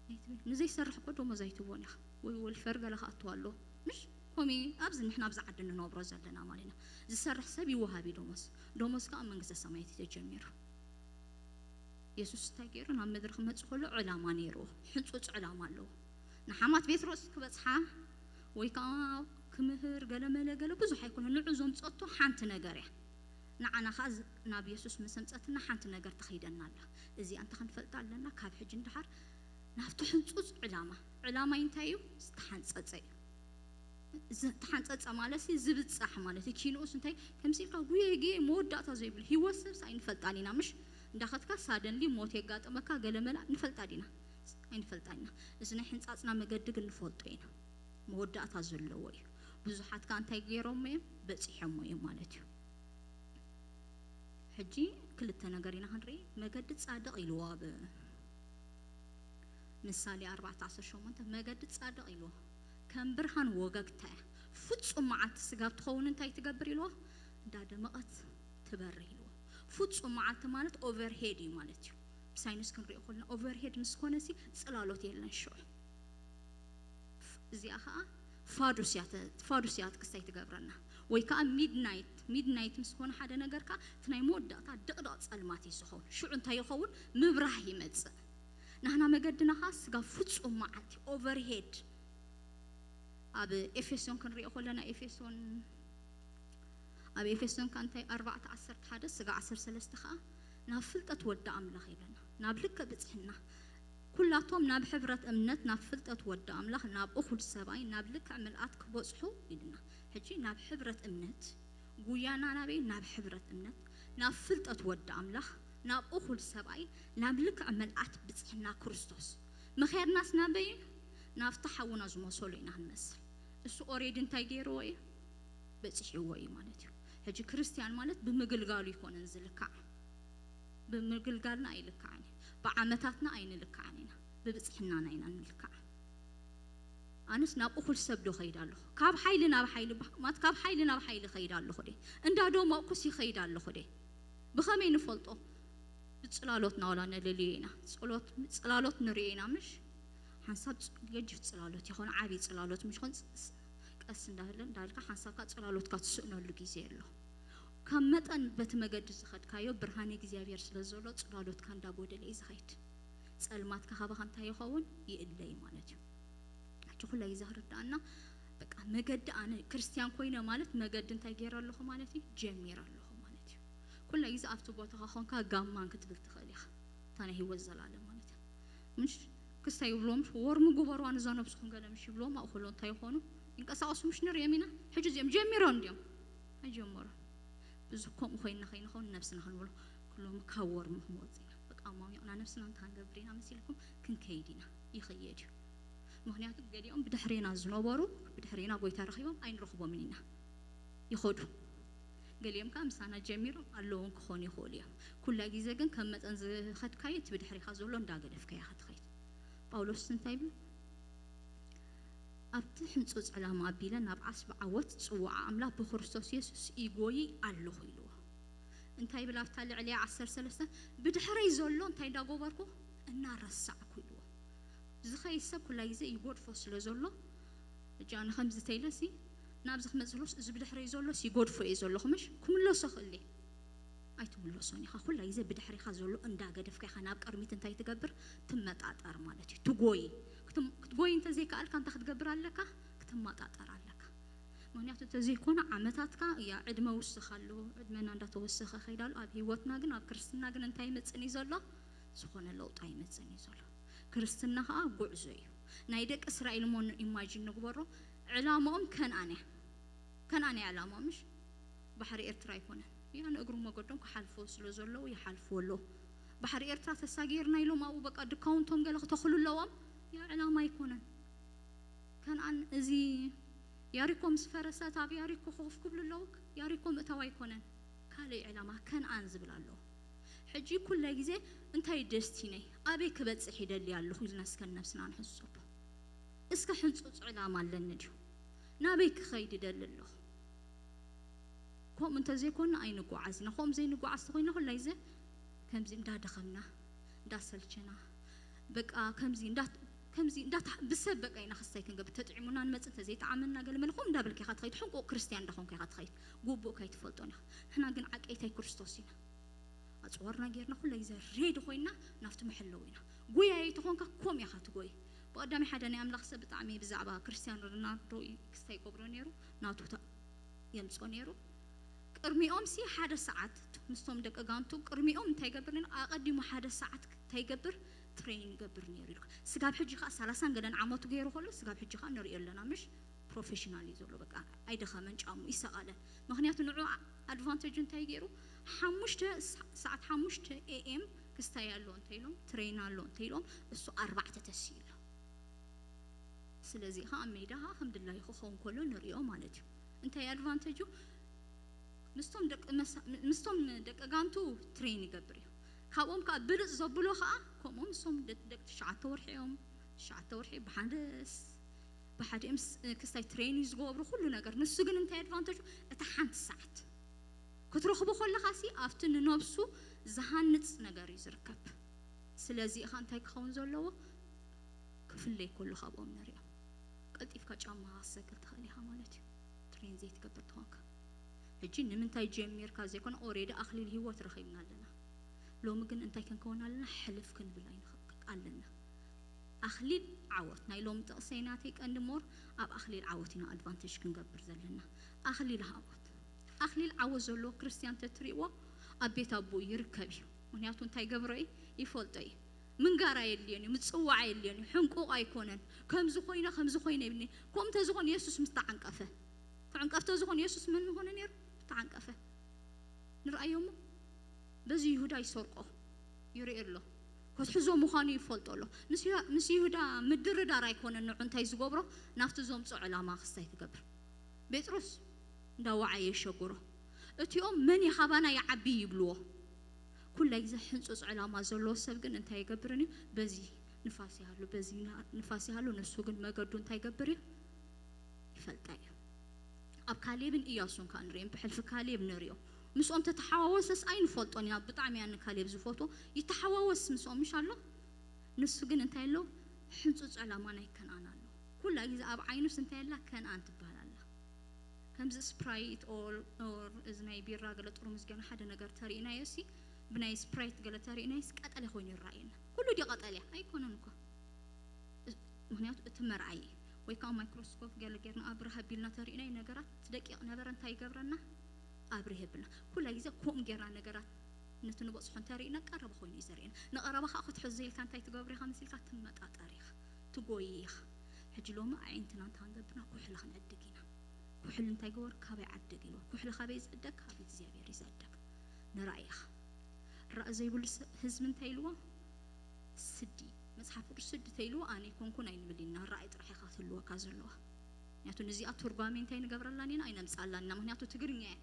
ኣይትህብን። ንዘይሰርሕ እኮ ደሞዝ ኣይትህቦን ኢኻ ወይ ወልፈር ገለ ክኣትዋ ኣለዎ። ምሽ ከምኡ ኣብዚ ንሕና ኣብዚ ዓዲ ንነብሮ ዘለና ማለት ኢና። ዝሰርሕ ሰብ ይወሃብ እዩ ደሞዝ። ደሞዝ ከዓ ኣብ መንግስተ ሰማያት እዩ ተጀሚሩ። የሱስ እንታይ ገይሩ? ናብ ምድሪ ክመጽእ ከሎ ዕላማ ነይርዎ፣ ሕንጹጽ ዕላማ ኣለዎ። ንሓማት ጴጥሮስ ክበጽሓ ወይ ከዓ ክምህር ገለ መለ ገለ ብዙሕ ኣይኮነ፣ ንዑ ዘምጸቶ ሓንቲ ነገር እያ። ንዓና ከዓ ዝ- ናብ የሱስ ምስ ኣምጸትና ሓንቲ ነገር ተኸይደና ኣላ። እዚኣ እንተ ክንፈልጣ ኣለና፣ ካብ ሕጂ ንድሓር ናብቲ ሕንጹጽ ዕላማ። ዕላማይ እንታይ እዩ? ዝተሓንጸጸ እዩ። ዝተሓንጸጸ ማለት ሲ ዝብጻሕ ማለት እዩ። ኪንኡስ እንታይ ከምዚ ኢልካ ጉየ ግየ መወዳእታ ዘይብሉ ህይወት ሰብስ ኣይንፈልጣን ኢና። ምሽ እንዳኸትካ ሳደንሊ ሞት የጋጥመካ ገለ መላ ንፈልጣ ዲና? ኣይንፈልጣን ኢና። እዚ ናይ ሕንጻጽና መገዲ ግን ንፈልጦ ኢና። መወዳእታ ዘለዎ እዩ። ብዙሓት ከኣ እንታይ ገይሮሞ እዮም? በጺሖሞ እዮም ማለት እዩ። ሕጂ ክልተ ነገር ኢና ክንርኢ። መገዲ ጻድቕ ኢልዎ ኣብ ምሳሌ ኣርባዕተ ዓሰርተ ሸሞንተ መገዲ ጻድቕ ኢልዎ ከም ብርሃን ወገግታ እያ። ፍጹም መዓልቲ ስጋብ ትኸውን እንታይ ትገብር ኢልዎ? እንዳደመቐት ትበርህ ኢልዎ። ፍጹም መዓልቲ ማለት ኦቨርሄድ እዩ ማለት እዩ። ብሳይንስ ክንሪኦ ከለና ኦቨርሄድ ምስ ኮነ ሲ ጽላሎት የለን ሽዑ። እዚኣ ከዓ ፋዱስ እያ ተ- ፋዱስ እያ ክስታይ ትገብረና። ወይ ከዓ ሚድናይት ሚድናይት ምስ ኮነ ሓደ ነገር ከዓ እቲ ናይ መወዳእታ ድቕድቕ ጸልማት እዩ ዝኸውን። ሽዑ እንታይ ይኸውን? ምብራህ ይመጽእ። ናህና መገድና ከዓ ስጋ ፍጹም መዓልቲ ኦቨርሄድ። ኣብ ኤፌሶን ክንሪኦ ከለና ኤፌሶን ኣብ ኤፌሶን ከዓ እንታይ ኣርባዕተ ዓሰርተ ሓደ ስጋ ዓሰርተ ሰለስተ ከዓ ናብ ፍልጠት ወዲ ኣምላኽ ይብለና። ናብ ልክዕ ብጽሕና ኩላቶም ናብ ሕብረት እምነት ናብ ፍልጠት ወዲ ኣምላኽ ናብ እኹል ሰብኣይ ናብ ልክዕ ምልኣት ክበጽሑ ኢልና። ሕጂ ናብ ሕብረት እምነት ጉያና ናበይ? ናብ ሕብረት እምነት ናብ ፍልጠት ወዲ ኣምላኽ ናብ እኹል ሰብኣይ ናብ ልክዕ ምልኣት ብጽሕና ክርስቶስ። መኸድናስ ናበይ? ናብቲ ሓውና ዝመሰሉ ኢና ክንመስል። እሱ ኦሬዲ እንታይ ገይርዎ እዩ? በጺሕዎ እዩ ማለት እዩ። ሕጂ ክርስትያን ማለት ብምግልጋሉ ይኮነን ዝልካዕ። ብምግልጋልና ኣይልካዕን እዩ። ብዓመታትና ኣይንልካዕን ኢና። ብብጽሕናና ኢና ንልካዕ። ኣነስ ናብ እኹል ሰብ ዶ ኸይድ ኣለኹ? ካብ ሓይሊ ናብ ሓይሊ ባ- ማለት ካብ ሓይሊ ናብ ሓይሊ ኸይድ ኣለኹ ደ? እንዳ ደመቕኩስ ይኸይድ ኣለኹ ደ? ብኸመይ ንፈልጦ? ብጽላሎትና ዋላ ነለልዮ ኢና። ጽሎት ጽላሎት ንርእዮ ኢና ምሽ ሓንሳብ ጽ- ገጅፍ ጽላሎት ይኾን ዓብዪ ጽላሎት ምሽ ኾን ጽ- ጽ- ቀስ እንዳለ እንዳልካ ሓንሳብካ ጽላሎትካ ትስእነሉ ግዜ ኣሎ። ካብ መጠን በቲ መገዲ ዝኸድካዮ ብርሃን እግዚኣብሔር ስለ ዘሎ ጽላሎትካ እንዳጎደለ እዩ ዝኸይድ። ጸልማትካ ካባኻ እንታይ ይኸውን? ይእለይ ማለት እዩ። ሕጂ ኩላይ እዚ ክርዳኣና በቃ መገዲ ኣነ ክርስትያን ኮይነ ማለት መገዲ እንታይ ገይረ ኣለኹ ማለት እዩ? ጀሚረ ኣለኹ ማለት እዩ። ኩላይ እዚ ኣብቲ ቦታኻ ኾንካ ጋማን ክትብል ትኽእል ኢኻ። እታ ናይ ህይወት ዘላለም ማለት እዩ። ምሽ ክስታይ ይብልዎም ወርሚ ግበርዋ ንዛ ነብስኹም ገለ ምሽ ይብልዎም ኣብኡ ከሎ እንታይ ይኾኑ? ይንቀሳቐሱ ምሽ ንሪኦም ኢና። ሕጂ እዚኦም ጀሚሮም እንዲዮም ኣይጀመሩን። ብዙ ከምኡ ኮይንና ከይንኸውን ነብስና ክንብሎ ኩሎም ካብ ወርሚ ክንወፅ ኢና። በቃ ኣማሚቕና ነብስና እንታይ ክንገብር ኢና መሲልኩም? ክንከይድ ኢና። ይኸየድ እዩ። ምኽንያቱ ገሊኦም ብድሕሬና ዝነበሩ፣ ብድሕሬና ጎይታ ረኺቦም ኣይንረኽቦምን ኢና። ይኸዱ። ገሊኦም ከኣ ምሳና ጀሚሮም ኣለውን ክኾኑ ይኽእሉ እዮም። ኩላ ግዜ ግን ከም መጠን ዝኸድካዮ እቲ ብድሕሬኻ ዘሎ እንዳገደፍካዮ ኢኻ ትኸይድ። ጳውሎስ እንታይ ይብል? ኣብቲ ሕንጹጽ ዕላማ ኣቢለ ናብ ዓስቢ ዓወት ጽዋዓ ኣምላኽ ብክርስቶስ የሱስ ይጎይ ኣለኹ ኢልዎ። እንታይ ይብል ኣብታ ልዕሊያ ዓሰርተ ሰለስተ? ብድሕረይ ዘሎ እንታይ እንዳገበርኩ እናረሳዕኩ ኢልዎ። ዝኸይድ ሰብ ኩላ ግዜ ይጎድፎ ስለ ዘሎ፣ እጃ ንኸምዚ ተይለሲ ናብዚ ክመጽእ ከሎስ እዚ ብድሕረይ ዘሎስ ይጎድፎ እየ ዘለኹ ምሽ ክምለሶ ክእል እየ። ኣይትምለሶን ኢኻ። ኩላ ግዜ ብድሕሪኻ ዘሎ እንዳገደፍካ ኢኻ ናብ ቅድሚት እንታይ ትገብር? ትመጣጠር ማለት እዩ። ትጎይ። ክትም-፣ ክትጎይ እንተዘይከኣልካ እንታይ ክትገብር ኣለካ? ክትመጣጠር ኣለካ። ምኽንያቱ እንተዘይኮነ ዓመታትካ፣ ያ፣ ዕድመ ውስኽ ኣሎ። ዕድመና እንዳተወሰኸ ከይድ ኣሎ። ኣብ ህይወትና ግን፣ ኣብ ክርስትና ግን እንታይ ይመጽእን እዩ ዘሎ? ዝኾነ ለውጢ ኣይመጽእን እዩ ዘሎ። ክርስትና ኸኣ ጉዕዞ እዩ። ናይ ደቂ እስራኤል እሞ ን-፣ ኢማጂን ንግበሮ። ዕላማኦም ከነኣን እያ። ከነኣን እያ ዕላማኦም፣ ምሽ? ባሕሪ ኤርትራ ኣይኮነን። ያ፣ ንእግሩ መገዶም ክሓልፎ ስለ ዘለዉ ይሓልፍዎ ኣለዉ። ባሕሪ ኤርትራ ተሳጊርና ኢሎም ኣብኡ በቃ ድካውንቶም ገለ ክተኽሉ ኣለዎም። ያ፣ ዕላማ ኣይኮነን። ከነኣን፣ እዚ ያሪኮ ምስ ፈረሰት ኣብ ያሪኮ ኮፍ ክብሉ ኣለዉ። ያሪኮ ምእታው ኣይኮነን። ካልእ ዕላማ ከነኣን ዝብል ኣለዎ። ሕጂ ኩለ ግዜ እንታይ ደስቲነይ፣ ኣበይ ክበጽሕ ይደሊ ኣለኹ ኢልና እስከ ነብስና ንሕሰቦ። እስከ ሕንጹጽ ዕላማ ኣለኒ ድዩ? ናበይ ክኸይድ ይደሊ ኣለኹ? ከምኡ እንተዘይኮንና ኣይንጓዓዝ ኢና። ከምኡ ዘይንጓዓዝ ተኾይና ኩላ ግዜ ከምዚ እንዳደኸምና፣ እንዳሰልቸና፣ በቃ ከምዚ እንዳ-፣ ከምዚ እንዳታ-፣ ብሰብ በቃ ኢና ክስታይ ክንገብር። ተጥዒሙና ንመጽእ፣ እንተዘይጠዓመና ገለ መለ ከምኡ እንዳበልካ ኢኻ ትኸይድ። ሕንቁቕ ክርስትያን እንዳኾንካ ኢኻ ትኸይድ። ግቡእ ከይትፈልጦን ኢኻ። ንሕና ግን ዓቀይታይ ክርስቶስ ኢና። ኣጽዋርና ጌርና ኩላ ግዜ ሬዲ ኮይና ናብቲ መሐለዊ ኢና። ጎያይ ተኾንካ ኮም ኢኻ ትጎይ። ብቐዳሚ ሓደ ናይ ኣምላኽ ሰብ ብጣዕሚ ብዛዕባ ክርስትያኖ ሮናልዶ ክስታይ ይገብሮ ነይሩ። ናቱ ተ-፣ የምጾ ነይሩ። ቅድሚኦም ሲ ሓደ ሰዓት ምስቶም ደቂ ጋንቱ ቅድሚኦም እንታይ ይገብር ነይሩ? ኣቐዲሙ ሓደ ሰዓት እንታይ ይገብር? ትሬን ይገብር ነይሩ ኢልካ። ስጋብ ሕጂ ኸኣ ሰላሳን ገለን ዓመቱ ገይሩ ከሎ ስጋብ ሕጂ ኸኣ ንሪኦ ኣለና። ምሽ ፕሮፌሽናል እዩ ዘሎ። በቃ ኣይደኸመን፣ ጫሙ ይሰቓለን። ምኽንያቱ ንዑ ኣድቫንቴጅ እንታይ ገይሩ? ሓሙሽተ ሰ-፣ ሰዓት ሓሙሽተ ኤ ኤም ክስታይ ኣሎ እንተ ኢሎም፣ ትሬን ኣሎ እንተ ኢሎም፣ እሱ ኣርባዕተ ተስዩ ኣሎ። ስለዚ ኸኣ ኣብ ሜዳ ኸኣ ከም ድላዩ ክኸውን ከሎ ንሪኦ ማለት እዩ። እንታይ ኣድቫንቴጁ? ምስቶም ደቂ መሳ-፣ ምስቶም ደቂ ጋንቱ ትሬን ይገብር እዩ። ካብኦም ከኣ ብልጽ ዘብሎ ኸኣ ከምኡ ምስቶም ደ-፣ ደቂ ትሽዓተ ወርሒ እዮም። ትሽዓተ ወርሒ ብሓደ ስ-፣ ብሓዲኦም ስ-፣ ክስታይ ትሬን እዩ ዝገብሩ ኩሉ ነገር። ንሱ ግን እንታይ ኣድቫንቴጁ? እታ ሓንቲ ሰዓት ክትረኽቦ ከለኻ ሲ ኣብቲ ንነብሱ ዝሃንጽ ነገር እዩ ዝርከብ። ስለዚ ኢኻ እንታይ ክኸውን ዘለዎ? ክፍለይ ከሎ ካብኦም ንሪኦ። ቀልጢፍካ ጫማ ክትሰግር ትኽእል ኢኻ ማለት እዩ። ትሬን ዘይትገብር ተኾንካ። ሕጂ ንምንታይ ጀሚርካ ዘይኮነ፣ ኦሬዲ ኣኽሊል ህይወት ረኺብና ኣለና። ሎሚ ግን እንታይ ክንከውን ኣለና? ሕልፍ ክንብል ኣይንኽእል ኣለና። ኣኽሊል ዓወት፣ ናይ ሎሚ ጥቕሰይ ናተይ ቀንዲ ሞር ኣብ ኣኽሊል ዓወት ኢና ኣድቫንቴጅ ክንገብር ዘለና። ኣኽሊል ዓወት፣ ኣኽሊል ዓወት ዘለዎ ክርስትያን ተትሪእዎ ኣብ ቤት ኣቦኡ ይርከብ እዩ። ምኽንያቱ እንታይ ገብረ እዩ? ይፈልጦ እዩ። ምንጋር ኣየድልዮን እዩ፣ ምጽዋዕ ኣየድልዮን እዩ፣ ሕንቁቕ ኣይኮነን። ከምዚ ኮይነ፣ ከምዚ ኮይነ ይብልኒ። ከምኡ እንተዝኾን የሱስ ምተዓንቀፈ። ክዕንቀፍ ተዝኾን የሱስ መን ምኾነ ነይሩ? ምተዓንቀፈ። ንርኣዮ እሞ፣ በዚ ይሁዳ ይሰርቆ ይርኢ ኣሎ። ከትሕዞ ምዃኑ ይፈልጦ ኣሎ። ምስ ዩ-፣ ምስ ይሁዳ ምድርዳር ኣይኮነን ንዑ እንታይ ዝገብሮ፣ ናብቲ ዘምጾ ዕላማ ክስታይ ትገብር። ጴጥሮስ እንዳወዓየ የሸግሮ። እቲኦም መን እዩ ካባና ይዓቢ ይብልዎ። ኩላይ ግዜ ሕንጹጽ ዕላማ ዘለዎ ሰብ ግን እንታይ ይገብርን እዩ? በዚ ንፋስ ይሃሉ፣ በዚ ና-፣ ንፋስ ይሃሉ፣ ንሱ ግን መገዱ እንታይ ይገብር እዩ? ይፈልጣ እዩ። ኣብ ካሌብን ኢያሱን ከኣ ንርእዮም፣ ብሕልፊ ካሌብ ንርእዮ። ምስኦም ተተሓዋወሰስ ኣይንፈልጦን ኢና፣ ብጣዕሚ እያ ንካሌብ ዝፈትዎ። ይተሓዋወስ ምስኦም ምሽ ኣሎ? ንሱ ግን እንታይ ኣሎ? ሕንጹጽ ዕላማ ናይ ከነኣን ኣሎ። ኩላ ግዜ ኣብ ዓይኑስ እንታይ ኣላ? ከነኣን ትበሃል ኣላ። ከምዚ ስፕራይት ኦር፣ ኦር እዚ ናይ ቢራ ገለ ጥርሙዝ ገና ሓደ ነገር ተሪእናዮ ሲ፣ ብናይ ስፕራይት ገለ ተሪእናዮስ ቀጠልያ ኮይኑ ይረኣየና። ኩሉ ድዩ ቀጠልያ? ኣይኮነን እኮ። እ-፣ ምኽንያቱ እቲ መርኣዪ ወይ ከዓ ማይክሮስኮፕ ገለ ጌርና ኣብርህ ኣቢልና ተሪእናዮ ነገራት፣ እቲ ደቂቕ ነበረ እንታይ ይገብረና? ኣብርህ የብልና። ኩላ ግዜ ከምኡ ጌርና ነገራት ነቲ ንበጽሖ እንተሪእና ቀረባ ኮይኑ እዩ ዘርእየና። ንቐረባ ከዓ ክትሕዞ ኢልካ እንታይ ትገብር ኢኻ መሲልካ? ትመጣጠር ኢኻ፣ ትጎይ ኢኻ። ሕጂ ሎሚ ኣዒንትና እንታይ ክንገብርና? ኩሕሊ ክንዕድግ ኢና። ኩሕሊ እንታይ ገበሩ? ካበይ ዓድግ ኢልዎ? ኩሕሊ ካበይ ዝዕደግ? ካብ እግዚኣብሔር እዩ ዝዕደግ። ንራእይኻ። ራእይ ዘይብሉ ሰብ ህዝቢ እንታይ ኢልዎ? ስዲ። መጽሓፍ ቅዱስ ስዲ ተይልዎ ኣነ ኣይኮንኩን ኣይንብል ኢና። ራእይ ጥራሕ ኢኻ ትህልወካ ዘለዋ። ምክንያቱ ንዚኣ ትርጓሜ እንታይ ንገብረላን ኢና ኣይነምጻላን ኢና። ምክንያቱ ትግርኛ እያ።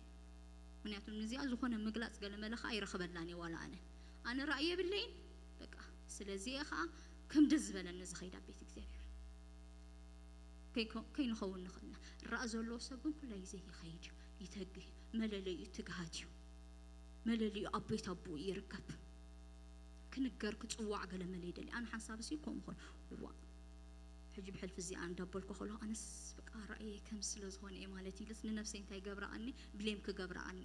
ምክንያቱ ንዚኣ ዝኾነ ምግላጽ ገለ መለ ከዓ ኣይረኽበላን እየ ዋላ ኣነ። ኣነ ራእይ የብለይን በቃ። ስለዚ እየ ከዓ ከም ደስ ዝበለኒ ዝኸይድ ኣብ ቤት እግዚኣብሔር። ከይኮ- ከይንኸውን ንኽእልና። ራእ ዘለዎ ሰብ ግን ኩላ ግዜ ይኸይድ እዩ፣ ይተግህ እዩ። መለለዩ ትግሃት እዩ። መለለዩ ኣብ ቤት ኣቦኡ ይርከብ። ክንገር ክጽዋዕ ገለ መለ ይደሊ። ኣነ ሓንሳብ ሲ ከምኡ ኾን ዋ ሕጂ ብሕልፊ እዚኣ እንዳበልኩ ከሎ ኣነስ በቃ ራእየ ከም ስለ ዝኾነ እየ ማለት ኢልስ ንነፍሰይ እንታይ ገብረኣኒ ብሌም ክገብረኣኒ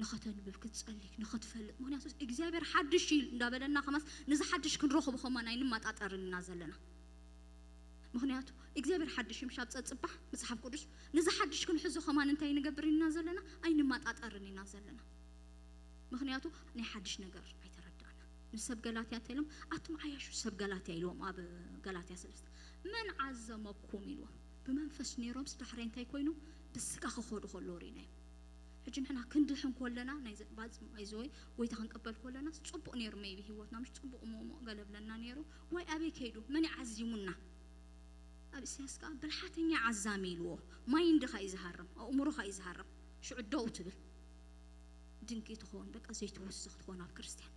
ንኸተንብብ ክትጸልይ ንኸትፈልጥ ምክንያቱ እግዚኣብሔር ሓድሽ ኢል እንዳበለና ከማስ ነዚ ሓድሽ ክንረኽቦ ከማን ኣይንመጣጠርን ኢና ዘለና። ምክንያቱ እግዚኣብሔር ሓድሽ እዩ ምሽ ኣብ ጸጽባሕ መጽሓፍ ቅዱስ ነዚ ሓድሽ ክንሕዞ ከማን እንታይ ንገብር ኢና ዘለና? ኣይንመጣጠርን ኢና ዘለና። ምክንያቱ ናይ ሓድሽ ነገር ኣይተረዳእና። ንሰብ ገላትያ እንታይ ኢሎም? ኣቱም ዓያሹ ሰብ ገላትያ ኢልዎም ኣብ ገላትያ ሰለስተ። መን ዓዘመኩም ኢልዎም። ብመንፈስ ነይሮምስ ዳሕራይ እንታይ ኮይኑ? ብስጋ ክኸዱ ከለዉ ርኢናዮም። ሕጂ ንሕና ክንድሕን ከለና ናይ ዘ- ባጽ- ኣይዞ ወይ ጎይታ ክንቅበል ከለና ጽቡቕ ነይሩ maybe ህይወትና ምሽ ጽቡቕ ሞሞ ገለ ብለና ነይሩ ወይ ኣበይ ከይዱ መን ዓዚሙና? ኣብ ኢሳያስ ከዓ ብልሓተኛ ዓዛሚ ኢልዎ። ማይንድኻ እዩ ዝሃርም፣ ኣእምሮኻ እዩ ዝሃርም። ሽዑ ደው ትብል ድንቂ ትኸውን በቃ ዘይትውስኽ ትኾን ኣብ ክርስትያን።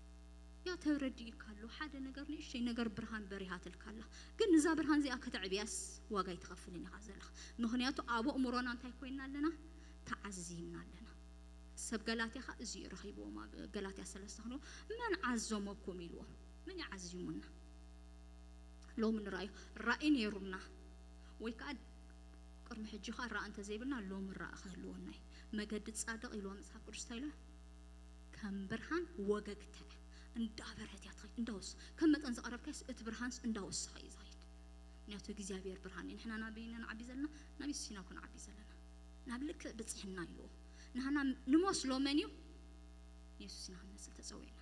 ያ ተረዲእካ ኣሎ ሓደ ነገር ንእሽተይ ነገር ብርሃን በሪሃትልካ ኣላ። ግን እዛ ብርሃን እዚኣ ከተዕብያስ ዋጋ ኣይትኸፍልን ኢኻ ዘለኻ። ምክንያቱ ኣብ ኣእምሮና እንታይ ኮይና ኣለና? ተዓዚምና ኣለና። ሰብ ገላትያ ኸዓ እዚ እዩ ረኺብዎም ኣብ ገላትያ ሰለስተ ክንዎ መን ዓዘመኩም ኢልዎም። መን ይዓዚሙና? ሎሚ ንረኣዩ ራእይ ነይሩና ወይ ከዓ ቅድሚ ሕጂ ኸዓ ራእ እንተዘይብልና ሎሚ ራእ ክህልወና እዩ። መገዲ ጻድቕ ኢልዋ መጽሓፍ ቅዱስ እንታይ ኢልዋ? ከም ብርሃን ወገግታ እያ። እንዳበርሀት እያ ትኸይድ እንዳወስ ከም መጠን ዝቐረብካስ እቲ ብርሃንስ እንዳወሰኸ እዩ ዝኸይድ። ምክንያቱ እግዚኣብሔር ብርሃን እዩ። ንሕና ናበይ ኢና ንዓቢ ዘለና? ናብ የሱስ ኢና እኮ ንዓቢ ዘለና። ናብ ልክዕ ብፅሕና ኢልዎ ንሕና ንመስሎ መን እዩ? የሱስ ኢና ክንመስል ተፀዊዕና።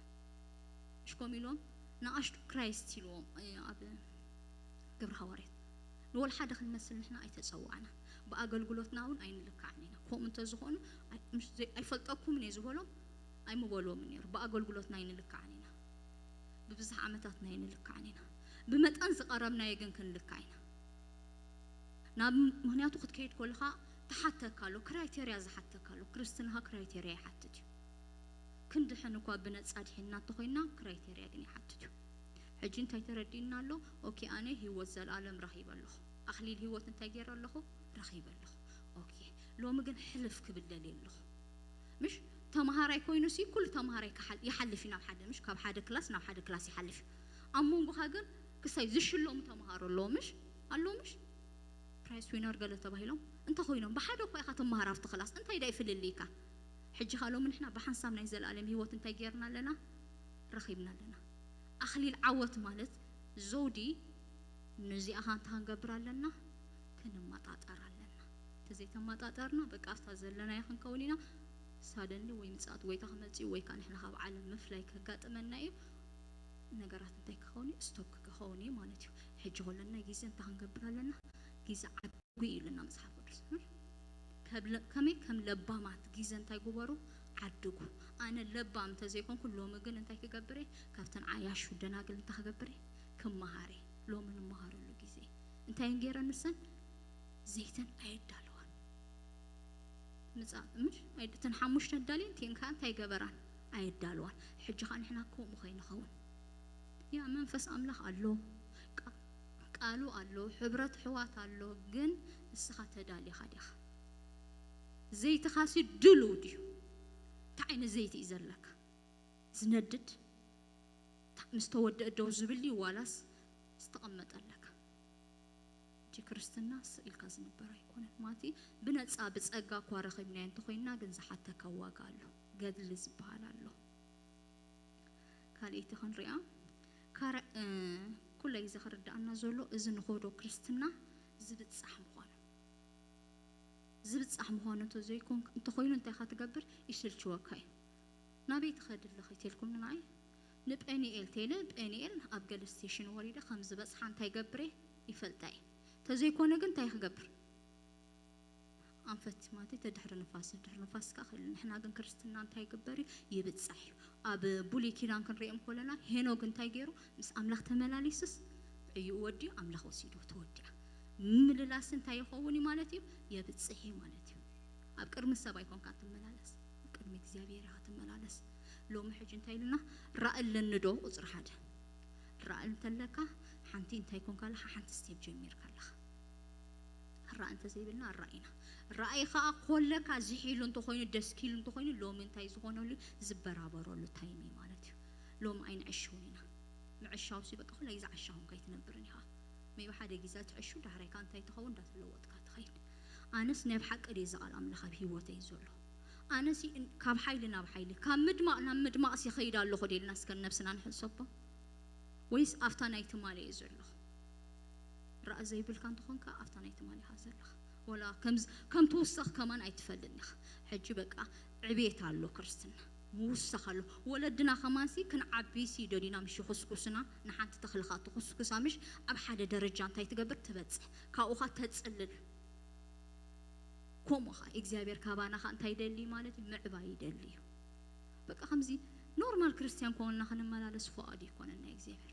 እሽ ከምኡ ኢልዎም ንኣሽቱ ክራይስት ኢልዎም እ፣ ኣብ ግብሪ ሃዋርያት ንወል ሓደ ክንመስል ንሕና ኣይተፀዋዕና። ብኣገልግሎትና እውን ኣይንልካዕን ኢና። ከምኡ እንተዝኾኑ ኣይ- ምሽ ዘይ- ኣይፈልጠኩምን እየ ዝበሎም ኣይምበልዎምን ነይሩ። ብኣገልግሎትና ኣይንልካዕን ኢና። ብብዙሕ ዓመታትና ኣይንልካዕን ኢና። ብመጠን ዝቐረብናዮ ግን ክንልካዕ ኢና። ናብ ምክንያቱ ክትከይድ ከለኻ ትሓተካ ኣሎ፣ ክራይቴርያ ዝሓተካ ኣሎ። ክርስትናኻ ክራይቴርያ ይሓትት እዩ። ክንድሕን እኳ ብነጻ ድሒንና እንተኾይንና ክራይቴርያ ግን ይሓትት እዩ። ሕጂ እንታይ ተረዲእና ኣሎ? ኦኬ ኣነ ህይወት ዘለኣለም ረኺበ ኣለኹ። ኣኽሊል ህይወት እንታይ ገይረ ኣለኹ? ረኺበ ኣለኹ። ኦኬ ሎሚ ግን ሕልፍ ክብል ደልየ ኣለኹ። ምሽ ተምሃራይ ኮይኑ ሲ ኩሉ ተምሃራይ ክሓል- ይሓልፍ እዩ ናብ ሓደ ምሽ ካብ ሓደ ክላስ ናብ ሓደ ክላስ ይሓልፍ እዩ። ኣብ መንጎኻ ግን ክሳይ ዝሽለሙ ተምሃሮ ኣለዉ ምሽ ኣለዉ ምሽ ፕራይስ ዊነር ገለ ተባሂሎም እንተኾይኖም ብሓደ እኳ ኢኻ ትምሃር ኣብቲ ክላስ እንታይ ዳይ ፍልልይካ? ሕጂ ኻ ሎሚ ንሕና ብሓንሳብ ናይ ዘለኣለም ህይወት እንታይ ጌርና ኣለና? ረኺብና ኣለና። ኣኽሊል ዓወት ማለት ዘውዲ ነዚኣ ኻ እንታይ ክንገብር ኣለና? ክንመጣጠር ኣለና። እንተዘይተመጣጠርና በቃ ኣብታ ዘለናዮ ክንከውን ኢና። ሳደንሊ ወይ ምጽኣት ጎይታ ክመጽእ እዩ ወይ ከዓ ንሕና ካብ ዓለም ምፍላይ ከጋጥመና እዩ። ነገራት እንታይ ክኸውን እዩ? ስቶፕ ክኸውን እዩ ማለት እዩ። ሕጂ ከለና ግዜ እንታይ ክንገብር ኣለና? ግዜ ዓድጉ እዩ ኢሉና መጽሓፍ ቅዱስ። ከብለ- ከመይ ከም ለባማት ግዜ እንታይ ግበሩ? ዓድጉ። ኣነ ለባም እንተዘይኮንኩ ሎሚ ግን እንታይ ክገብር እየ? ካብተን ዓያሹ ደናግል እንታይ ክገብር እየ? ክመሃር እየ። ሎሚ ንመሃረሉ ግዜ እንታይ እየን ገይረን ንሰን? ዘይተን ኣየዳለዋን። ምጻ- ምሽ ኣይድ- እተን ሓሙሽተ ኣዳልየን እቲአን ከዓ እንታይ ገበራን? ኣየዳለዋን። ሕጂ ከዓ ንሕና ከምኡ ከይንኸውን ያ መንፈስ ኣምላኽ ኣሎ፣ ቃ- ቃሉ ኣሎ፣ ሕብረት ኣሕዋት ኣሎ። ግን ንስኻ ተዳሊኻ ዲኻ? ዘይትኻሲ ድልው ድዩ? እንታይ ዓይነት ዘይቲ እዩ ዘለካ? ዝነድድ? እንታይ ምስ ተወደአ ደው ዝብል ድዩ ዋላስ ዝተቐመጠ ኣለካ? ሕጂ ክርስትና ስቕ ኢልካ ዝንበር ኣይኮነን። ማቲ ብነጻ ብጸጋ እኳ ረኺብናዮ እንተኾይንና ግን ዝሓተካ ዋጋ ኣሎ። ገድሊ ዝበሃል ኣሎ። ካልኣይቲ ክንሪኣ ካረ- እ፣ ኩለ ግዜ ክርዳኣና ዘሎ እዚ ንኸዶ ክርስትና ዝብጻሕ ምዃኑ ዝብጻሕ ምዃኑ እንተዘይኮን እንተኾይኑ እንታይ ኢኻ ትገብር? ይስልችወካ እዩ። ናበይ ትኸዲ ኣለኺ? ተልኩምኒ ንዓይ ንጴኒኤል ተይለ ጴኒኤል ኣብ ገለ ስቴሽን ወሪደ ከም ዝበጽሓ እንታይ ገብር እየ? ይፈልጣ እየ። ተዘይኮነ ግን እንታይ ክገብር? ኣንፈት ማለት ተድሕሪ ንፋስ፣ ድሕሪ ንፋስ ከኣ ክእል። ንሕና ግን ክርስትና እንታይ ይግበር እዩ? ይብጻሕ እዩ። ኣብ ብሉይ ኪዳን ክንሪኦም ከለና ሄኖክ እንታይ ገይሩ? ምስ ኣምላኽ ተመላሊሱስ ዕዩኡ ወዲኡ ኣምላኽ ወሲዱ ተወዲኣ። ምምልላስ እንታይ ይኸውን እዩ ማለት እዩ? የብጽሕ እዩ ማለት እዩ። ኣብ ቅድሚ ሰብ ኣይኮንካ ትመላለስ፣ ኣብ ቅድሚ እግዚኣብሔር ኢኻ ትመላለስ። ሎሚ ሕጂ እንታይ ኢሉና? ራእ ኣለኒ ዶ? ቁጽሪ ሓደ ራእ እንተለካ ሓንቲ እንታይ ኮንካ ኣለኻ? ሓንቲ ስቴፕ ጀሚርካ ኣለኻ። ራእ እንተዘይብልና ራኢና ራእይ ከዓ ኮለካ ዝሒሉ እንተኮይኑ ደስኪሉ እንተኮይኑ ሎሚ እንታይ ዝኾነሉ ዝበራበረሉ ታይም እዩ ማለት እዩ። ሎሚ ኣይንዕሽውን ኢና። ምዕሻው ሲ በቃ ኩላ ግዜ ዓሻኹም ከይትነብርን ኢኻ። ሜቢ ሓደ ግዜ ትዕሹ ዳሕራይ ከዓ እንታይ ትኸውን እንዳተለወጥካ ትኸይድ። ኣነስ ናይ ብሓቂ ድየ እዚ ቃል ኣምላኽ ኣብ ህይወተይ ዘሎ? ኣነሲ እን- ካብ ሓይሊ ናብ ሓይሊ ካብ ምድማቕ ናብ ምድማቕ ሲ ይኸይድ ኣለኹ ደ ኢልና እስከ ነብስና ንሕሰቦ። ወይስ ኣብታ ናይ ትማሊ እየ ዘለኹ? ራእ ዘይብልካ እንተኾንካ ኣብታ ናይ ትማሊ ኢኻ ዘለኻ። ወላ ከምዝ- ከም ትውሰኽ ከማን ኣይትፈልጥን ኢኻ። ሕጂ በቃ ዕቤት ኣሎ ክርስትና ምውሳኽ ኣሎ። ወለድና ከማንሲ ክንዓቢሲ ደሊና ምሽ ይኹስኩስና ንሓንቲ ተኽልኻ ትኹስኩሳ ምሽ ኣብ ሓደ ደረጃ እንታይ ትገብር ትበጽሕ ካብኡኻ ተጽልል። ከምኡ ኸዓ እግዚኣብሔር ካባና ኸዓ እንታይ ይደሊ ማለት እዩ? ምዕባይ ይደሊ እዩ። በቃ ከምዚ ኖርማል ክርስቲያን ኮንና ክንመላለስ ፍቓዱ ይኮነና እግዚኣብሔር።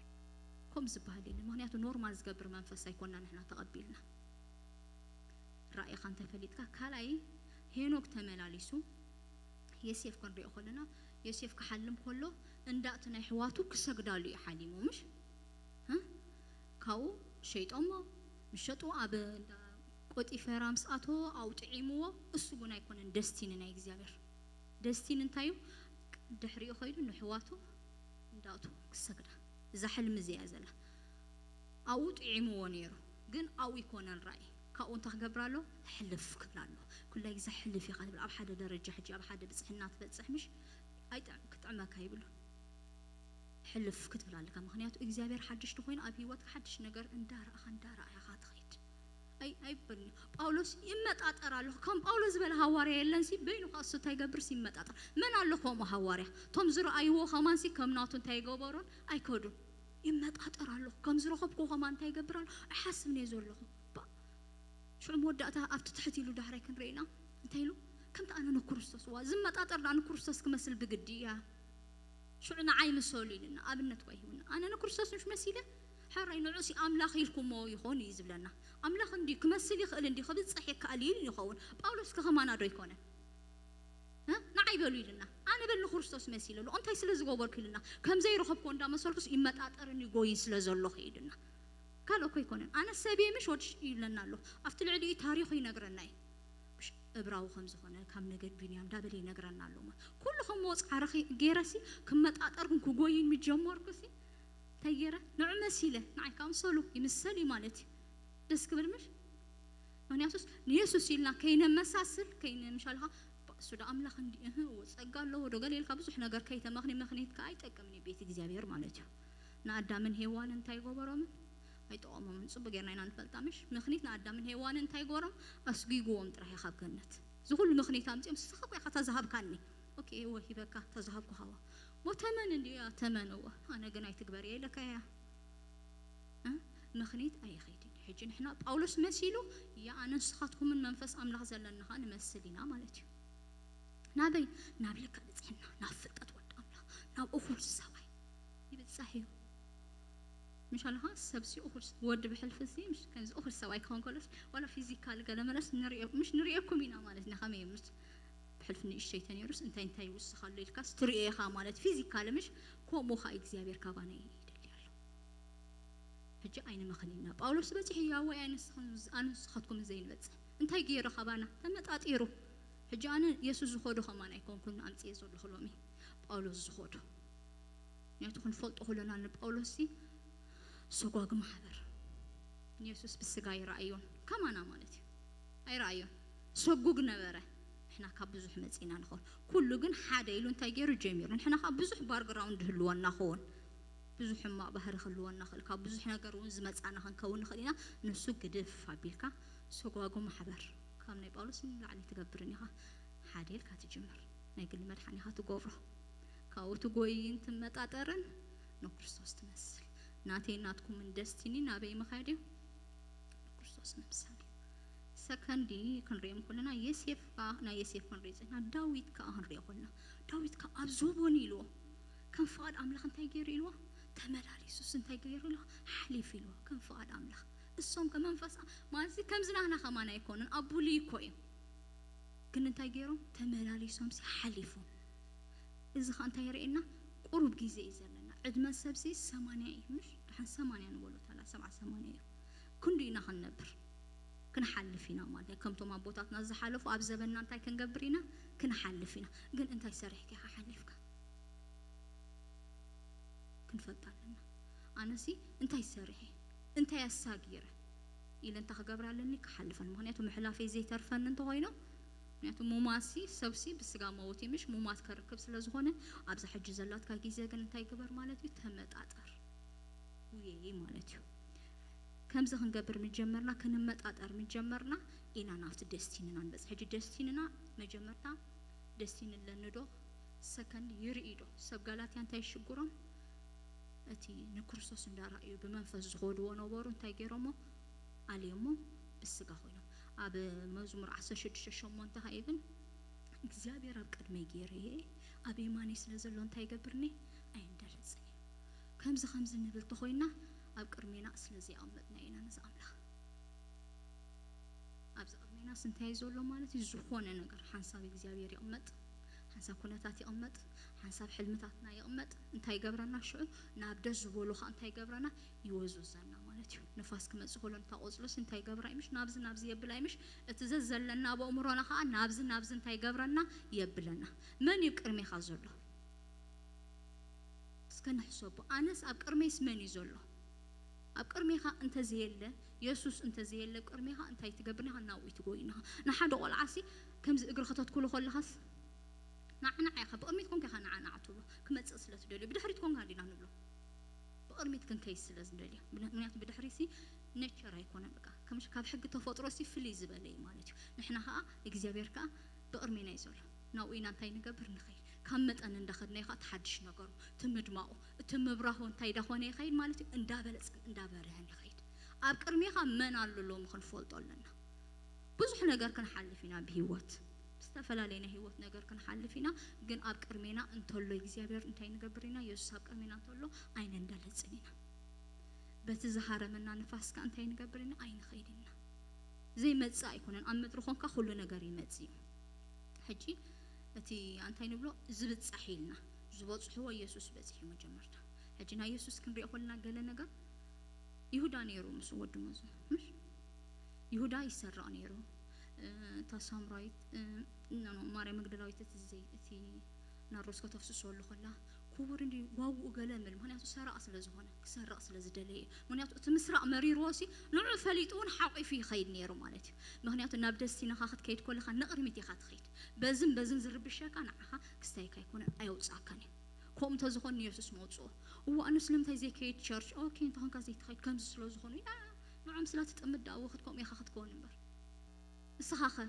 ከም ዝበሃል የለ። ምክንያቱ ኖርማል ዝገብር መንፈስ ኣይኮንና ንሕና ተቐቢልና። ራእይኻ እንተፈሊጥካ ካልኣይ ሄኖክ ተመላሊሱ ዮሴፍ ክንሪኦ ከለና ዮሴፍ ክሓልም ከሎ እንዳእቲ ናይ ሕዋቱ ክሰግዳሉ እዩ ሓሊሙ ምሽ እ? ካብኡ ሸይጦሞ ምስ ሸጡ ኣብ እንዳ ቆጢፈራ ምስ ኣተዎ ኣብኡ ጥዒምዎ። እሱ እውን ኣይኮነን ደስቲኒ ናይ እግዚኣብሔር ደስቲኒ እንታይ እዩ? ድሕሪኡ ከይዱ ንሕዋቱ እንዳእቱ ክሰግዳ እዛ ሕልሚ እዚኣ ዘላ ኣብኡ ጥዒምዎ ነይሩ። ግን ኣብኡ ይኮነን ራእይ ካብኡ እንታይ ክገብር ኣሎ? ሕልፍ ክብል ኣሎ። ኩላይ ግዜ ሕልፍ ኢኻ ትብል ኣብ ሓደ ደረጃ ሕጂ ኣብ ሓደ ብፅሕና ትበፅሕ ምሽ ኣይጥዕም ክጥዕመካ ይብሉ ሕልፍ ክትብል ኣለካ። ምክንያቱ እግዚኣብሔር ሓድሽ ተኮይኑ ኣብ ህይወትካ ሓድሽ ነገር እንዳረኣኻ እንዳረኣኻ ትኸይድ። ኣይ ኣይበልኒ ጳውሎስ ይመጣጠር ኣለኹ ከም ጳውሎስ ዝበለ ሃዋርያ የለን ሲ በይኑ ከዓ እሱ እንታይ ገብርስ ይመጣጠር። መን ኣሎ ከምኡ ሃዋርያ? እቶም ዝረኣይዎ ከማንሲ ከም ናቱ እንታይ ይገበሩን ኣይከዱን። ይመጣጠር ኣለኹ ከም ዝረኸብኩ ከማን እንታይ ይገብር ኣሎ ኣይሓስብን እየ ዘለኹ። ሽዑ መወዳእታ ኣብቲ ትሕት ኢሉ ዳሕራይ ክንርኢ ኢና እንታይ ኢሉ? ከምቲ ኣነ ንክርስቶስ እዋ ዝመጣጠር ዳ ንክርስቶስ ክመስል ብግዲ እያ። ሽዑ ንዓይ ምሰሉ ኢልና ኣብነት ኳ ይህብና ኣነ ንክርስቶስ ምሽ መሲለ ሕራይ ንዑሲ ኣምላኽ ኢልኩሞ ይኾን እዩ ዝብለና። ኣምላኽ እንዲ ክመስል ይኽእል እንዲ ክብፅሕ ይከኣል ኢሉ ይኸውን። ጳውሎስ ከኸማና ዶ ይኮነን? ንዓይ በሉ ኢልና ኣነ በል ንክርስቶስ መሲለ ኣሎ እንታይ ስለ ዝገበርኩ ኢልና ከምዘይረኸብኮ እንዳመሰልኩስ ይመጣጠርን ይጎይን ስለ ዘለኹ ኢልና ካልእ እኮ ኣይኮነን። ኣነ ሰብ እየ ምሽ ወድሽ ይብለና ኣሎ። ኣብቲ ልዕሊኡ ታሪኹ ይነግረና እዩ። ምሽ እብራዊ ከም ዝኾነ ካብ ነገድ ቢንያም ዳበለ ይነግረና ኣሎ። ማ ኩሉ ከም ወፃዕሪ ገይረሲ ክመጣጠርኩን ክጎይን ምጀመርኩሲ እንታይ ገይረ ንዑ መሲለ ንዓይ ካምሰሉ ይምሰል እዩ ማለት እዩ። ደስ ክብል ምሽ ምክንያቱስ ንየሱስ ኢልና ከይነመሳስል ከይነ ምሻልካ እሱ ዶ ኣምላኽ እንዲ እህ ጸጋ ኣለዎ ዶ ገለ ኢልካ ብዙሕ ነገር ከይተመኽኒ ምኽኒት ከኣ ኣይጠቅምን እዩ ቤት እግዚኣብሔር ማለት እዩ። ንኣዳምን ሄዋን እንታይ ገበሮምን ኣይጠቐሞምን። ጽቡቅ ጌርና ኢና ንፈልጣ ምሽ ምኽኒት ንኣዳምን ሄዋን እንታይ ገበሮም ኣስጊግዎም ጥራሕ ካብ ገነት ዝኹሉ ምኽኒት ኣምጺኦም ስኻ ቆይ ካታ ዝሃብካኒ ኦኬ እወ ሂበካ ተዝሃብኩ ሃዋ ሞ ተመን እንዲ እያ ተመን እወ ኣነ ግን ኣይትግበር እየ ኢለካ እያ ምኽኒት ኣይኸይድን ሕጂ ንሕና ጳውሎስ መሲሉ እያ ኣነ ንስኻትኩምን መንፈስ ኣምላኽ ዘለና ኸዓ ንመስል ኢና ማለት እዩ። ናበይ ናብ ልክዕ ንጽሕና ናብ ፍልጠት ወዲ ኣምላኽ ናብ እኹል ሰብኣይ ይብጻሕ እዩ። ምሽ ኣለኻ ሰብሲ እኹል ወዲ ብሕልፊ እዚ ምሽ ከምዚ እኹል ሰብኣይ ክኸውን ከሎስ ዋላ ፊዚካል ገለ መለስ ንሪኦ ምሽ ንሪኦኩም ኢና ማለት ኢና ከመይ ምሽ ብሕልፊ ንእሽተይ ተነይሩስ እንታይ እንታይ ይውስኻሉ ኢልካስ ትሪኦ ኢኻ ማለት ፊዚካል ምሽ ከምኡ ኸዓ እግዚኣብሔር ካባና ይደሊ ኣሎ። ሕጂ ኣይንመኽን ኢና ጳውሎስ በፂሑ እያ ወይ ኣነ ንስኻትኩም ዘይንበፅሕ እንታይ ገይሩ ካባና ተመጣጢሩ ሕጂ ኣነ የሱስ ዝኸዶ ከማን ኣይኮንኩን ኣምፅየ ዘለኹ ሎሚ ጳውሎስ ዝኸዶ ምክንያቱ ክንፈልጦ ከለና ንጳውሎስ ሲ ሰጓግ ማሕበር ንየሱስ ብስጋ ኣይረኣዮን ከማና ማለት እዩ ኣይረኣዮን ሰጉግ ነበረ ንሕና ካብ ብዙሕ መፂና ንኸውን ኩሉ ግን ሓደ ኢሉ እንታይ ገይሩ ጀሚሩ ንሕና ካብ ብዙሕ ባርግራውንድ ህልወና ኸውን ብዙሕ ሕማቕ ባህሪ ክህልወና ክእል ካብ ብዙሕ ነገር እውን ዝመፃና ክንከውን ንኽእል ኢና ንሱ ግድፍ ኣቢልካ ሰጓጉ ማሕበር ካብ ናይ ጳውሎስ ንላዕሊ ትገብርን ኢኻ ሓደ ኢልካ ትጅምር ናይ ግሊ መድሓኒኻ ትገብሮ ካብኡ ትጎይን ትመጣጠርን ንክርስቶስ ትመስል ናተይ ናትኩምን ደስቲኒ ናበይ ምኻድ እዩ ንክርስቶስ ምምሳል እዩ ሰከንዲ ክንሪኦም ከለና ዮሴፍ ከኣ ናይ ዮሴፍ ክንሪኦ ጸና ዳዊት ከኣ ክንሪኦ ከለና ዳዊት ከኣ ኣብ ዞቦን ኢልዎ ከም ፍቓድ ኣምላኽ እንታይ ገይሩ ኢልዎ ተመላሊሱስ እንታይ ገይሩ ኢልዎ ሓሊፉ ኢልዎ ከም ፍቓድ ኣምላኽ እሶም ከመንፈስ ማለት ከምዚ ናህና ከማን ኣይኮኑን ኣብ ብሉይ እኮ እዮም ግን እንታይ ገይሮም ተመላሊሶም ሲ ሓሊፎም እዚ ኸ እንታይ የርእየና ቁሩብ ግዜ እዩ ዘለና ዕድመ ሰብሲ ሰማንያ እዩ ምሽ ደሓን ሰማንያ ንበሎ ታላ ሰብዓ ሰማንያ እዩ ክንዱ ኢና ክንነብር ክንሓልፍ ኢና ማለት እዩ ከምቶም ኣቦታትና ዝሓለፉ ኣብ ዘበንና እንታይ ክንገብር ኢና ክንሓልፍ ኢና ግን እንታይ ሰሪሕካ ኢኻ ሓሊፍካ ክንፈልጥ ኣለና ኣነሲ እንታይ ሰሪሐ እንታይ ኣሳጊረ ኢለ እንታ ክገብር ኣለኒ ክሓልፈን ምክንያቱ ምሕላፈይ ዘይተርፈኒ እንተኮይኑ ምክንያቱ ሙማሲ ሰብሲ ብስጋ መውት ምሽ ሙማት ከርክብ ስለዝኮነ ኣብዛ ሕጂ ዘላትካ ግዜ ግን እንታይ ግበር ማለት እዩ ተመጣጠር ውየይ ማለት እዩ ከምዚ ክንገብር ምጀመርና ክንመጣጠር ምጀመርና ኢና ናብቲ ደስቲንና ንበፅሕ ሕጂ ደስቲንና መጀመርታ ደስቲን ኣለኒ ዶ ሰከንድ ይርኢ ዶ ሰብ ጋላትያ እንታይ ይሽግሮም እቲ ንክርስቶስ እንዳረኣዩ ብመንፈስ ዝኸድዎ ነበሩ እንታይ ገይሮሞ ኣልዮሞ ብስጋ ኮይኖም ኣብ መዝሙር ዓሰርተ ሽዱሽተ ሸሞንተ ከ ይብል እግዚኣብሔር ኣብ ቅድመይ ገይሩ እየ ኣብ የማነይ ስለ ዘሎ እንታይ ይገብርኒ ኣየንደርፅን እዩ ከምዚ ከምዚ ንብል ተኮይና ኣብ ቅድሜና ስለ ዘይኣመጥና ኢና ነዚ ኣምላኽ ኣብዚ ቅድሜናስ እንታይ እዩ ዘሎ ማለት እዩ ዝኾነ ነገር ሓንሳብ እግዚኣብሔር ይቕመጥ ሓንሳብ ኩነታት ይቕመጥ ሓንሳብ ሕልምታትና ይቕመጥ እንታይ ይገብረና ሽዑ ናብ ደስ ዝበሉ ከዓ እንታይ ይገብረና ይወዝውዘና ማለት እዩ ንፋስ ክመፅእ ከሎ እንታ ቆፅሎስ እንታይ ይገብራ ይምሽ ናብዚ ናብዚ የብላ ይምሽ እቲ ዘዘለና በእምሮና ከዓ ናብዚ ናብዚ እንታይ ይገብረና የብለና መን እዩ ቅድሜኻ ዘሎ እስከ ንሕሰቦ ኣነስ ኣብ ቅድመይስ መን እዩ ዘሎ ኣብ ቅድሜኻ እንተዘየለ የሱስ እንተዘየለ ኣብ ቅድሜኻ እንታይ ትገብር ኢኻ ናብኡ ትጎይን ኢኻ ንሓደ ቆልዓሲ ከምዚ እግሪ ከተትኩሉ ከለኻስ ናዕናዕ ኢኻ ብቅድሚት ኮንካ ኢኻ ናዕናዕ ትብሎ ክመፅእ ስለ ትደልዩ ብድሕሪት ኮንካ እንዲና ንብሎ ብቅድሚት ክንከይድ ስለ ዝደልዮ ምክንያቱ ብድሕሪሲ ኔቸር ኣይኮነን በቃ ከምሽ ካብ ሕጊ ተፈጥሮሲ ፍልይ ዝበለ እዩ ማለት እዩ ንሕና ከዓ እግዚኣብሔር ከዓ ብቅድሜና እዩ ዘሎ ናብኡ ኢና እንታይ ንገብር ንኸይድ ካብ መጠን እንዳኸድና እዩ ከዓ ተሓድሽ ነገሩ እቲ ምድማቁ እቲ ምብራሁ እንታይ ዳኾነ ይኸይድ ማለት እዩ እንዳበለፀን እንዳበርህን ይኸይድ ኣብ ቅድሜኻ መን ኣሎ ሎሚ ክንፈልጦ ኣለና ብዙሕ ነገር ክንሓልፍ ኢና ብሂወት ዝተፈላለየ ናይ ሂወት ነገር ክንሓልፍ ኢና ግን ኣብ ቅድሜና እንተሎ እግዚኣብሔር እንታይ ንገብር ኢና የሱስ ኣብ ቅድሜና እንተሎ ኣይነንደለፅን ኢና በቲ ዝሃረመና ንፋስ ከዓ እንታይ ንገብር ኢና ኣይንኸይድ ኢና ዘይመፅእ ኣይኮነን ኣብ ምድሪ ኮንካ ኩሉ ነገር ይመፅእ እዩ ሕጂ እቲ እንታይ ንብሎ ዝብፃሕ ኢልና ዝበፅሕዎ የሱስ በፂሑ መጀመርታ ሕጂ ናይ የሱስ ክንሪኦ ከለና ገለ ነገር ይሁዳ ነይሩ ምስ ወዲ መዙ ምሽ ይሁዳ ይሰርቕ ነይሩ እታ ሳምራዊት ማርያም መግደላዊት እቲ ዘይ እቲ ናርዶስ ከተፍስሰሉ ከላ ክቡር እንዲ ዋውኡ ገለ ምል ምክንያቱ ሰራቕ ስለ ዝኾነ ክሰርቕ ስለ ዝደለየ ምክንያቱ እቲ ምስራቕ መሪርዎ ሲ ንዑ ፈሊጡ እውን ሓቂፉ ይኸይድ ነይሩ ማለት እዩ ምክንያቱ ናብ ደስቲናኻ ክትከይድ ከለኻ ንቕድሚት ኢኻ ትኸይድ በዝን በዝን ዝርብሸካ ንዓኻ ክስታይካ ኣይኮነን ኣየውፃእካን እዩ ከምኡ እንተዝኾን ንየሱስ መውፅኦ እዋ ኣነ ስለምንታይ ዘይከይድ ቸርች ኦኬ እንተኾንካ ዘይትኸይድ ከምዚ ስለ ዝኾኑ ያ ንዖም ስለ ትጥምት ደኣ ወኽድ ከምኡ ኢኻ ክትከውን እምበር እስኻ ኸ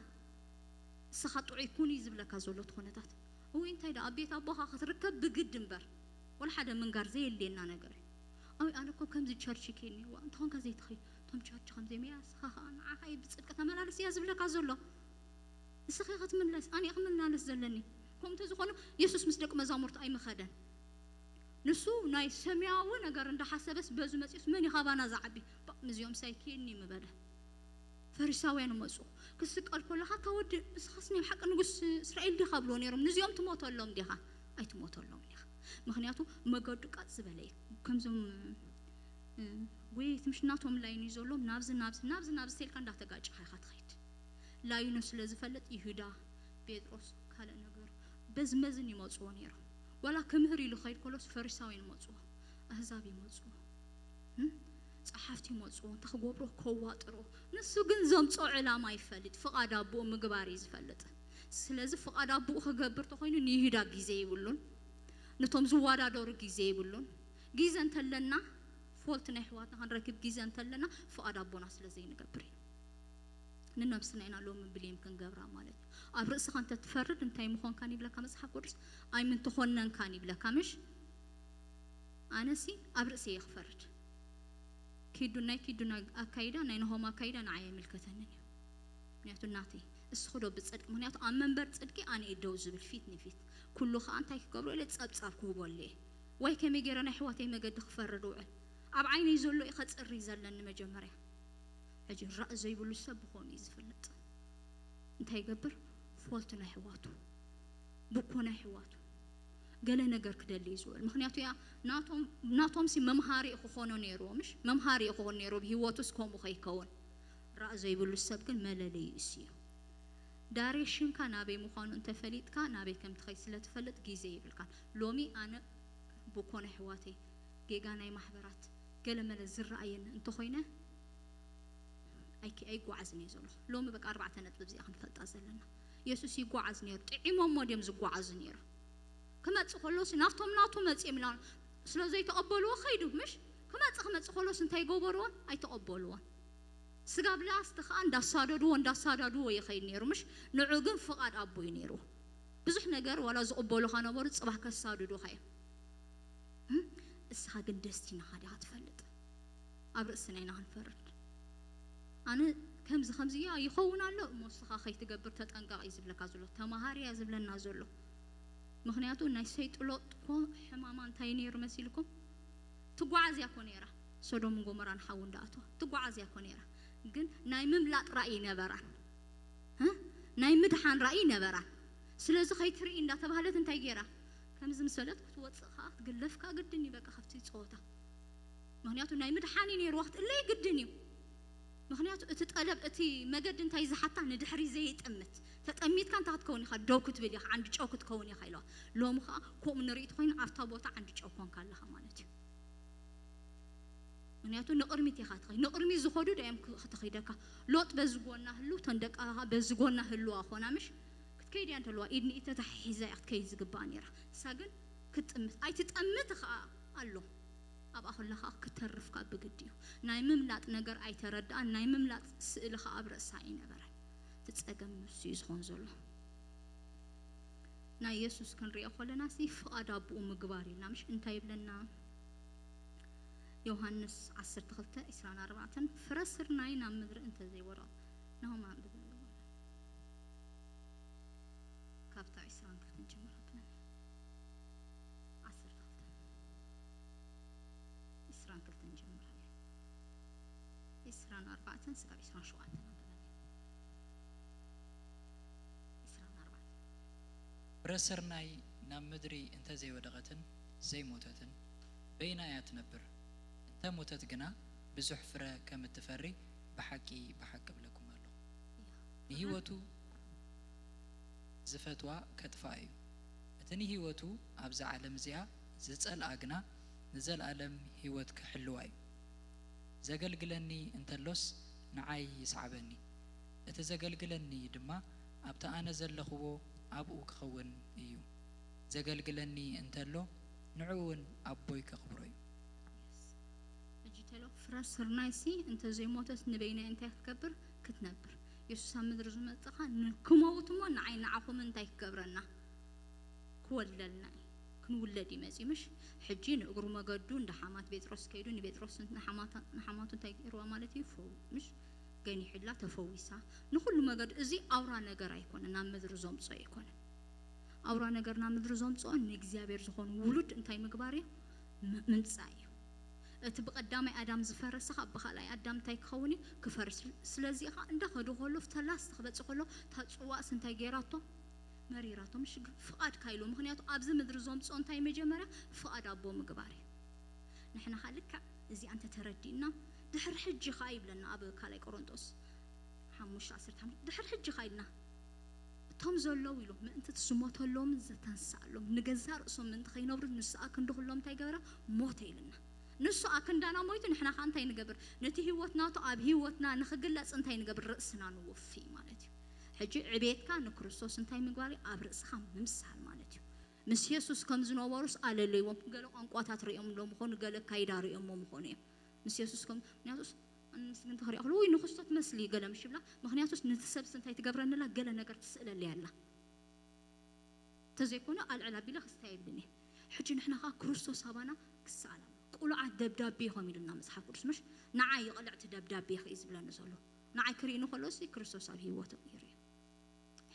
እስኻ ጥዑይ ኩን እዩ ዝብለካ ዘሎ እቲ ኩነታት እው እንታይ ደኣ ኣብ ቤት ኣቦኻ ክትርከብ ብግድ እምበር ወላ ሓደ ምንጋር ዘየድልየና ነገር እዩ ኣዊ ኣነ እኮ ከምዚ ቸርች ይከይድ እዋ እንተኾንካ ዘይትኸይድ እቶም ቸርች ከምዘይመያ እስኻ ኸኣ ንዓኻ እዩ ብፅድቂ ተመላለስ እያ ዝብለካ ዘሎ እስኺ ክትምለስ ኣነ ክመላለስ ዘለኒ ከምኡ እንተዝኾኑ የሱስ ምስ ደቂ መዛሙርቱ ኣይምኸደን ንሱ ናይ ሰማያዊ ነገር እንዳሓሰበስ በዚ መፂኡስ መን እዩ ካባና ዝዓቢ ምስዚኦም ሳይኪኒ ምበለ ፈሪሳውያን መፁ ክስቀል ከሎ ካታ ወዲ እስኻስ ናይ ሓቂ ንጉስ እስራኤል ዲኻ ብሎ ነይሮም ንዚኦም ትሞተሎም ዲኻ ኣይትሞተሎም ዲኻ ምክንያቱ መገዱ ቀጥ ዝበለ እዩ ከምዞም ወይ ትምሽ ናቶም ላይን እዩ ዘሎም ናብዚ ናብዚ ናብዚ ናብዚ ተልካ እንዳተጋጭኻ ኢኻ ትኸይድ ላይኑ ስለ ዝፈልጥ ይሁዳ ጴጥሮስ ካልእ ነገር በዝመዝን ይመፅዎ ነይሮም ዋላ ክምህር ኢሉ ኸይድ ከሎስ ፈሪሳውያን ይመፅዎ ኣህዛብ ይመፅዎ ጸሓፍቲ ይመፅዎ እንታይ ክገብሮ ከዋጥሮ ንሱ ግን ዘምፅኦ ዕላማ ይፈልጥ ፍቓድ ኣቦኡ ምግባር እዩ ዝፈልጥ ስለዚ ፍቓድ ኣቦኡ ክገብር ተኮይኑ ንይሁዳ ግዜ ይብሉን ነቶም ዝወዳደሩ ግዜ ይብሉን ግዜ እንተለና ፎልት ናይ ኣሕዋትና ክንረክብ ግዜ እንተለና ፍቓድ ኣቦና ስለ ዘይንገብር እዩ ንነብስና ኢና ሎሚ ብሌም ክንገብራ ማለት እዩ ኣብ ርእስኻ እንተ ትፈርድ እንታይ ምኾንካን ይብለካ መፅሓፍ ቅዱስ ኣይምንትኾነንካን ይብለካ ምሽ ኣነሲ ኣብ ርእሲ እየ ክፈርድ ኪዱ ናይ ኪዱ ኣካይዳ ናይ ናሆም ኣካይዳ ንዓይ ኣይምልከተንን እዩ ምክንያቱ ናተይ እስኹ ዶ ብፅድቂ? ምክንያቱ ኣብ መንበር ፅድቂ ኣነ እየ ደው ዝብል ፊት ንፊት። ኩሉ ከዓ እንታይ ክገብሮ ኢለ ጸብጻብ ክህበሉ እየ። ወይ ከመይ ገይረ ናይ ኣሕዋተይ መገዲ ክፈርድ ውዕል? ኣብ ዓይነይ ዘሎ እዩ ከፅሪ ዘለኒ መጀመርያ። ሕጂ ራእ ዘይብሉ ሰብ ብኾኑ እዩ ዝፍለጥ። እንታይ ይገብር? ፎልት ናይ ኣሕዋቱ፣ ብኮ ናይ ኣሕዋቱ ገለ ነገር ክደሊ እዩ ዝውዕል። ምክንያቱ ያ ናቶም ናቶም ሲ መምሃሪ እዩ ክኾኖ ነይርዎ፣ ምሽ መምሃሪ እዩ ክኾኖ ነይርዎ። ብህይወቱስ ከምኡ ከይከውን ራእ ዘይብሉ ሰብ ግን መለለዩ እሱ እዩ። ዳይሬክሽንካ ናበይ ምዃኑ እንተፈሊጥካ ናበይ ከም ትኸይድ ስለ ትፈልጥ ግዜ ይብልካን። ሎሚ ኣነ ብኮነ ኣሕዋተይ ጌጋ ናይ ማሕበራት ገለመለ ዝረኣየኒ እንተኾይነ ኣይኪ ኣይጓዓዝን እየ ዘሎ። ሎሚ በቃ ኣርባዕተ ነጥቢ እዚኣ ክንፈልጣ ዘለና። የሱስ ይጓዓዝ ነይሩ። ጥዒሞሞ ድዮም ዝጓዓዙ ነይሩ? ክመጽእ ከሎስ ናብቶም ናቱ መጽኦም ኢላ ስለ ዘይተቐበልዎ ከይዱ ምሽ ክመጽእ ክመጽእ ከሎስ እንታይ ገበርዎ? ኣይተቐበልዎን። ስጋብ ላስት ከዓ እንዳሳደድዎ እንዳሳደድዎ ይኸይድ ነይሩ ምሽ። ንዑ ግን ፍቓድ ኣቦ እዩ ነይሩ። ብዙሕ ነገር ዋላ ዝቕበሉኻ ነበሩ፣ ጽባሕ ከሳድዱኻ እዮም። እም? እስኻ ግን ደስቲናኻ ዲኻ ትፈልጥ? ኣብ ርእስና ኢና ክንፈርድ። ኣነ ከምዚ ከምዚ እያ ይኸውን ኣሎ እሞ እስኻ ከይትገብር ተጠንቀቕ እዩ ዝብለካ ዘሎ። ተማሃር እያ ዝብለና ዘሎ። ምክንያቱ ናይ ሰይጥሎጥ እኮ ሕማማ እንታይ ነይሩ መሲልኩም? ትጓዓዝ እያ እኮ ነይራ። ሶዶምን ጎሞራን ሓዊ እንዳኣተዋ ትጓዓዝ እያ እኮ ነይራ። ግን ናይ ምምላጥ ራእይ ነበራን። እ? ናይ ምድሓን ራእይ ነበራን። ስለዚ ከይትርኢ እንዳተባህለት እንታይ ገይራ? ከምዚ ምስ በለት ክትወፅእ ከዓ ክትግለፍ ከዓ ግድን እዩ በቃ ካብቲ ፀወታ። ምክንያቱ ናይ ምድሓን እዩ ነይርዋ ክትእለይ ግድን እዩ። ምክንያቱ እቲ ጠለብ እቲ መገዲ እንታይ ዝሓታ ንድሕሪ ዘይጥምት ተጠሚትካ እንታይ ክትከውን ኢኻ ደው ክትብል ኢኻ ዓንዲ ጨው ክትከውን ኢኻ ኢለዋ። ሎሚ ከዓ ከምኡ ንርኢ ተኮይኑ ኣብታ ቦታ ዓንዲ ጨው ኮንካ ኣለኻ ማለት እዩ። ምክንያቱ ንቕድሚት ኢኻ ትኸይድ። ንቕድሚት ዝኸዱ ዶ እዮም ክ- ክትኸይደካ? ሎጥ በዚ ጎና ህሉ፣ እተን ደቃ በዚ ጎና ህልዋ ኾና ምሽ ክትከይድ እያ እንተልዋ ኢድ ንኢድ ተታሒዛ እያ ክትከይድ ዝግባኣ ነይራ። ንሳ ግን ክትጥምት ኣይትጠምት ኸዓ ኣሎ ኣብኣ ከለኻ ክተርፍ ካብ ብግዲ እዩ። ናይ ምምላጥ ነገር ኣይተረድኣን። ናይ ምምላጥ ስእሊ ኸዓ ኣብ ርእሳ ኣይነበረን። እቲ ጸገም ንሱ እዩ ዝኾን ዘሎ። ናይ የሱስ ክንሪኦ ከለና ሲ ፍቓድ ኣቦኡ ምግባር ኢልና ምሽ እንታይ ይብለና? ዮሃንስ ዓሰርተ ክልተ ዕስራን ኣርባዕተን ፍረ ስርናይ ናብ ምድሪ እንተዘይወደቐ ናሆም ኣንብብ። ካብታ ዕስራን ክልተን ጀምራ ብለኒ። ዓሰርተ ክልተ ዕስራን ክልተን ጀምራ እያ። ዕስራን ኣርባዕተን ስጋብ ዕስራን ሸውዓተን ኣንብበኒ። ዕስራን ኣርባዕተን ፍረ ስርናይ ናብ ምድሪ እንተ ዘይወደቐትን ዘይሞተትን በይና እያ ትነብር። እንተ ሞተት ግና ብዙሕ ፍረ ከም እትፈሪ ብሓቂ ብሓቂ እብለኩም ኣለኹ። ንህይወቱ ዝፈትዋ ከጥፍኣ እዩ። እቲ ንህይወቱ ኣብዛ ዓለም እዚኣ ዝጸልኣ ግና ንዘለኣለም ህይወት ክሕልዋ እዩ። ዘገልግለኒ እንተሎስ ንዓይ ይስዓበኒ። እቲ ዘገልግለኒ ድማ ኣብቲ ኣነ ዘለኽዎ ኣብኡ ክኸውን እዩ። ዘገልግለኒ እንተሎ ንዕኡ እውን ኣቦይ ከኽብሮ እዩ። ሕጂ ተሎ ፍረ ስርናይሲ እንተ ዘይሞተት ንበይናይ እንታይ ክትገብር ክትነብር። የሱስ ኣብ ምድሪ ዝመጽኻ ንክመውት እሞ ንዓይ ንዓኹም እንታይ ክገብረና? ክወልደልና እዩ። ክንውለድ እዩ መጺኡ ምሽ? ሕጂ ንእግሩ መገዱ እንዳ ሓማት ጴጥሮስ ከይዱ ንጴጥሮስ ንሓማቱ እንታይ ገይርዋ ማለት እዩ? ፈው ምሽ? ገኒሑላ ተፈዊሳ። ንኹሉ መገዱ እዚ ኣውራ ነገር ኣይኮነ ናብ ምድሪ ዘምጾ ኣይኮነ። ኣውራ ነገር ናብ ምድሪ ዘምጽኦ ንእግዚኣብሔር ዝኾኑ ውሉድ እንታይ ምግባር እዩ? ም- ምምጻእ እዩ። እቲ ብቐዳማይ ኣዳም ዝፈረሰ ኸዓ ብኻልኣይ ኣዳም እንታይ ክኸውን እዩ? ክፈርስ። ስለዚ ኸዓ እንዳኸዱ ከሎ ተላስ ክበጽእ ከሎ እታ ጽዋእስ እንታይ ገይራቶ? መሪራቶ። ምሽ ፍቓድ ካይሉ ምክንያቱ ኣብዚ ምድሪ ዘምፅኦ እንታይ መጀመርያ ፍቓድ ኣቦ ምግባር እዩ። ንሕና ኸዓ ልክዕ እዚኣ እንተተረዲእና ድሕሪ ሕጂ ኸዓ ይብለና ኣብ ካልኣይ ቆሮንጦስ ሓሙሽተ ዓሰርተ ሓሙሽተ ድሕሪ ሕጂ ኸዓ ኢልና እቶም ዘለዉ ኢሉ ምእንቲ እቲ ዝሞተሎምን ዝተንስኣሎም ንገዛእ ርእሶም ምእንቲ ከይነብሩ ንሱ ኣክንዲ ኩሎም እንታይ ገበረ ሞተ ኢልና ንሱ ኣክንዳና ሞይቱ ንሕና ኸዓ እንታይ ንገብር ነቲ ህይወት ናቱ ኣብ ህይወትና ንኽግለፅ እንታይ ንገብር ርእስና ንውፊ ማለት እዩ ሕጂ ዕቤትካ ንክርስቶስ እንታይ ምግባር እዩ ኣብ ርእስኻ ምምሳል ማለት እዩ ምስ የሱስ ከም ዝነበሩስ ኣለለይዎም ገለ ቋንቋታት ሪኦም ዶ ምኾኑ ገለ ካይዳ ሪኦሞ ምኾኑ እዮም ምስ የሱስ ከም ምክንያቱስ ኣንስ ግን ተኽሪኦ ክሉ ወይ ንክስቶ ትመስሊ ገለ ምሽ ይብላ ምክንያቱስ ነቲ ሰብስ እንታይ ትገብረንላ ገለ ነገር ትስእለለይ ኣላ ተዘይኮነ ኣልዕል ኣቢለ ክስታይ ይብልን እየ ሕጂ ንሕና ከዓ ክርስቶስ ኣባና ክሰኣል ኣሎ ቁሉዓት ደብዳቤ ኢኹም ኢሉና መፅሓፍ ቅዱስ ምሽ ንዓ ይቕልዕቲ ደብዳቤ ኢኺ እዩ ዝብለኒ ዘሎ ንዓይ ክርኢ እንከሎ ሲ ክርስቶስ ኣብ ህይወቶም ይርኢ።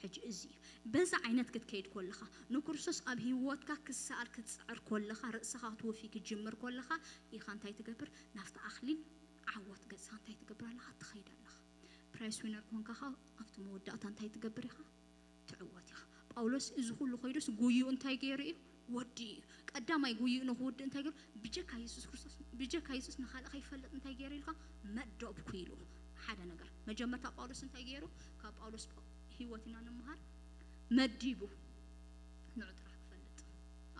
ሕጂ እዚ እዩ። በዛ ዓይነት ክትከይድ ከለኻ፣ ንክርስቶስ ኣብ ህይወትካ ክሰኣል ክትጽዕር ከለኻ፣ ርእስኻ ክትወፊ ክትጅምር ከለኻ፣ ኢኻ እንታይ ትገብር? ናብቲ ኣኽሊል ዓወት ገጽካ እንታይ ትገብር ኣለኻ? ትኸይድ ኣለኻ። ፕራይስ ዊነር ኮንካ ኸኣ ኣብቲ መወዳእታ እንታይ ትገብር ኢኻ? ትዕወት ኢኻ። ጳውሎስ እዚ ኩሉ ከይዱስ ጉይኡ እንታይ ገይሩ እዩ? ወዲ እዩ። ቀዳማይ ጉይኡ ንክውድእ እንታይ ገይሩ? ብጀካ የሱስ ክርስቶስ፣ ብጀካ የሱስ ንኻልእ ከይፈልጥ እንታይ ገይሩ ኢልካ? መደብኩ ኢሉ። ሓደ ነገር መጀመርታ ጳውሎስ እንታይ ገይሩ? ካብ ጳውሎስ ህይወት ኢና ንምሃር። መዲቡ ንዑ ጥራሕ ክፈልጥ፣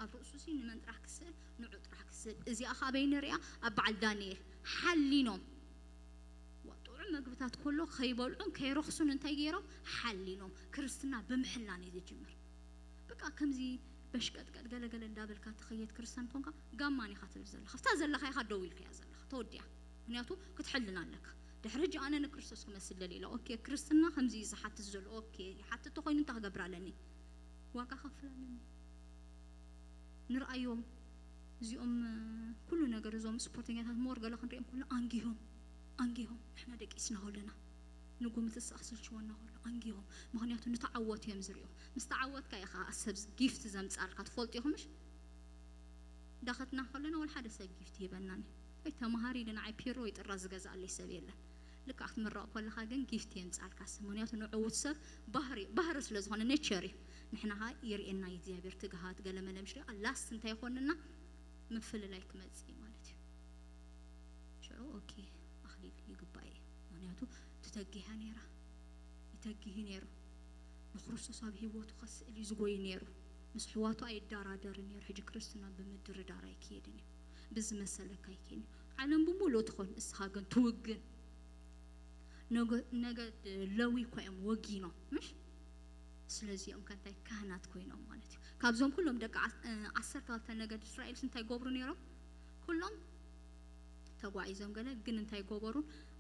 ኣብ ርእሱ ሲ ንመን ጥራሕ ክስእል? ንዑ ጥራሕ ክስእል። እዚኣ ካበይ ንሪኣ? ኣብ በዓል ዳንኤል። ሓሊኖም ዋ ጥዑም መግብታት ከሎ ከይበልዑን ከይረኽሱን እንታይ ገይሮም? ሓሊኖም። ክርስትና ብምሕላን እዩ ዝጅምር። በቃ ከምዚ በሽቀጥቀጥ ገለገለ እንዳበልካ ትኸየድ ክርስቲያን ኮንካ ጋማን ኢኻ ትብል ዘለኻ። ኣብታ ዘለኻ ኢኻ ደው ኢልካያ ዘለኻ። ተወዲኣ። ምክንያቱ ክትሕልን ኣለካ። ድሕሪ ሕጂ ኣነ ንክርስቶስ ክመስል ደልየ ኢለ። ኦኬ፣ ክርስትና ከምዚ እዩ ዝሓትት ዘሎ። ኦኬ፣ ይሓትት ተኾይኑ እንታይ ክገብር ኣለኒ? ዋጋ ከፍል ኣለኒ። ንርኣዮም። እዚኦም፣ እ፣ ኩሉ ነገር እዞም ስፖርተኛታት ሞር ገለ ክንሪኦም ከሎ ኣንጊሆም፣ ኣንጊሆም። ንሕና ደቂስና ከለና ንጉ ምትሳእ ክስልችወና ከሎ ኣንጊሆም። ምክንያቱ ንተዓወቱ እዮም ዝሪኦ። ምስ ተዓወትካ ኢኻ ሰብ ጊፍት ዘምጻልካ። ትፈልጡ ኢኹም ምሽ? ዳኸትና ከለና ወላ ሓደ ሰብ ጊፍት ይህበናን እዩ። ወይ ተማሃሪ ኢሉ ንዓይ ፒሮ ወይ ጥራዝ ዝገዝኣለይ ሰብ የለን። ልክዕ ክትምረቕ ከለኻ ግን ጊፍት የምጻልካ ሰብ። ምክንያቱ ንዕዉት ሰብ ባህሪ፣ ባህሪ ስለ ዝኾነ ኔቸር እዩ። ንሕና ኸኣ ይርእየና እዩ እግዚኣብሔር ትግሃት ገለ መለ ምሽ ላስት እንታይ ይኾንና? ምፍልላይ ክመጽእ እዩ ማለት እዩ። ሽዑ ኦኬ ኣኽሊል ይግባእ እዩ። ምክንያቱ ትተጊሃ ነይራ፣ ይተጊህ ነይሩ። ንክርስቶስ ኣብ ህይወቱ ከስእል እዩ ዝጎይ ነይሩ። ምስ ኣሕዋቱ ኣይደራደርን ነይሩ። ሕጂ ክርስትና ብምድርዳር ኣይክየድን እዩ። ብዝመሰለካ ኣይክየድን እዩ። ዓለም ብምሉእ ትኾን፣ እስኻ ግን ትውግን። ነገ-፣ ነገድ ለዊ እኳ እዮም ወጊኖም፣ ምሽ? ስለዚ እዮም ከ እንታይ ካህናት ኮይኖም ማለት እዩ። ካብዞም ኩሎም ደቂ ዓስ-፣ እ፣ ዓሰርተ ክልተ ነገድ እስራኤልስ እንታይ ገብሩ ነይሮም? ኩሎም ተጓዒዞም ገለ ግን እንታይ ገበሩ?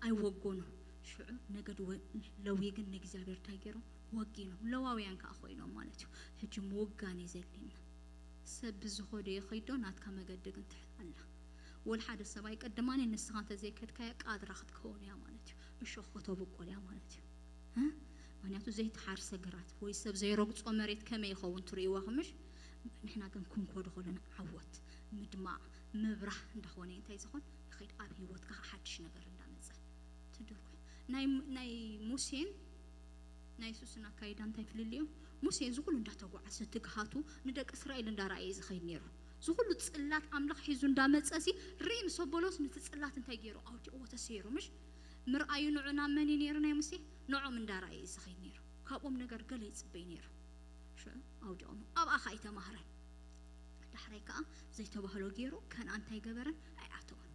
ኣይወገኑን። ሽዑ ነገድ ወ-፣ ለዊ ግን ንእግዚኣብሔር እንታይ ገይሮም? ወጊኖም። ለዋውያን ከኣ ኮይኖም ማለት እዩ። ሕጂ ምውጋን እዩ ዘድልየና። ሰብ ብዝኸዶ ይኸይዶ፣ ናትካ መገዲ ግን ትሕዝ ኣላ። ወላ ሓደ ሰብ ኣይቀድማኒ፣ ንስኻ እንተዘይከድካያ ቃድራ ክትከውን እያ ማለት እዩ። እሾኽ ከተበቁል እያ ማለት እዩ። እ? ምክንያቱ ዘይተሓርሰ ግራት ወይ ሰብ ዘይረግጾ መሬት ከመይ ይኸውን ትርእይዋ ምሽ? ንሕና ግን ክንከዶ ከለና ዓወት፣ ምድማቕ፣ ምብራህ እንዳኾነ እንታይ ዝኾን ይኸይድ ኣብ ህይወትካ ሓድሽ ነገር እንዳመጸ ትድርኩ። ናይ፣ ናይ ሙሴን ናይ የሱስን ኣካይዳ እንታይ ፍልልዩ? ሙሴ እዚ ኩሉ እንዳተጓዓዘ ትግሃቱ ንደቂ እስራኤል እንዳረኣየ ዝኸይድ ነይሩ። እዚ ኩሉ ጽላት ኣምላኽ ሒዙ እንዳመጸ ሲ ርኢ ምስ ኣበሎስ ነቲ ጽላት እንታይ ገይሩ? ኣውዲቕዎ ተሰይሩ ምሽ? ምርኣዩ ንዑ ናብ መን እዩ ነይሩ ናይ ሙሴ? ንዖም እንዳረኣየ እዩ ዝኸይድ ነይሩ። ካብኦም ነገር ገለ ይጽበይ ነይሩ። ሽዑ ኣውዲቖሞ። ኣብኣ ኸኣ ኣይተማህረን። ዳሕራይ ከኣ ዘይተባህሎ ገይሩ ከነኣን እንታይ ገበረን? ኣይኣተወን።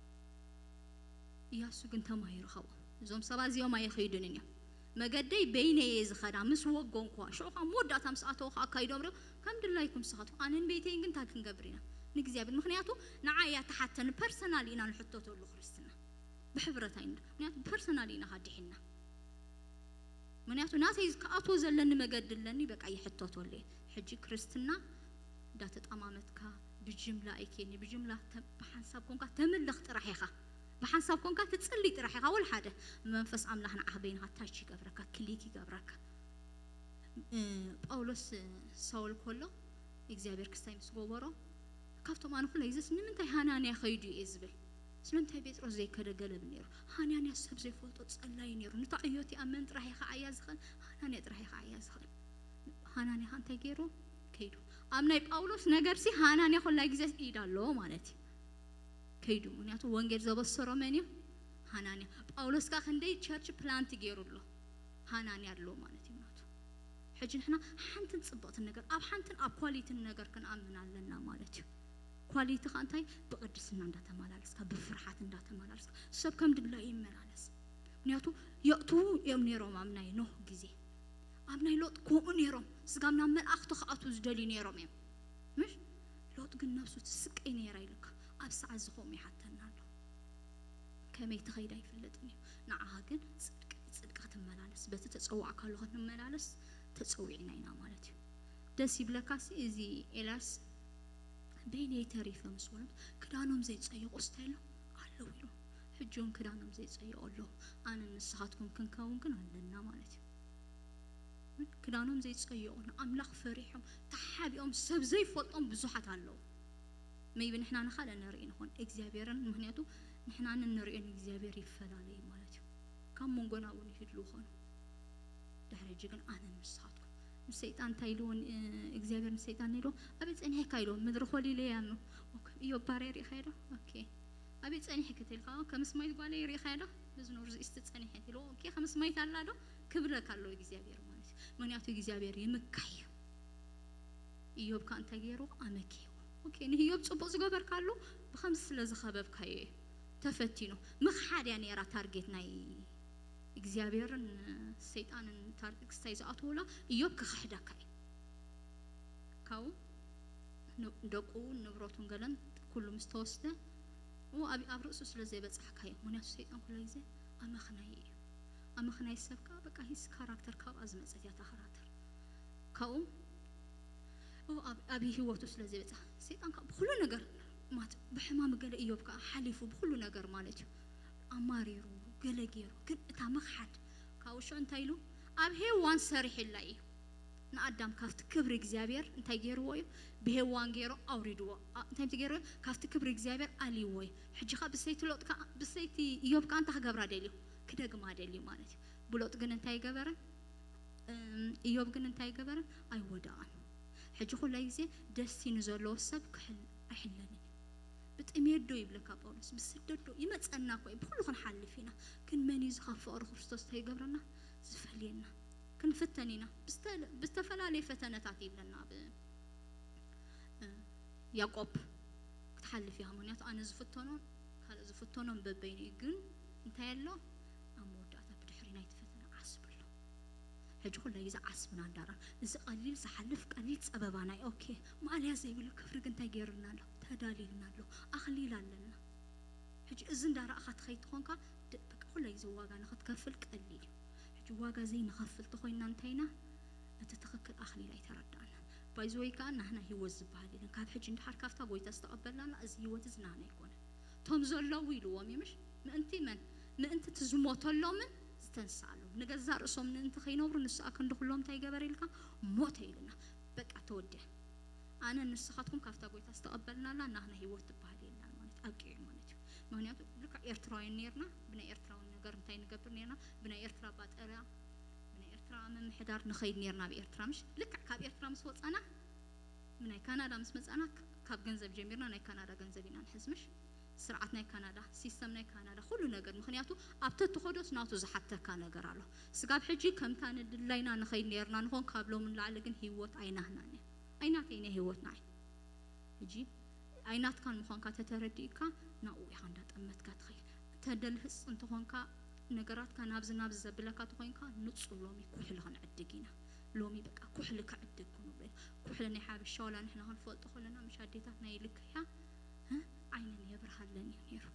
ኢያሱ ግን ተማሂሩ ካብኦም። እዞም ሰባት እዚኦም ኣይኸይዱንን እዮም። መገደይ በይነይ እየ ዝኸዳ፣ ምስ ወገንኳ። ሽዑ ኸኣ መወዳእታ ምስ ኣተዉ ኸኣ ኣካይዶም ሪኦም፣ ከም ድላይኩም ንስኻትኩም፣ ኣነን ቤተይን ግን እንታይ ክንገብር ኢና? ንእግዚኣብሔር። ምኽንያቱ ንዓይ እያ ትሓተኒ፣ ፐርሰናል ኢና ንሕተተሉ ክርስትና። ብሕብረት ኣይንዳ-፣ ምኽንያቱ ፐርሰናል ኢና ካዲሒና። ምኽንያቱ ናተይ ክኣትዎ ዘለኒ መገዲ ኣለኒ፣ በቃ ይሕተተሉ እየ። ሕጂ ክርስትና እንዳተጠማመትካ ብጅምላ ኣይኬኒ፣ ብጅምላ ተ-፣ ብሓንሳብ ኮንካ ተምልኽ ጥራሕ ኢኻ። ብሓንሳብ ኮንካ ትጽሊ ጥራሕ ኢኻ። ወላ ሓደ መንፈስ ኣምላኽ ንዓኽ በይንኻ ታች ይገብረካ፣ ክሊክ ይገብረካ። እ፣ ጳውሎስ ሳውል ከሎ እግዚኣብሔር ክስታይ ምስ ገበሮ፣ ካብቶም ኣነ ኩላ ይዘስ ንምንታይ ሃናንያ ኸይዱ እየ ዝብል? ስለምንታይ ጴጥሮስ ዘይከደ ገለብ ነይሩ? ሃናንያ ሰብ ዘይፈልጦ ጸላይ ነይሩ። ንታ ዕዮ እቲኣ መን ጥራሕ ኢኻ ዓያ ዝኽእል? ሃናንያ ጥራሕ ኢኻ ዓያ ዝኽእል። ሃናንያ ኸ እንታይ ገይሩ? ከይዱ። ኣብ ናይ ጳውሎስ ነገር ሲ ሃናንያ ኩላይ ግዜ ኢድ ኣለዎ ማለት እዩ። ከይዱ። ምክንያቱ ወንጌል ዘበሰሮ መን እዩ? ሃናንያ። ጳውሎስ ከኣ ክንደይ ቸርች ፕላንት ገይሩ ኣሎ? ሃናንያ ኣሎ ማለት እዩ ናቱ። ሕጂ ንሕና ሓንትን ጽብቕትን ነገር፣ ኣብ ሓንትን ኣብ ኳሊትን ነገር ክንኣምን ኣለና ማለት እዩ። ኳሊቲ ኸኣ እንታይ? ብቕድስና እንዳተመላለስካ፣ ብፍርሓት እንዳተመላለስካ፣ ሰብ ከም ድላዩ ይመላለስ። ምክንያቱ የእትዉ እዮም ነይሮም ኣብ ናይ ኖህ ግዜ። ኣብ ናይ ሎጥ ከምኡ ነይሮም። ስጋብ ናብ መላእኽቲ ክኣትዉ ዝደልዩ ነይሮም እዮም። ምሽ? ሎጥ ግን ነብሱ ትስቀይ ነይራ ኢሉካ። ኣብ ሰዓት እዚ ከምኡ ይሓተና ኣሎ። ከመይ ትኸይድ ኣይፍለጥን እዩ። ንዓኻ ግን ጽድቂ ብጽድቂ ክትመላለስ፣ በቲ ተጸዋዕካሉ ክትመላለስ ተጸዊዕና ኢና ማለት እዩ። ደስ ይብለካሲ እዚ ኤልያስ በይነይ ተሪፈ ምስ በሎም፣ ክዳኖም ዘይጸየቑ ስታይሎ ኣለዉ ኢሉ። ሕጂ እውን ክዳኖም ዘይጸየቑ ኣለዉ። ኣነ ንስኻትኩም ክንከውን ግን ኣለና ማለት እዩ። ክዳኖም ዘይጸየቑ፣ ንኣምላኽ ፈሪሖም ተሓቢኦም ሰብ ዘይፈልጦም ብዙሓት ኣለዉ። ሜይቢ ንሕና ንኻልእ ንርኢ ንኾን እግዚኣብሔርን፣ ምኽንያቱ ንሕና ንንሪኦን እግዚኣብሔር ይፈላለዩ ማለት እዩ። ካብ መንጎና እውን ይህድሉ ኾኑ። ድሕሪ ሕጂ ግን ኣነ ንስኻትኩም ንሰይጣን እንታይ ኢልዎ እግዚኣብሔር ንሰይጣን ኢልዎ ኣበይ ጸኒሕካ ኢልዎ ምድሪ ኮሊለ እያ ም እዮ ባርያ ሪኢኻ ዶ ኦኬ ኣበይ ጸኒሕኪ ተልካ ከምስ ማይት ጓለ ሪኢኻ ዶ ብዙ ኖር ዝኢስቲ ጸኒሐ ኢልዎ ኦኬ ከምስ ማይት ኣላ ዶ ክብለካ ኣሎ እግዚኣብሔር ማለት እዩ። ምክንያቱ እግዚኣብሔር ይምካሕ እዩ። ኢዮብ ከኣ እንታይ ገይሩ? ኣመኪዎ። ኦኬ፣ ንህዮብ ጽቡቕ ዝገበርካሉ ብኸምዚ ስለ ዝኸበብካዮ እዩ። ተፈቲኑ። ምኽሓድ እያ ነይራ ታርጌት ናይ እግዚኣብሔርን ሰይጣንን ታርጌት ክስታይ ዝኣትውላ ኢዮብ ክኽሕደካ እዩ። ካብኡ ን- ደቁ ንብረቱን ገለን ኩሉ ምስ ተወስደ ኡ ኣብ ኣብ ርእሱ ስለ ዘይበጻሕካዮ ምክንያቱ ሰይጣን ኩሉ ግዜ ኣመኽናይ እዩ። ኣመኽናይ ሰብ ከዓ በቃ ሂስ ካራክተር ካብኣ ዝመጸት እያ እታ ካራክተር ካብኡ ኡ ኣብ ኣብ ህይወቱ ስለ ዘይበጻሕ ሰይጣን ከዓ ብኩሉ ነገር ማት ብሕማም ገለ እዮብ ከዓ ሓሊፉ ብኩሉ ነገር ማለት እዩ ኣማሪሩ ገለ ገይሩ ግን እታ ምኽሓድ ካብ ውሾ እንታይ ኢሉ ኣብ ሄዋን ሰሪሕላ እዩ ንኣዳም ካብቲ ክብሪ እግዚኣብሔር እንታይ ገይርዎ እዩ ብሄዋን ገይሩ ኣውሪድዎ ኣ- እንታይ ምቲ ገይርዎ ካብቲ ክብሪ እግዚኣብሔር ኣልይዎ እዩ ሕጂ ኸ ብሰይቲ ሎጥ ከ ብሰይቲ እዮብ ከ እንታይ ክገብራ ደልዩ ክደግማ ደልዩ ማለት እዩ ብሎጥ ግን እንታይ ገበረ እም፣ እዮብ ግን እንታይ ገበረ ኣይወደቐን ሕጂ ኩላይ ግዜ ደስቲ ንዘለዎ ሰብ ክሕል ኣይሕለንን እዩ ብጥሜት ዶ ይብለካ ጳውሎስ ብስደት ዶ ይመፀና እኮ እዩ ብኩሉ ክንሓልፍ ኢና ግን መን እዩ ካብ ፍቕሪ ክርስቶስ እንታይ ይገብረና ዝፈልየና ክንፍተን ኢና ብዝተ- ብዝተፈላለየ ፈተነታት ይብለና ኣብ እ፣ ያዕቆብ ክትሓልፍ እያ ምክንያቱ ኣነ ዝፍተኖን ካልእ ዝፍተኖን በበይኑ እዩ ግን እንታይ ኣሎ ኣብ መወዳእታ ብድሕሪ ናይቲ ፈተነ ዓስብ ኣሎ ሕጂ ኩለ ግዜ ዓስብና እንዳራ እዚ ቀሊል ዝሓልፍ ቀሊል ፀበባና እዩ ኦኬ ማእለያ ዘይብሉ ክብሪ ግን እንታይ ገይርልና ኣሎ ተዳልዩልና ኣሎ ኣኽሊል ኣለና ሕጂ እዚ እንዳረእኻ ትኸይድ ትኾንካ ደ- በቃ ኩለ ግዜ ዋጋ ንክትከፍል ቀሊል እዩ ሕጂ ዋጋ ዘይንኸፍል ተኾይንና እንታይና እቲ ትኽክል ኣኽሊል ኣይተረዳእና ባይዝወይ ከዓ ናህና ህይወት ዝበሃል የለን ካብ ሕጂ እንድሓር ካብታ ጎይታ ዝተቐበልናላ እዚ ህይወት እዚ ናህና ኣይኮነን እቶም ዘለዉ ኢልዎም እዩ ምሽ ምእንቲ መን ምእንቲ እቲ ዝሞተሎምን ዝተንስኣሎም ንገዛእ ርእሶም ምእንቲ ከይነብሩ ንስኣ ክንዲ ኩሎም እንታይ ገበረ ኢልካ ሞተ ኢሉና በቃ ተወድአ ኣነ ንስኻትኩም ካብታ ጎይታ ዝተቐበልናላ ናህና ህይወት ትበሃል የላን ማለት ኣብቂዑ ማለት እዩ ምክንያቱ ልክዕ ኤርትራውያን ነርና ብናይ ኤርትራውን ነገር እንታይ ንገብር ነርና ብናይ ኤርትራ ባጠርያ ብናይ ኤርትራ ምምሕዳር ንኸይድ ነርና ኣብ ኤርትራ ምሽ ልክዕ ካብ ኤርትራ ምስ ወፃና ናይ ካናዳ ምስ መፃና ካብ ገንዘብ ጀሚርና ናይ ካናዳ ገንዘብ ኢና ንሕዝ ምሽ ስርዓት ናይ ካናዳ ሲስተም ናይ ካናዳ ኩሉ ነገር ምክንያቱ ኣብተ ትኸዶስ ናቱ ዝሓተካ ነገር ኣሎ ስጋብ ሕጂ ከምታ ንድላይና ንኸይድ ነርና ንኾን ካብ ሎም ንላዕሊ ግን ህይወት ኣይናህናን እያ ኣይናተይና ህይወት ንዓይ ሕጂ ኣይናትካን ምዃንካ ተተረዲእካ ናብኡ ኢኻ እንዳጠመትካ ትኸይድ ተደልህፅ እንተኾንካ ነገራትካ ናብዚ ናብዚ ዘብለካ ተኾይንካ ንፁር ሎሚ ኩሕሊ ክንዕድግ ኢና ሎሚ በቃ ኩሕሊ ክዕድግ ክንብሎ ኢና ኩሕሊ ናይ ሓበሻ ወላ ንሕና ክንፈልጦ ከለና ምሽ ኣዴታት ናይ ልክያ ዓይነን የብርሃለን እዩ ነይሩ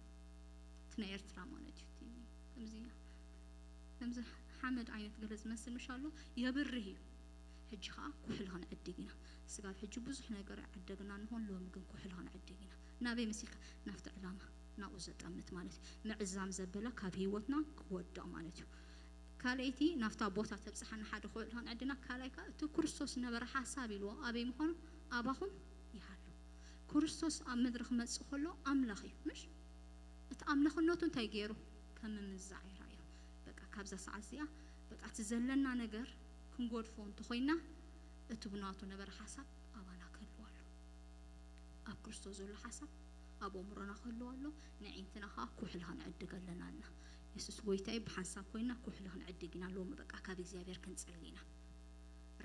እቲ ናይ ኤርትራ ማለት እዩ ከምዚ ከምዚ ሓመድ ዓይነት ገለ ዝመስል ምሽ ኣሎ የብርህ እዩ ሕጂ ከዓ ኩሕሊ ክንዕድግ ኢና ስጋብ ሕጂ ብዙሕ ነገር ኣይዓደግና ንኾን ሎሚ ግን ኩሕሊ ክንዕድግ ኢና ናበይ መሲልካ ናብቲ ዕላማ ናብኡ ዘጠምት ማለት እዩ ምዕዛም ዘበለ ካብ ህይወትና ክወድቕ ማለት እዩ ካልኣይቲ ናብታ ቦታ ተብፅሓና ሓደ ኩሕሊ ክንዕድና ካልኣይ ከዓ እቲ ክርስቶስ ነበረ ሓሳብ ኢልዎ ኣበይ ምዃኑ ኣባኹም ይሃሉ ክርስቶስ ኣብ ምድሪ ክመፅእ ከሎ ኣምላኽ እዩ ምሽ እቲ ኣምላኽነቱ እንታይ ገይሩ ከም ምምዛዕ ይረኣዮ በቃ ካብዛ ሰዓት እዚኣ በቃ እቲ ዘለና ነገር ክንጎድፎ እንተኾይና እቲ ብናቱ ነበረ ሓሳብ ኣባና ክህልዎ ኣሎ ኣብ ክርስቶስ ዘሎ ሓሳብ ኣብ ኣእምሮና ክህልዎ ኣሎ ንዒንትና ከዓ ኩሕሊ ክንዕድግ ኣለና ኣልና የሱስ ጎይታይ ብሓንሳብ ኮይና ኩሕሊ ክንዕድግ ኢና ሎሚ በቃ ካብ እግዚኣብሔር ክንፅሊ ኢና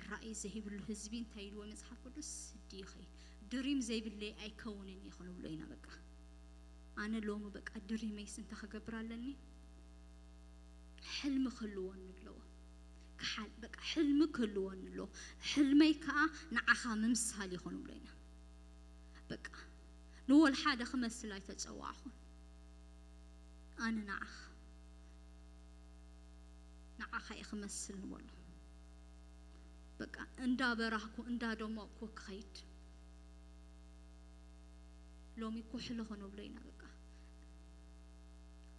ራእይ ዘይብሉ ህዝቢ እንታይ ኢልዎ መፅሓፍ ቅዱስ ስዲ ይኸይድ ድሪም ዘይብለይ ኣይከውንን እየ ክንብሎ ኢና በቃ ኣነ ሎሚ በቃ ድሪመይስ እንታይ ክገብር ኣለኒ ሕልሚ ክህልወኒ ኣለዎ ክሓል በቃ ሕልሚ ክህልወኒ ኣለዎ ሕልመይ ከዓ ንዓኻ ምምሳል ይኹን ብሎ ኢና በቃ ንወል ሓደ ክመስል ኣይተፀዋዕኹን ኣነ ንዓኻ ንዓኻ እየ ክመስል ንበሎ በቃ እንዳበራህኩ እንዳደመቕኩ ክኸይድ ሎሚ ኩሕሊ ኾነ ብሎ ኢና በቃ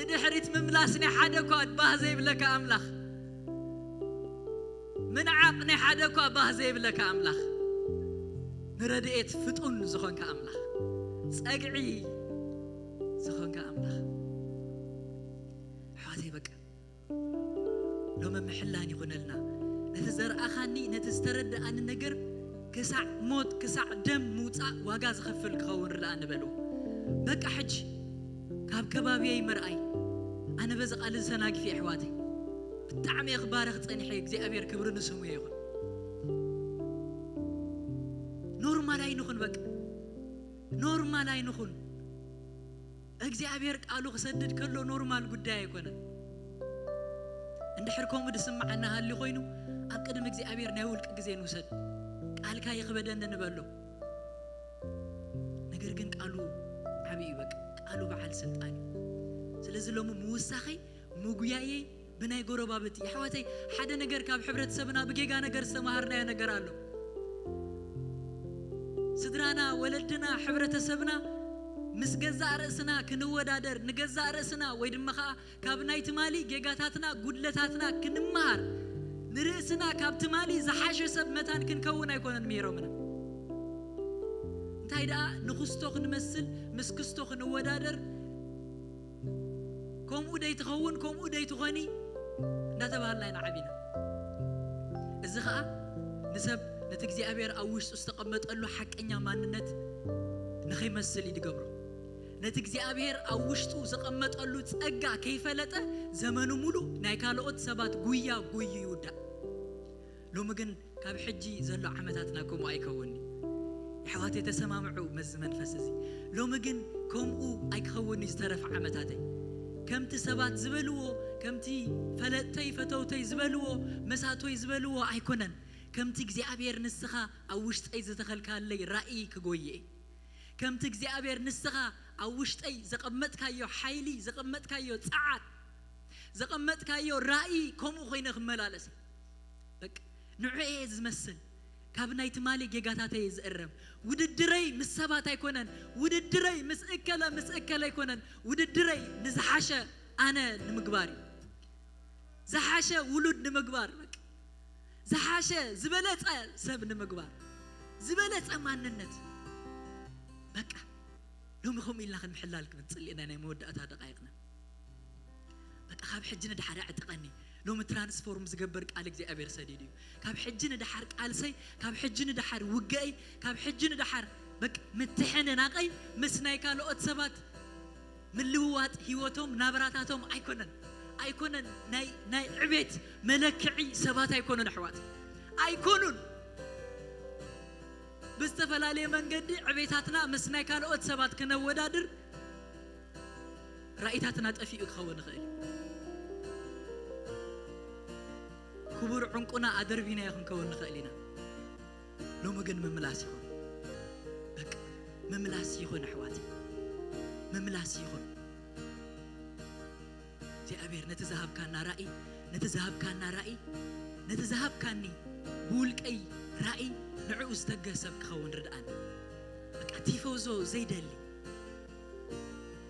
ንድሕሪት ምምላስ ናይ ሓደ እኳ ባህ ዘይብለካ ኣምላኽ፣ ምንዓቕ ናይ ሓደ እኳ ባህ ዘይብለካ ኣምላኽ፣ ንረድኤት ፍጡን ዝኾንካ ኣምላኽ፣ ጸግዒ ዝኾንካ ኣምላኽ። ኣሕዋተይ በቃ ሎሚ ምሕላን ይኹነልና። ነቲ ዘርኣኻኒ፣ ነቲ ዝተረድኣኒ ነገር ክሳዕ ሞት፣ ክሳዕ ደም ምውጻእ ዋጋ ዝኸፍል ክኸውን ርድኣኒ በልዎ። በቃ ሕጂ ካብ ከባቢየይ ምርኣይ፣ ኣነ በዚ ቃል እዚ ተናጊፈ እየ ኣሕዋተይ። ብጣዕሚ እየ ክባረኽ ጸኒሐ፣ እግዚኣብሔር ክብሪ ንስሙ ይኹን። ኖርማል ኣይንኹን በቃ፣ ኖርማል ኣይንኹን። እግዚኣብሔር ቃሉ ክሰድድ ከሎ ኖርማል ጉዳይ ኣይኮነን። እንድሕር ከምኡ ዝስምዓና ሃልዩ ኮይኑ፣ ኣብ ቅድሚ እግዚኣብሔር ናይ ውልቂ ግዜ ንውሰድ። ቃልካ ይኽበደኒ ንበሎ። ነገር ግን ቃሉ ዓብዪ እዩ፣ በቃ ቃሉ በዓል ስልጣን እዩ። ስለዚ ሎሚ ምውሳኸይ፣ ምጉያየይ ብናይ ጎረባብቲ፣ የሕዋተይ፣ ሓደ ነገር ካብ ሕብረተሰብና ብጌጋ ነገር ዝተማሃርናዮ ነገር ኣሎ። ስድራና፣ ወለድና፣ ሕብረተሰብና ምስ ገዛእ ርእስና ክንወዳደር፣ ንገዛእ ርእስና ወይ ድማ ኸዓ ካብ ናይ ትማሊ ጌጋታትና፣ ጉድለታትና ክንመሃር፣ ንርእስና ካብ ትማሊ ዝሓሸ ሰብ መታን ክንከውን ኣይኮነን ምሂሮምና። እንታይ ደኣ ንክስቶ ክንመስል፣ ምስ ክስቶ ክንወዳደር፣ ከምኡ ደይትኸውን፣ ከምኡ ደይትኾኒ እንዳተባሃልና ኢና ዓቢና። እዚ ኸኣ ንሰብ ነቲ እግዚኣብሔር ኣብ ውሽጡ ዝተቐመጠሉ ሓቀኛ ማንነት ንኸይመስል እዩ ዝገብሮ። ነቲ እግዚኣብሔር ኣብ ውሽጡ ዘቐመጠሉ ጸጋ ከይፈለጠ ዘመኑ ሙሉ ናይ ካልኦት ሰባት ጉያ ጉዩ ይውዳእ። ሎሚ ግን ካብ ሕጂ ዘሎ ዓመታትና ከምኡ ኣይከውን'ዩ። ኣሕዋተይ ተሰማምዑ መዚ መንፈስ እዚ። ሎሚ ግን ከምኡ ኣይክኸውን'ዩ ዝተረፈ ዓመታተይ። ከምቲ ሰባት ዝበልዎ፣ ከምቲ ፈለጥተይ ፈተውተይ ዝበልዎ፣ መሳቶይ ዝበልዎ ኣይኮነን። ከምቲ እግዚኣብሔር ንስኻ ኣብ ውሽጠይ ዝተኸልካለይ ራእይ ክጎይእ። ከምቲ እግዚኣብሔር ንስኻ ኣብ ውሽጠይ ዘቐመጥካዮ ሓይሊ፣ ዘቐመጥካዮ ጸዓት፣ ዘቐመጥካዮ ራእይ ከምኡ ኮይነ ክመላለስ። በቃ ንዑ እየ ዝመስል። ካብ ናይ ትማሊ ጌጋታተይ እየ ዝእረም። ውድድረይ ምስ ሰባት ኣይኮነን። ውድድረይ ምስ እከለ ምስ እከለ ኣይኮነን። ውድድረይ ንዝሓሸ ኣነ ንምግባር እዩ። ዝሓሸ ውሉድ ንምግባር፣ በቃ ዝሓሸ ዝበለጸ ሰብ ንምግባር፣ ዝበለጸ ማንነት። በቃ ሎሚ ከምኡ ኢልና ክንምሕላል ክንጽሊ ኢና፣ ናይ መወዳእታ ደቃይቕና። በቃ ካብ ሕጂ ንድሓር ኣዕጥቀኒ። ሎሚ ትራንስፎርም ዝገብር ቃል እግዚኣብሔር ሰዲዱ እዩ። ካብ ሕጂ ንድሓር ቃልሰይ፣ ካብ ሕጂ ንድሓር ውግአይ፣ ካብ ሕጂ ንድሓር በቃ ምትሕንናቀይ ምስ ናይ ካልኦት ሰባት ምልውዋጥ ህይወቶም ናብራታቶም ኣይኮነን፣ ኣይኮነን። ናይ ናይ ዕቤት መለክዒ ሰባት ኣይኮኑን ኣሕዋት፣ ኣይኮኑን። ብዝተፈላለየ መንገዲ ዕቤታትና ምስ ናይ ካልኦት ሰባት ክነወዳድር ራእይታትና ጠፊኡ ክኸውን ይኽእል እዩ። ክቡር ዕንቁና ኣደርቢናዮ ክንከውን ንኽእል ኢና። ሎሚ ግን ምምላስ ይኹን፣ በቃ ምምላስ ይኹን ኣሕዋት፣ ምምላስ ይኹን። እግዚኣብሔር ነቲ ዝሃብካና ራእይ፣ ነቲ ዝሃብካና ራእይ፣ ነቲ ዝሃብካኒ ብውልቀይ ራእይ ንዕኡ ዝተገህ ሰብ ክኸውን ርድኣኒ። በቃ ቲፎዞ ዘይደሊ፣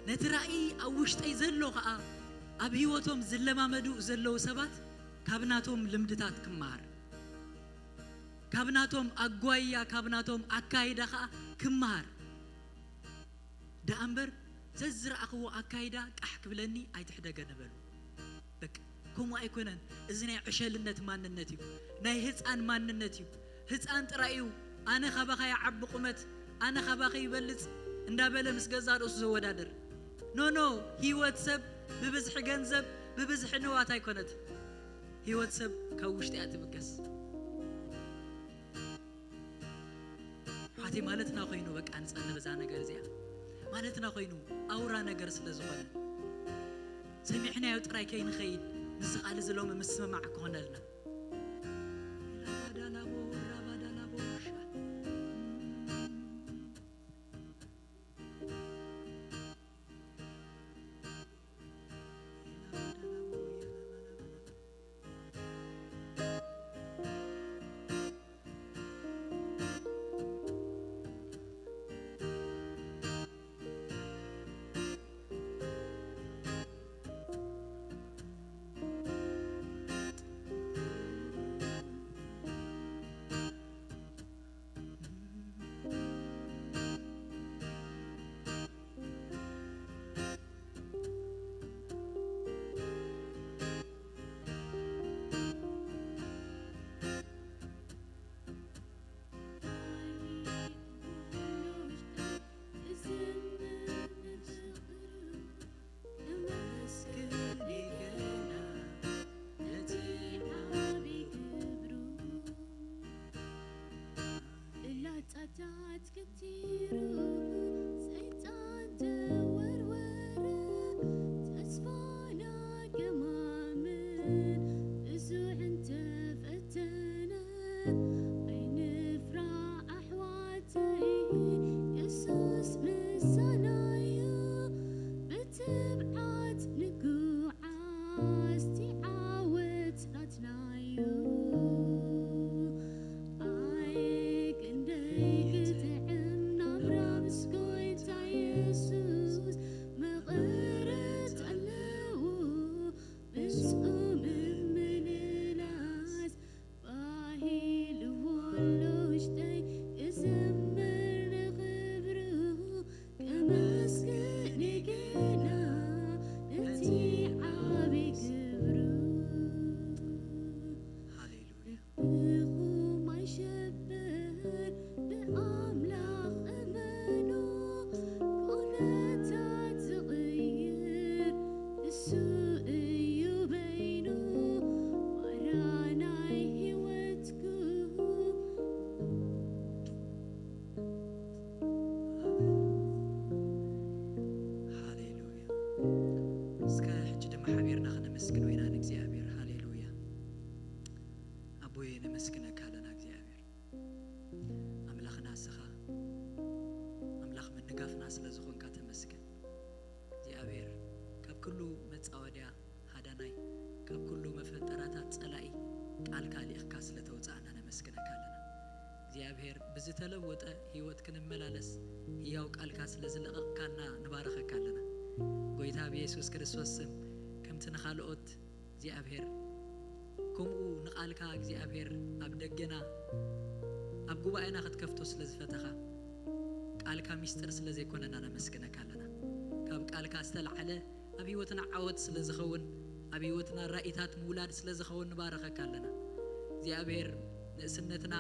ነቲ ራእይ ኣብ ውሽጠይ ዘሎ ኸኣ ኣብ ህይወቶም ዝለማመዱ ዘለዉ ሰባት ካብ ናቶም ልምድታት ክመሃር፣ ካብ ናቶም ኣጓይያ፣ ካብ ናቶም ኣካይዳ ኸኣ ክመሃር። ደኣ እምበር ዘዝረኣኽዎ ኣካይዳ ቃሕ ክብለኒ ኣይትሕደገኒ በሉ። በቃ ከምኡ ኣይኮነን። እዚ ናይ ዕሸልነት ማንነት እዩ፣ ናይ ህፃን ማንነት እዩ። ህፃን ጥራይ እዩ ኣነ ካባኻ ይዓቢ ቁመት፣ ኣነ ካባኻ ይበልፅ እንዳበለ ምስ ገዛ ርእሱ ዘወዳድር። ኖ ኖ፣ ህይወት ሰብ ብብዝሒ ገንዘብ፣ ብብዝሒ ንዋት ኣይኮነት። ህይወት ሰብ ካብ ውሽጢ እያ ትብገስ። ሓቲ ማለትና ኮይኑ በቃ ንጸንዕ በዛ ነገር እዚኣ ማለትና ኮይኑ ኣውራ ነገር ስለ ዝኾነ ሰሚዕናዮ ጥራይ ከይንኸይድ፣ ምስ ቃል እዚ ሎሚ ምስምማዕ ክኾነልና። ሰይጣን ተወርወረ፣ ተስፋና ገማምን ብዙሕ እንተፈተነ፣ ኣይንፍራ ኣሕዋተይ፣ የሱስ ምሳናዩ፣ ብትብዓት ንጉዓዝ፣ እቲ ዓወት ናትናዩ። ኣይ ክንደይ ክጥዕም ናብራ ምስ ጎይታ የሱስ፣ መቐረት ኣለዎ ምስኡ ምምልላስ። ባሂልዎ ኣሎ ውሽጠይ ክዘምር ንኽብሩ፣ ከመስግን ገና ነቲ ዓቢ ግብሩ። ሃሌሉያ። ልብኹም ኣይሸበር፣ ብኣምላኽ እመኑ፣ ኩነታት ዝቕይር እሱ እዩ በይኑ፣ ዋራ ናይ ህይወትኩም። ሃሌሉያ። እስከ ሕጂ ድማ ሓቢርና ከነመስግኖ ኢና ንእግዚኣብሔር። ሃሌሉያ። ኣቦየ፣ ነመስግነካ ኣለና እግዚኣብሔር። ኣምላኽና እስኻ፣ ኣምላኽ ምንጋፍና ስለ ዝኾንካ ተመስገን እግዚኣብሔር። ካብ ኩሉ መጻወድያ ሃዳናይ፣ ካብ ኩሉ መፈንጠራታት ጸላኢ ቃልካ ልኢኽካ ስለ ተውጻእና ነመስግነካ ኣለና እግዚኣብሔር። ብዝተለወጠ ህይወት ክንመላለስ ህያው ቃልካ ስለ ዝለቐቕካና ንባረኸካ ኣለና ጎይታ ብየሱስ ክርስቶስ ስም። ከምቲ ንኻልኦት እግዚኣብሔር፣ ከምኡ ንቓልካ እግዚኣብሔር ኣብ ደገና ኣብ ጉባኤና ክትከፍቶ ስለ ዝፈተኻ፣ ቃልካ ሚስጥር ስለ ዘይኮነና ነመስግነካ ኣለና። ካብ ቃልካ ዝተላዕለ ኣብ ህይወትና ዓወት ስለ ዝኸውን፣ ኣብ ህይወትና ራኢታት ምውላድ ስለ ዝኸውን ንባረኸካ ኣለና እግዚኣብሔር። ንእስነትና፣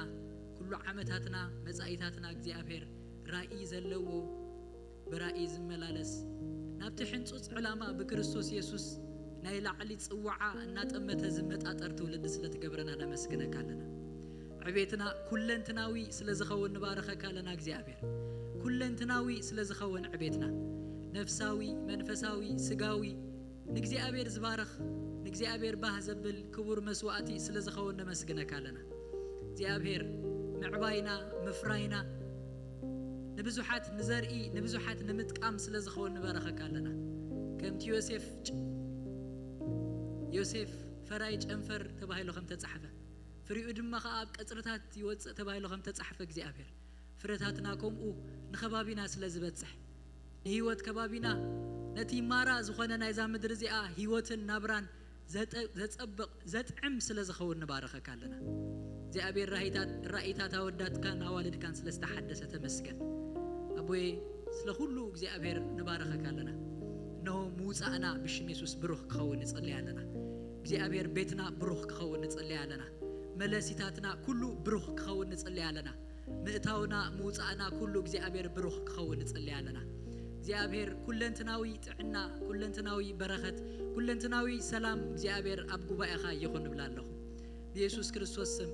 ኩሉ ዓመታትና፣ መጻኢታትና እግዚኣብሔር ራኢ ዘለዎ፣ ብራኢ ዝመላለስ፣ ናብቲ ሕንጹጽ ዕላማ ብክርስቶስ የሱስ ናይ ላዕሊ ጽዋዓ እናጠመተ ዝመጣጠር ትውልዲ ስለ ትገብረና ነመስግነካ ኣለና። ዕቤትና ኩለንትናዊ ስለ ዝኸውን ንባረኸካ ኣለና እግዚኣብሔር። ኩለንትናዊ ስለ ዝኸውን ዕቤትና፣ ነፍሳዊ፣ መንፈሳዊ፣ ስጋዊ፣ ንእግዚኣብሔር ዝባርኽ፣ ንእግዚኣብሔር ባህ ዘብል ክቡር መስዋእቲ ስለ ዝኸውን ነመስግነካ ኣለና እግዚኣብሔር። ምዕባይና፣ ምፍራይና፣ ንብዙሓት ንዘርኢ፣ ንብዙሓት ንምጥቃም ስለ ዝኸውን ንባረኸካ ኣለና። ከምቲ ዮሴፍ ጭ-፣ ዮሴፍ ፈራይ ጨንፈር ተባሂሉ ከም ተጻሕፈ፣ ፍሪኡ ድማ ኸኣ ኣብ ቀጽርታት ይወጽእ ተባሂሉ ከም ተጻሕፈ እግዚኣብሔር፣ ፍረታትና ከምኡ ንኸባቢና ስለ ዝበጽሕ፣ ንህይወት ከባቢና፣ ነቲ ማራ ዝኾነ ናይዛ ምድሪ እዚኣ ህይወትን ናብራን ዘጠ-፣ ዘጸብቕ፣ ዘጥዕም ስለ ዝኸውን ንባረኸካ ኣለና። እግዚኣብሔር ራእይታት፣ ራእይታት ኣወዳትካን ኣዋልድካን ስለ ዝተሓደሰ ተመስገን። ኣቦዬ፣ ስለ ኩሉ እግዚኣብሔር ንባረኸካ ኣለና። እነሆ ምውጻእና ብሽም የሱስ ብሩኽ ክኸውን ንጽልይ ኣለና። እግዚኣብሔር ቤትና ብሩኽ ክኸውን ንጽልይ ኣለና። መለሲታትና ኩሉ ብሩኽ ክኸውን ንጽልይ ኣለና። ምእታውና ምውጻእና ኩሉ እግዚኣብሔር ብሩኽ ክኸውን ንጽልይ ኣለና። እግዚኣብሔር ኩለንትናዊ ጥዕና፣ ኩለንትናዊ በረኸት፣ ኩለንትናዊ ሰላም እግዚኣብሔር ኣብ ጉባኤኻ ይኹን እብላ ኣለኹ። ብየሱስ ክርስቶስ ስም